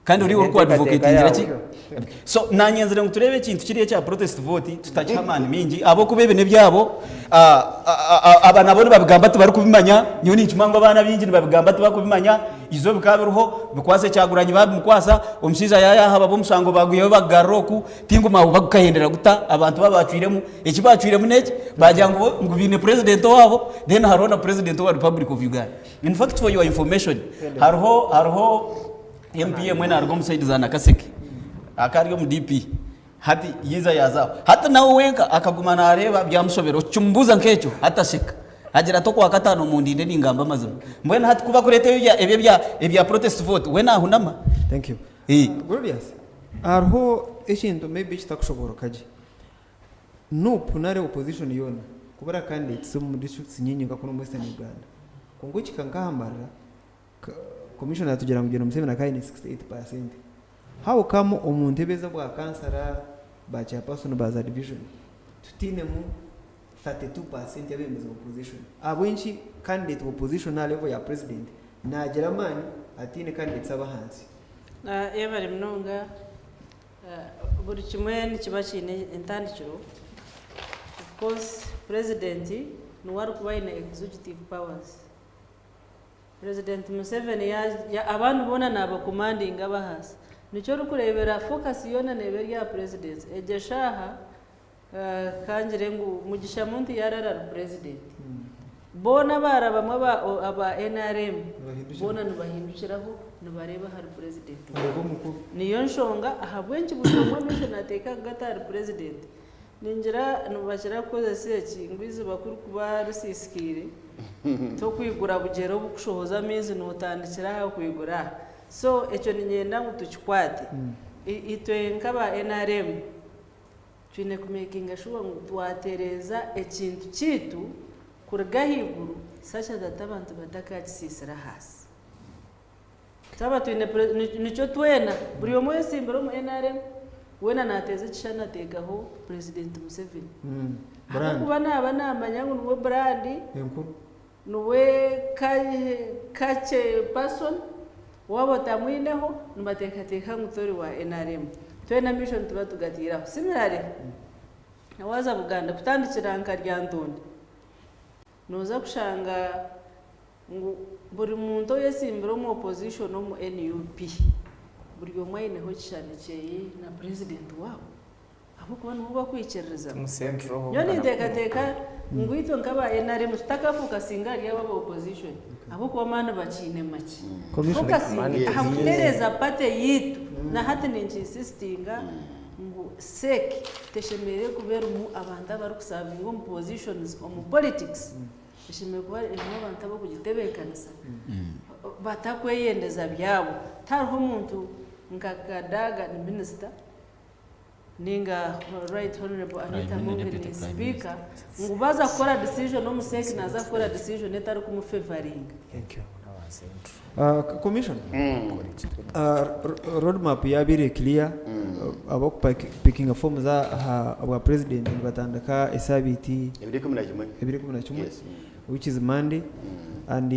Kandi ori Enteekateeka orikuadvocatingira ki? yawe. So nanyenzire ngu tureebe ekintu kiri ekya protest vote tutakiha amaani mingi ahabw'okuba ebi n'ebyabo aba nabo nibabigamba tibarikubimanya nyowe ninkimanya ngu abaana baingi nibabigamba tibakubimanya eizo bikaba biriho bikwase Kyagulanyi babimukwasa omushaija yaayahaba ab'omushango baagwihayo bagugarura oku tinguma aho bagukahendera guta abantu baaba bacwiremu eki baacwiremu n'eki baagira ngu bo ngu baine president owaabo then hariho na president owa Republic of Uganda. In fact for your information hariho hariho MP emwe naruga omu side za Nakaseke akaba ari omu DP hati yaiza yaaza aho hati nawe wenka akaguma nareeba byamushobera okimubuuza nk'ekyo hati asheka agira ati okwakataano mundinde ningamba amazima mbwenu hati ku bakureeta ebyo ebya ebya protest vote we nahunama. Thank you. Eh. Glorious, hariho ekintu maybe ekitakushoboroka gye. Nup nari opposition yoona kubura candidates omu districts nyingi nka kunu omu Western Uganda. Kwonka okihika nka aha Mbarara, commissioner atugira ngu Gen Museveni akaba aine 68%. How come omu ntebe ez'obwa kansara, ba chairperson ba za division tutainemu 32% y'abeebembezi ba opposition? Ahabw'enki candidate wa opposition aha level ya president naagira amaani ataine candidates ab'ahansi? Yebare munonga. Buri kimwe nikiba kiine entandikiro. Of course president niwe arikuba aine executive powers. President Museveni abandi boona nabakomandinga abahaasi. Nikyo orikureebera focus yoona neeba eri aha presidency. Egyo eshaaha Ka ngire ngu Mugisha Muntu yaarara ari purezidenti, boona abaarabamu aba nrm boona nibahindukiraho nibareeba ahari purezidenti waabo. Niyo nshonga ahabw'enki buri omwe amaisho naateeka agati ahari purezidenti. Ningira nibakira kukozesa eki ngu eiziba ku ririkuba risiisikaire, tokwigura bugyere obukushohoza amaizi nootandikira aha kwigura aha. So ekyo niinyenda ngu tukikwate. Itwe nk'aba nrm, Twine kumekinga shuwa ngu twatereeza ekintu kyaitu kuruga ahaiguru such that abantu batakakisiisira ahaasi. Twaba twine nikyo twena buri omwe oyetsimbire omu nrm weena naateeza ekishushani ateekaho Purezidenti Museveni ahabw'okuba naaba naamanya ngu niwe brand. Niwe kakye person waaba otamwineho nibateekateeka ngu tori wa nrm. Twena amaisho nituba tugataire aho. Similarly, waaza Buganda kutandikira nka Lyantonde, nooza kushanga ngu buri muntu oyetsimbire omu opposition omu NUP, buri omwe aineho ekishushani kyeye na president waabo. Ahabw'okuba nibo bakwikiririzamu. Nyowe ninteekateeka ngu itwe nk'aba nrm tutakafokasinga ahari abo aba opposition ahabw'okuba amaani bakiine makye. Fokasinge aha kutereeza party yaitu. Na hati ninkinsisitinga ngu CEC teshemereire kuba erimu abantu abarikusavinga omu positions omu politics, eshemereire kuba erimu abantu ab'okugitebeekanisa batakweyendeza byabo. Tihariho muntu nka Kadaga ni minisita. Ninga Right Honourable Anita Prime Among Deputy ni Prime Speaker ngu baza kukora decision omu CEC naza kukora decision etarikumufavoringa. Thank you. Commissioner, road map yaaba eri clear, ab'okupikinga forms aha bwa president nibatandika esaabiiti 21. 21 which is Monday and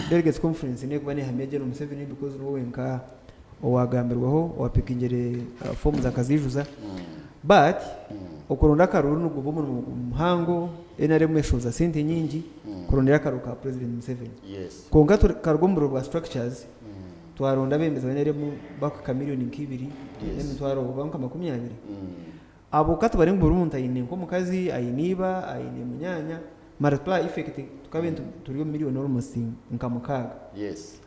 delegates conference neekuba neehamya Gen Museveni because niwe wenka owagambirweho owapikingire forms akaziijuza but okuronda akaruru niguba omurimo muhango nrm eshohoza sente nyingi kurondera akaruru ka president Museveni Yes. kwonka tukaruga omu buro bwa structures twaronda abebembezi ba nrm bakuhika million nk'ibiri Yes. n'emitwaro oba nka 20 abo katubare ngu buri muntu aine nk'omukazi aine iba aine munyaanya multiply effect tukabe turi omu million almost nka 6. Yes.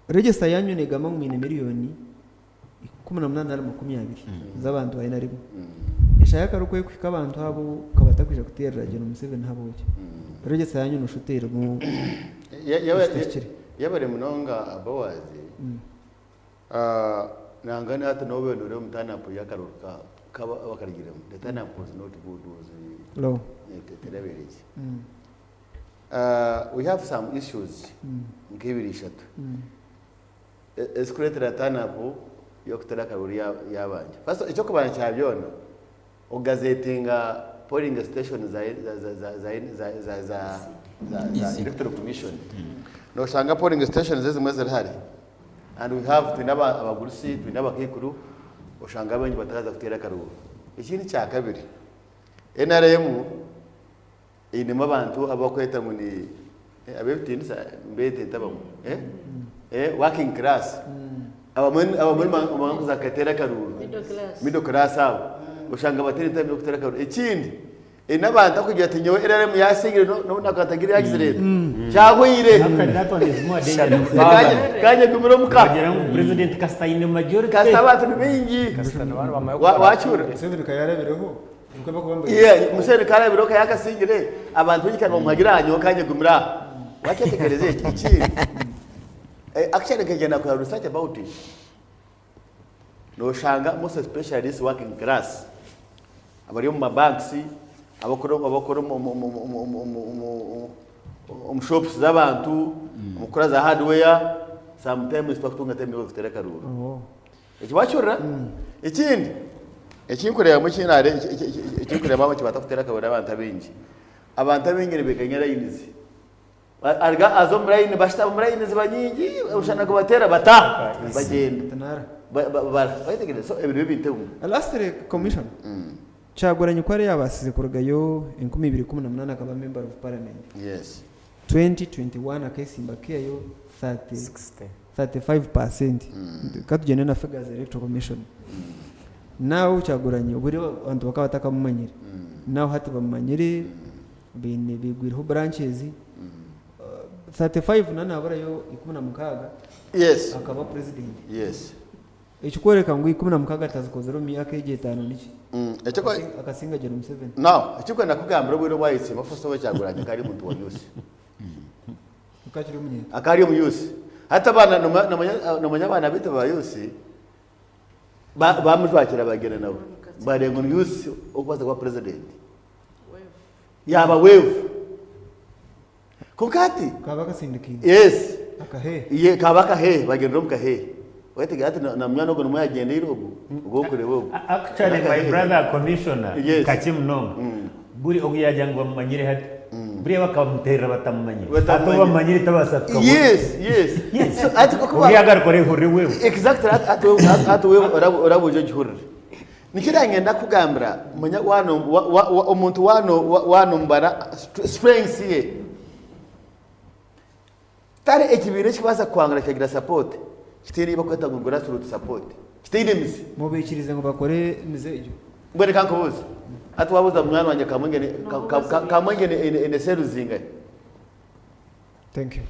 Register yanyu negamba ngu mwine miriyoni 18 nari 20 z'abantu ba NRM. Eshaaha y'akaru ku erikuhika abantu abo ka batakwija kuteerera Gen Museveni habw'oki? Register yanyu noshusha oti erimu ekitahikire. Yebare munonga Boaz. Nangwa na hati noba noreeba omu turn up y'akaruru kabakarugiremu, the turn up was not good, was Low. terabaire gye. We have some issues nk'ebiri ishatu ezikureetera turn up y'okuteera akaruru yaabangye. First eky'okubanza kya byona, okugazetinga polling station za za za Electoral Commission. Noshanga polling stations ezimwe ziri hare. And we have twine abagurusi, twine abakaikuru oshanga abaingi bataraza kuteera akaruuru. Ekindi kyakabiri, nrm einemu abantu abu barikweta ngu ni ab'ebitiinisa mbeete nta abamwe eh working class abamwe abamwe nibanga kuza kuteera akaruuru Middle class. middle class abo oshanga bataine time y'okuteera akaruuru. Ekindi Eine abantu akugira ati nyowe NRM yasingire n'obu nakuba ntagire yagizire eti kyahweire Actually, that one is more dangerous. Kanye- kanye gumire omuka Bagira ngu president kasita aine majority. kasita abantu ni baingi Wa- wakiwurira Museveni ka yarabireho nikwo bakuba mbu Yeah, Museveni karabireho ka yakasingire abantu baingi kandi bamuhagira aha nyowe kanye gumire aha wakyetegereza eki ekindi Eh, actually nkagenda kukora research about it Noshanga most especially this working class abari omu ma banks, abakora abakora omu shops z'abantu, omukukora za hardware, sometimes tibakutunga time y'okuteera akaruuru. Eki wakihurira? Ekindi ekinkureebamu ekinkureebamu ekibaasa kuteera akaruuru abantu abaingi, abantu abaingi nibeganya layinizi. Aruga aza omu layini bashutama omu layini ziba nyingi omushana gubateera bataaha bagyenda Wayetegereza so ebyo nibyo bintu ebimwe. Lastly commissioner, Kyagulanyi ku ari yabaasize kurugayo 2018 akaba member of parliament. Yes. 2021 akesimba akaihayo 35%. Katugyende na figures za electoral commission. Now Kyagulanyi obwire abantu bakaba batakamumanyire. Now hati bamumanyire. Baine baigwireho branches 35 na naburayo 16 Yes. akaba president. Yes. Ekikworeka ngu 16 tazikozire omu myaka egyo etaano niki? Ekyo Akasinga Gen Museveni. Now, ekikwenda kugambira obwire obwayitsema first of all Kyagulanyi akaba ari omuntu wa youth. Akaba akiri omunyeeto. Akaba ari omu youth. Hati abaana nomanya abaana baitu ba youth bamujwakira bagyenda nawe. Bareeba ngu ni youth okubaasa kuba president. Yaaba wave. Kwonka hati. Kaaba akasindikiine. Yes. Akaheehe. Ye kaaba akaheehe bagyendera omu kaheehe. Wayetegereza hati na munywani ogwo nimwo yagyendeire ogwo ogwo orikureeba ogwo. Actually my brother commissioner Yes. kakye munonga buri ogu yagira ngu bamumanyire hati buriya bakamuterera batamumanyire hati Batamumanyire. obu bamumanyire tabaasa kukabona Yes, yes. Yes. So hati kuba Obu yagaruka orehurire wewe. Exactly hati hati wewe hati wewe orabuja ogihurire. Nikyo nangenda kukugambira manya omuntu wanomubara strengths ye tari ekibiina ekikubaasa kukwangura kikagira support kitaine eyi barikweta ngu grassroots support kitaine emizi. Mubaikirize ngu bakore emizi egyo? Mbwenu reka nkubuuze, hati wabuuza munywani wangye Kamwengye eine cells zingahi? Thank you.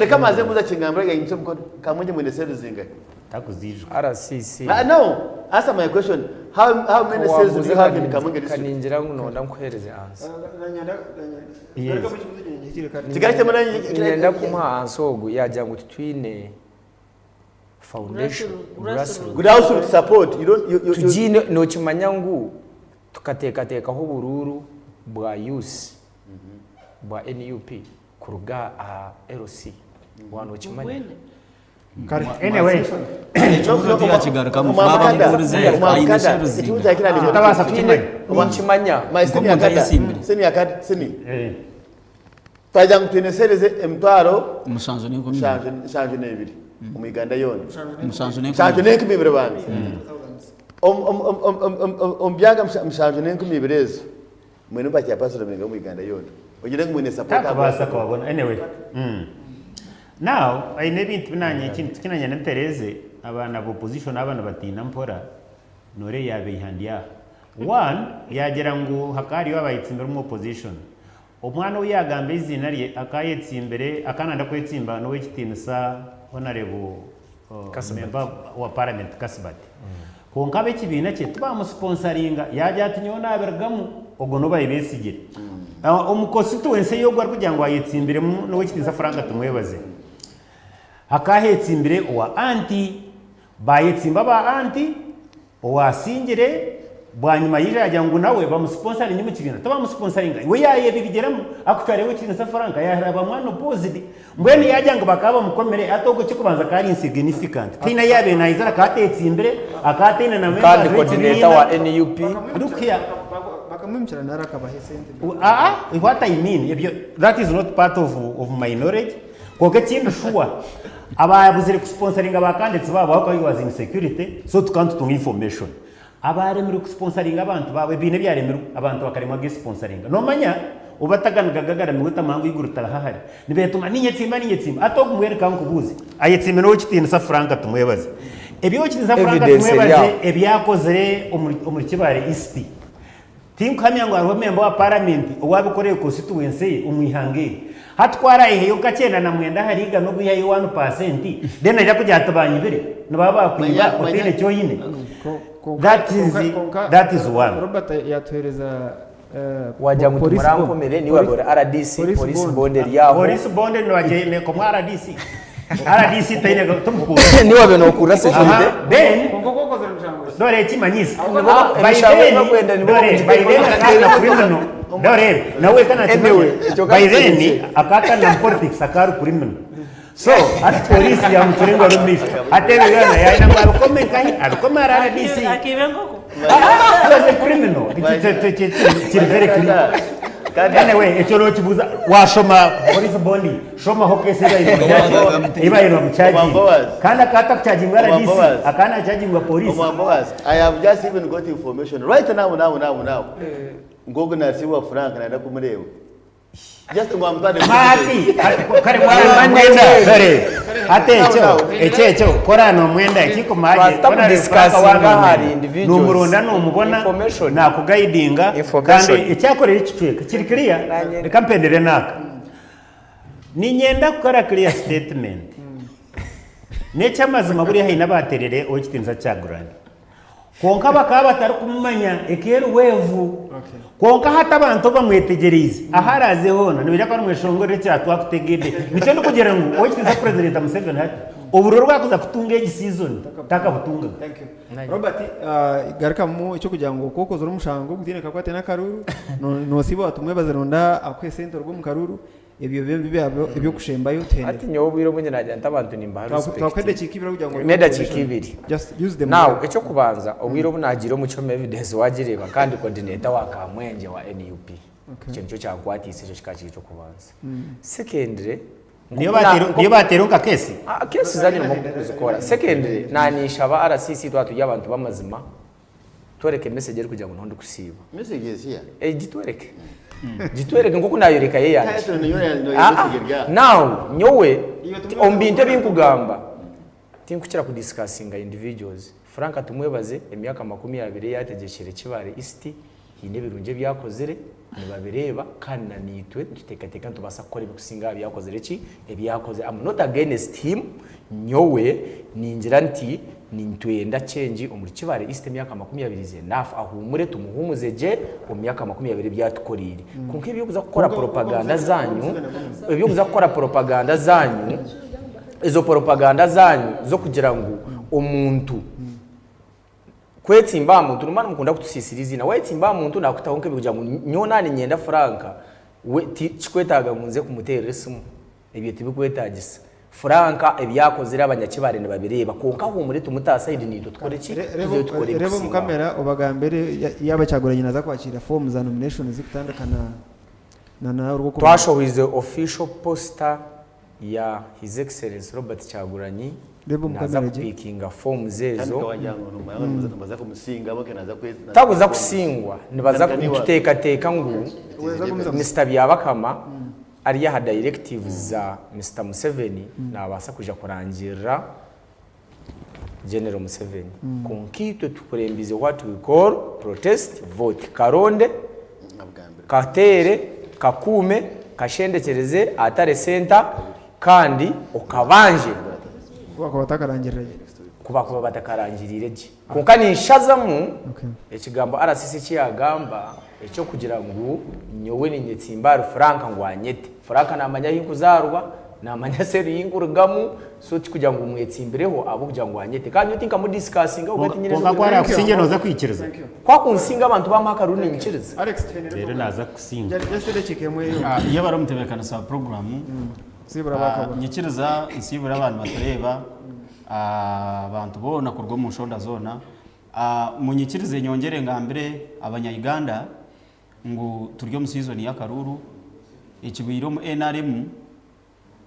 Reka mbanze mbuuze akingambire yaimukya omukono. Kamwengye mwine cells zingahi? Takuziijuka. RCC. Ah, no, answer my question. How, how many cells do you have in Kamwenge district? Kaningira ngu nonda nkuhereze answer. Yes. Kigarukemu nanye. Niinyenda kumuha answer ogu yagira ngu titwine foundation. Grassroots. Grassroots support. You don't, you, you, you, Tugiine nokimanya ngu tukateekateekaho oburuuru bwa youth bwa nup kuruga aha LC waaba nokimanya. Anyway, Ekibuuzo tiyakigarukamu baaba bamubuurize aine sheruzinga. Tabaasa kukimanya. Ninkimanya. My senior Nk'omuntu kada, ayesimbire. senior kada, senior. Eh. Twagira ngu twine series emitwaro 72. 72 omu Uganda yoona. 72. 72 banza. Omu byanga 72 ezo Mwine ba chairperson bainga omu Uganda yoona. Ogire ngu mwine support Takubaasa kubabona anyway. Now aine ebintu bi nanye eki nanye ntereeze abaana ba opposition aba nibatiina mpora noreeba yabeiha ndi aha. One yagira ngu hakaba hariyo abayetsimbire omu opposition. Omwana ou yagamba eiziina rye akaba ayetsimbire akaba nayenda kwetsimba n'owekitiinisa Honourable Member wa Parliament Kasibati. Kwonka ab'ekibiina kye tibaamusponsaringa, yaagira ati nyowe naabirugamu, ogwo n'ou baayebeesigire. Omu constituency ei ogwo arikugira ngu ayetsimbiremu n'ow'ekitiinisa Frank Tumwebaze, hakaba heetsimbire owa anti, baayetsimba aba anti, Owaasingire bwanyima yaija yaagira ngu nawe bamusiponsaringe omu kibiina, tibamusiponsaringa, we yaayebigyeramu akutwara ow'ekitiinisa Frank yaahira mwana opposed. Mbwenu yaagira ngu bakaba bamukomire, hati ogwo eky'okubanza akaba ari insignificant. Tihaine ahu yaabaire naija akaba ateetsimbire, akaba ataine na Kandi members coordinator b'ekibiina. wa NUP. Look here. Bakamwimukira nari akabaha esente. Aa, what I mean, ebyo that is not part of, of my knowledge. Kwonka ekindi shuwa. Abaabuzire kusponsaringa ba candidates baabo ahabw'okuba he was in security so tukaba nitutunga information. Abaaremirwe kusponsaringa abantu baabo ebibiina ebyaremirwe abantu bakaremwa gesponsaringa. Noomanya obu bataganiga gagaramirwe tamanya ngu eiguru ritari hahari. Nibeetuma niinyetsimba niinyetsimba hati ogu mbwenu ka nkubuuze ayetsimbe n'Owekitiinisa Frank Tumwebaze. Ebi Owekitiinisa Frank Evidence eri Tumwebaze aho. ebi akozire omuri omuri Kibaale East Tinkuhamya ngu hariho memba wa paramenti owabikoreire constituency ye omu ihanga eri. Hati ku araiheyo nka 99 ahari igana ogwihayo one percent, then naija kugira ati banyibire? Nibaba bakwiba otaine eki oine? That is that is one. Robert yatuhereza Wagira ngu timurankomire niiwe waaba ori RDC, police bond eri aho. Police bond nibagyemeka RDC. RDC taine tumukunda. Niiwe waaba nokurira security. Then dore ekimanyisa by then dore by then akana criminal dore nawe kana Anyway, ekyo by then kakitegeeze. akakana mu politics akari criminal so ati polisi yamucura engaro omu maisho ati ebyo byona yayenda ngu abikome nkahi abikome ahari RDC Akiiba enkoko. He was a criminal kiri very clear anyway ekyo nokibuuza washoma police bond shomaho case ebaire bamucharginga kandi akaba atakuchargingwa RDC akaba nachargingwa police Omwa Boaz, I have just even got information right now, now, now, now. Ngogu nasiibwa Frank nayenda kumureeba. Just ngu amutware Maati, kare mwenda kare hati ekyo ekyo ekyo kora nomwenda ekikumaje Twahita kudiscussinga ahari individuals. nomuronda nomubona Information. nakugaidinga Information. kandi ekyakorera ekicweka kiri clear reka mpendere naka ninyenda kukora clear statement nekyamazima buriya haine abaterere owekitinisa Kyagulanyi Kwonka bakaba batarikumumanya ekeeri weevu. Kwonka hati abantu bamwetegyereize, ahu araaze hoona nibaija kuba nibamweshongorera ekya Twakutegedde. Nikyo ndikugira ngu Owekitiinisa Purezidenti Museveni hati obururu obu arikuza kutunga egi siizoni takabutungaga. Thank you. Robert, garukamu eky'okugira ngu oku okozire omushango gutaine kakwate n'akaruuru, noosiiba watumwebaza ronda akuhe esente oruge omu karuuru, Ebyo byombi byaba eby'okushembayo Hati tuhendere. nyowe obwire obwingi nagira nti abantu nimbaha Twaku- Twakuha respect. edakiika ibiri kugira ngu N'edakiika ibiri. Just use them Now, well. eky'okubanza obwire obu naagiire omu kyoma evidence waagireeba kandi coordinator wa Kamwengye wa NUP. Ekyo nikyo kyankwatiise ekyo kikaba kiri eky'okubanza. Secondly, Niyo nk'oku na- bateera niyo bateera nka kesi. Ah, case zanyu nimwo kuzikora. Secondly, naninshaba RCC twaba turi abantu b'amazima, Tworeke message erikugira ngu niho ndikusiiba. Message is here. Eh, gitwereke. Gitwereke nkoku nayoreka eyangye. Title niyo ya niyo Ah, message eri aha. Now, nyowe omu bintu ebi nkugamba tinkukira kudiscussinga individuals. Frank Tumwebaze emyaka 20 ei ategyekire Kibaale East haine ebirungi ebi akozire nibabireeba kandi na naitwe nituteekateeka nitubaasa kukora ebirikusinga aha bi akozire ki? Ebi akozire. I'm not against him, nyowe ningira nti nitwenda change omuri Kibaale East emyaka 20 is enough ahuumure tumuhuumuze gye omu myaka 20 ebi atukoreire. Kwonka eby'okuza kukora propaganda zaanyu, eby'okuza kukora propaganda zaanyu, ezo propaganda zaanyu z'okugira ngu omuntu Kwetsimba aha muntu, nimba nimukunda kutusiisira eiziina. Waayetsimba aha muntu naakutaho nk'ebi kugira ngu nyowe naaba niinyenda Frank, we tikikwetaaga ngu nze kumuteerera esimu. Ebyo tibikwetaagisa. Frank ebi akozire abanyakibaare nibabireeba kwonka huumure tumute aha sayidi naitwe tukore ki? Tuzeyo tukore Reeba omu ebirikusingaho. kamera obagambire yaaba Kyagulanyi naaza kwakiira foomu za nomination zikutandika na na orw'okubanza. Twashohoize official poster ya His Excellency Robert Kyagulanyi Reeba omu naaza kamera gye. kupikinga forms Tandika ezo. wagira ngu nomanya ngu nibaza kumusinga bo naza kwezi. Takuza kusingwa nibaza nituteekateeka ngu Mister Byabakama ari aha directives za Mister Museveni nabaasa kwija kurangirira General Museveni. Kwonka itwe tukurembize what we call protest vote. Karonde, kateere, kakuume, kashendekyereze ahatare center kandi okabanje. Ku bakuba batakarangirira gye. Ku bakuba batakarangiriire gye. Kwonka ninshazamu ekigambo RCC eki yaagamba eky'okugira ngu nyowe ninyetsimba ahari Frank ngu anyete. Frank naamanya ahi nkuzaarwa, naamanya seeri ei nkurugamu, so tikugira ngu mwetsimbireho ahabw'okugira ngu anyete. Kandi nyowe tinkamudisikasingaho kuba tinyine Kwonka ku araakusingye nooza kwikiriza? Ku akunsinga abantu baamuha akaruru niinyikiriza. Reero naaza kukusinga. Yebare omutebeekanisa wa puroguraamu. Nyikiriza nsiibure abantu batureeba. Abantu boona kuruga omu nshonda zoona, munyikirize nyongyere ngambire abanya Uganda ngu turi omu season y'akaruuru, ekibaire omu nrm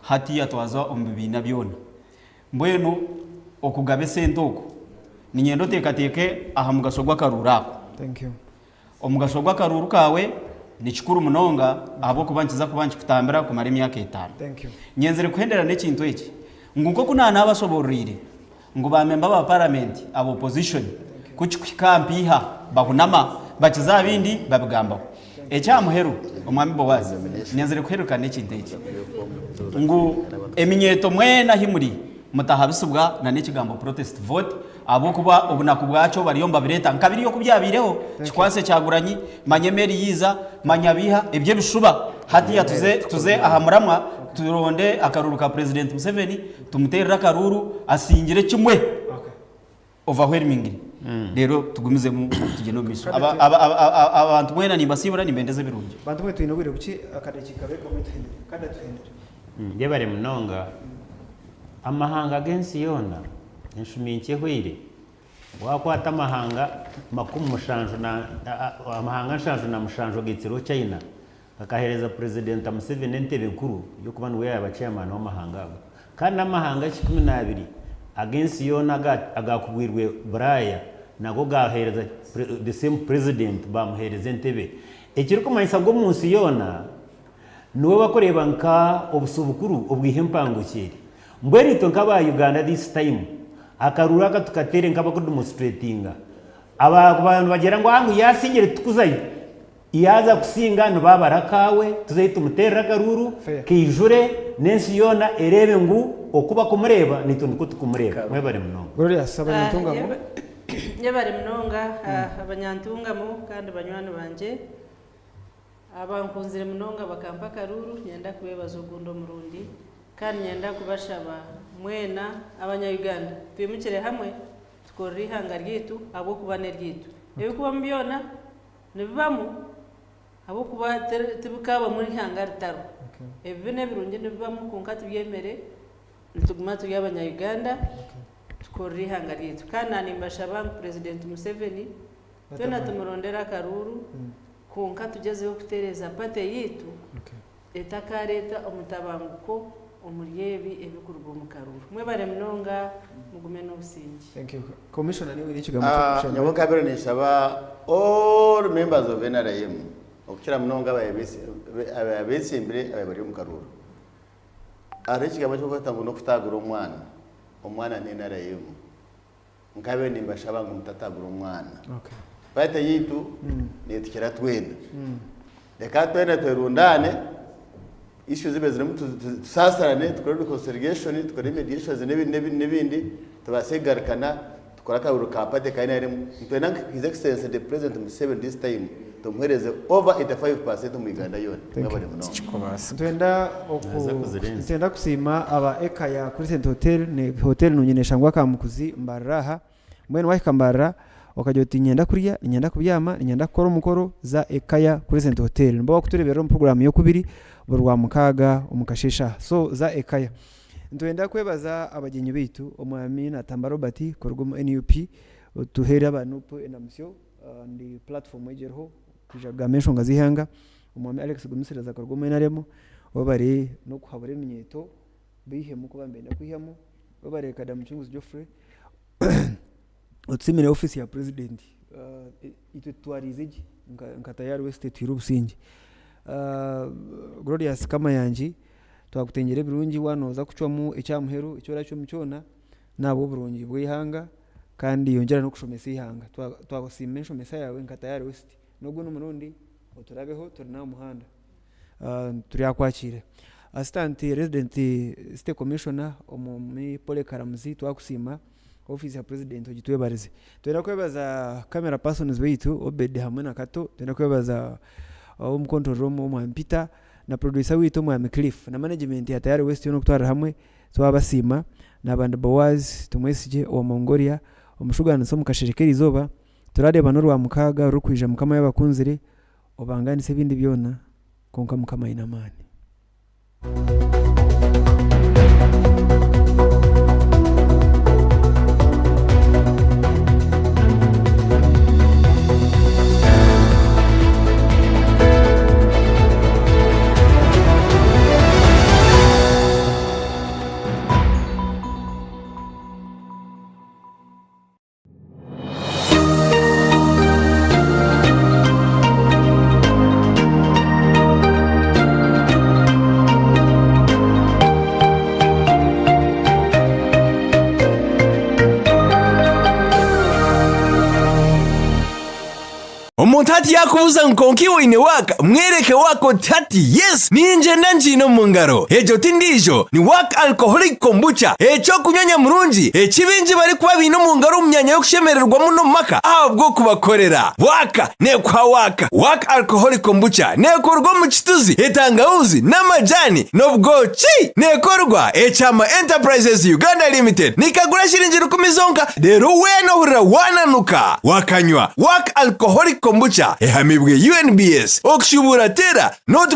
hatiiya twaza omu bibiina byona. Mbwenu okugaba esente oku, niinyenda oteekateeke aha mugasho gw'akaruuru ako. Thank you. Omugasho gw'akaruuru kaawe ni kikuru munonga ahabw'okuba nikiza kuba nikikutambira kumara emyaka etaano. Thank you. Nyenzire kuhendera n'ekintu eki, ngu nk'oku naanabashoboororeire ngu ba memba ba paramenti aba opposition ku kikuhika aha mpiiha bahunama bakiza aha bindi babigambaho. Eky'aha muheru, Omwami Boaz, nyenzire kuheruka n'ekintu eki, ngu eminyeeto mwena ahi muri mutahabisibwa na n'ekigambo protest vote ahabw'okuba obunaku bwakyo bariyo nibabireeta nka biriya oku byabaireho, Kikwatse Kyagulanyi, manya emeeri yaiza, manya biiha, eby'ebishuba. Hatiiya tuze tuze aha muramwa turonde akaruuru ka Purezidenti Museveni tumuteerere akaruuru asingire kimwe overwhelmingly reero tugumizemu tugyende omu maisho. Aba- aba- aba- aba- Abantu mwena nimbasiibura nimbendeza ebirungi. Bantu mwe twine obwire bukye akadakiika kabe kamwe tuhendere kandi atuhendere. Yebare munonga. Amahanga g'ensi yoona enshumi nkye ehweire. Waakwata amahanga 70 na amahanga 77 ogaitsirweho China, gakaheereza Purezidenta Museveni entebe nkuru y'okuba niwe yaaba chairman w'amahanga ago. Kandi n'amahanga 12 ag'ensi yoona agaakubwirwe Buraaya nago gaaheereza the same president baamuheereza entebe. Ekirikumanyisa ngu omu nsi yoona, Niwe bakureeba nka obuso bukuru obwiha empangukyere. Mbwenu itwe nk'aba Uganda this time akaruuru aka tukateere nk'abakudemonstratinga. Aba nibagira ngu ngu yaasingire titukuzayo. Yaaza kusinga nibaabara akaawe tuzeyo tumuteerere akaruuru kaijure n'ensi yoona ereebe ngu oku bakumureeba naitwe nikwo tukumureeba. Mwebare munonga. Glorious Abanyantungamo. Yebare munonga Abanyantungamo kandi banywani bangye. Abankunzire munonga bakampa akaruuru, niinyenda kubeebaza ogundi omurundi kandi niinyenda kubashaba mwena abanya-Uganda twimukire hamwe tukorere eihanga ryaitu ahabw'okuba n'eryaitu. Ebirikubamu byona nibibamu ahabw'okuba tibikaabamu eihanga ritariho. Ebibi n'ebirungi nibibamu kwonka tubyemere nituguma turi abanya-Uganda tukorere eihanga ryaitu. Kandi naanimbashaba ngu Purezidenti Museveni twena tumurondere akaruuru. Kwonka tugyezeho kutereeza party yaitu etakareeta omutabanguko omuri ebi ebikuruga omu karuuru. Mwebare munonga mugume n'obusingye. Thank you. Commissioner niiwe oine ekigambo ky'okushemba. Nyowe nkabaire ninshaba all members of nrm okukira munonga abetsimbire ababaire bari omu karuuru. Hariho ekigambo eki barikukweta ngu n'okutaagura omwana, omwana ni nrm. Nkabaire nimbashaba ngu mutatabura omwana. Party yaitu netukira twena. Reka twena twerundaane, issues zibe zirimu tusaasirane, tukore reconciliation, tukore mediations n'ebindi n'ebindi n'ebindi, tubaase kugarukana tukore akaruuru ka party ka nrm. Nitwenda ngu His Excellency the President Museveni this time tumuheereze over 85% omu Uganda yoona. Mwebale munonga. Nitwenda oku nitwenda kusiima aba eka ya Crescent Hotel ni hotel nungi neshangwa Kamukuzi Mbarara aha mbwenu wahika Mbarara okagira oti niinyenda kurya niinyenda kubyama niinyenda kukora omukoro za eka ya Crescent Hotel nibo bakutureberera omu program y'okubiri buri rwamukaaga omu kasheeshe aha so za ekaya. Nitwenda kwebaza abagyenyi baitu omwami Natamba Robert kuruga omu NUP otuhaire aba NUP endamutsyo and platform egi eriho kwija kugamba enshonga z'eihanga. Omwami Alex Gumisiriza kuruga omu NRM webare n'okuhabura eminyeeto beihemu ku baba nibenda kwihamu. Webare Kada Mucunguzi Geoffrey otusiimire ofiisi ya purezidenti itwe tutwariize gye nka Tayari West etuhaire obusingye. Glorious Kamayangi twakutengyera ebirungi waaba nooza kucwamu ekya muheru eki oracwemu kyona n'ahabw'oburungi bw'eihanga kandi yongyera n'okushomesa eihanga. Twasiima enshomesa yaawe nka Tayari West n'ogundi murundi Oturabeho turi n'aha muhanda turyakwakira. Assistant Resident City Commissioner Omwami Polly Karamuzi twakusiima, ofiisi ya President ogitwebarize. Twenda kwebaza camera persons baitu Obed hamwe na Kato, twenda kwebaza ow'omu control room Omwami Peter na producer waitu Omwami Cliff na management ya Tayari West yoona okutwarira hamwe twabasiima. Naaba ndi Boaz Tumwesigye owa Mongolia, omushugaanisa omu kasheeshe k'erizooba. Turareebana Orwamukaaga orurikwija Mukama yaaba akunzire, obangaanise ebindi byona, kwonka Mukama aine amaani. Omuntu hati yaakubuuza ngu kwonka iwe oine waaka, mwereke waaka oti hati yes ningyenda ngiine omu ngaro. Egyo ti ndiijo, ni Waaka Alcoholic Kombucha, eky'okunywa nyamurungi eki baingi barikuba baine omu ngaro omu myanya y'okushemererwamu n'omu maka ahabw'okubakorera. Waaka neekuha waaka. Waaka Alcoholic Kombucha neekorwa omu kituzi, etangawuzi, n'amajaani, n'obwoki. Neekorwa Ekyama Enterprises Uganda Limited. Nikagura shiringi rukumi zonka reero weena ohurira waananuka wakanywa Waaka Alcoholic Kombucha ehamibwe UNBS. Okushubuura teera nooti.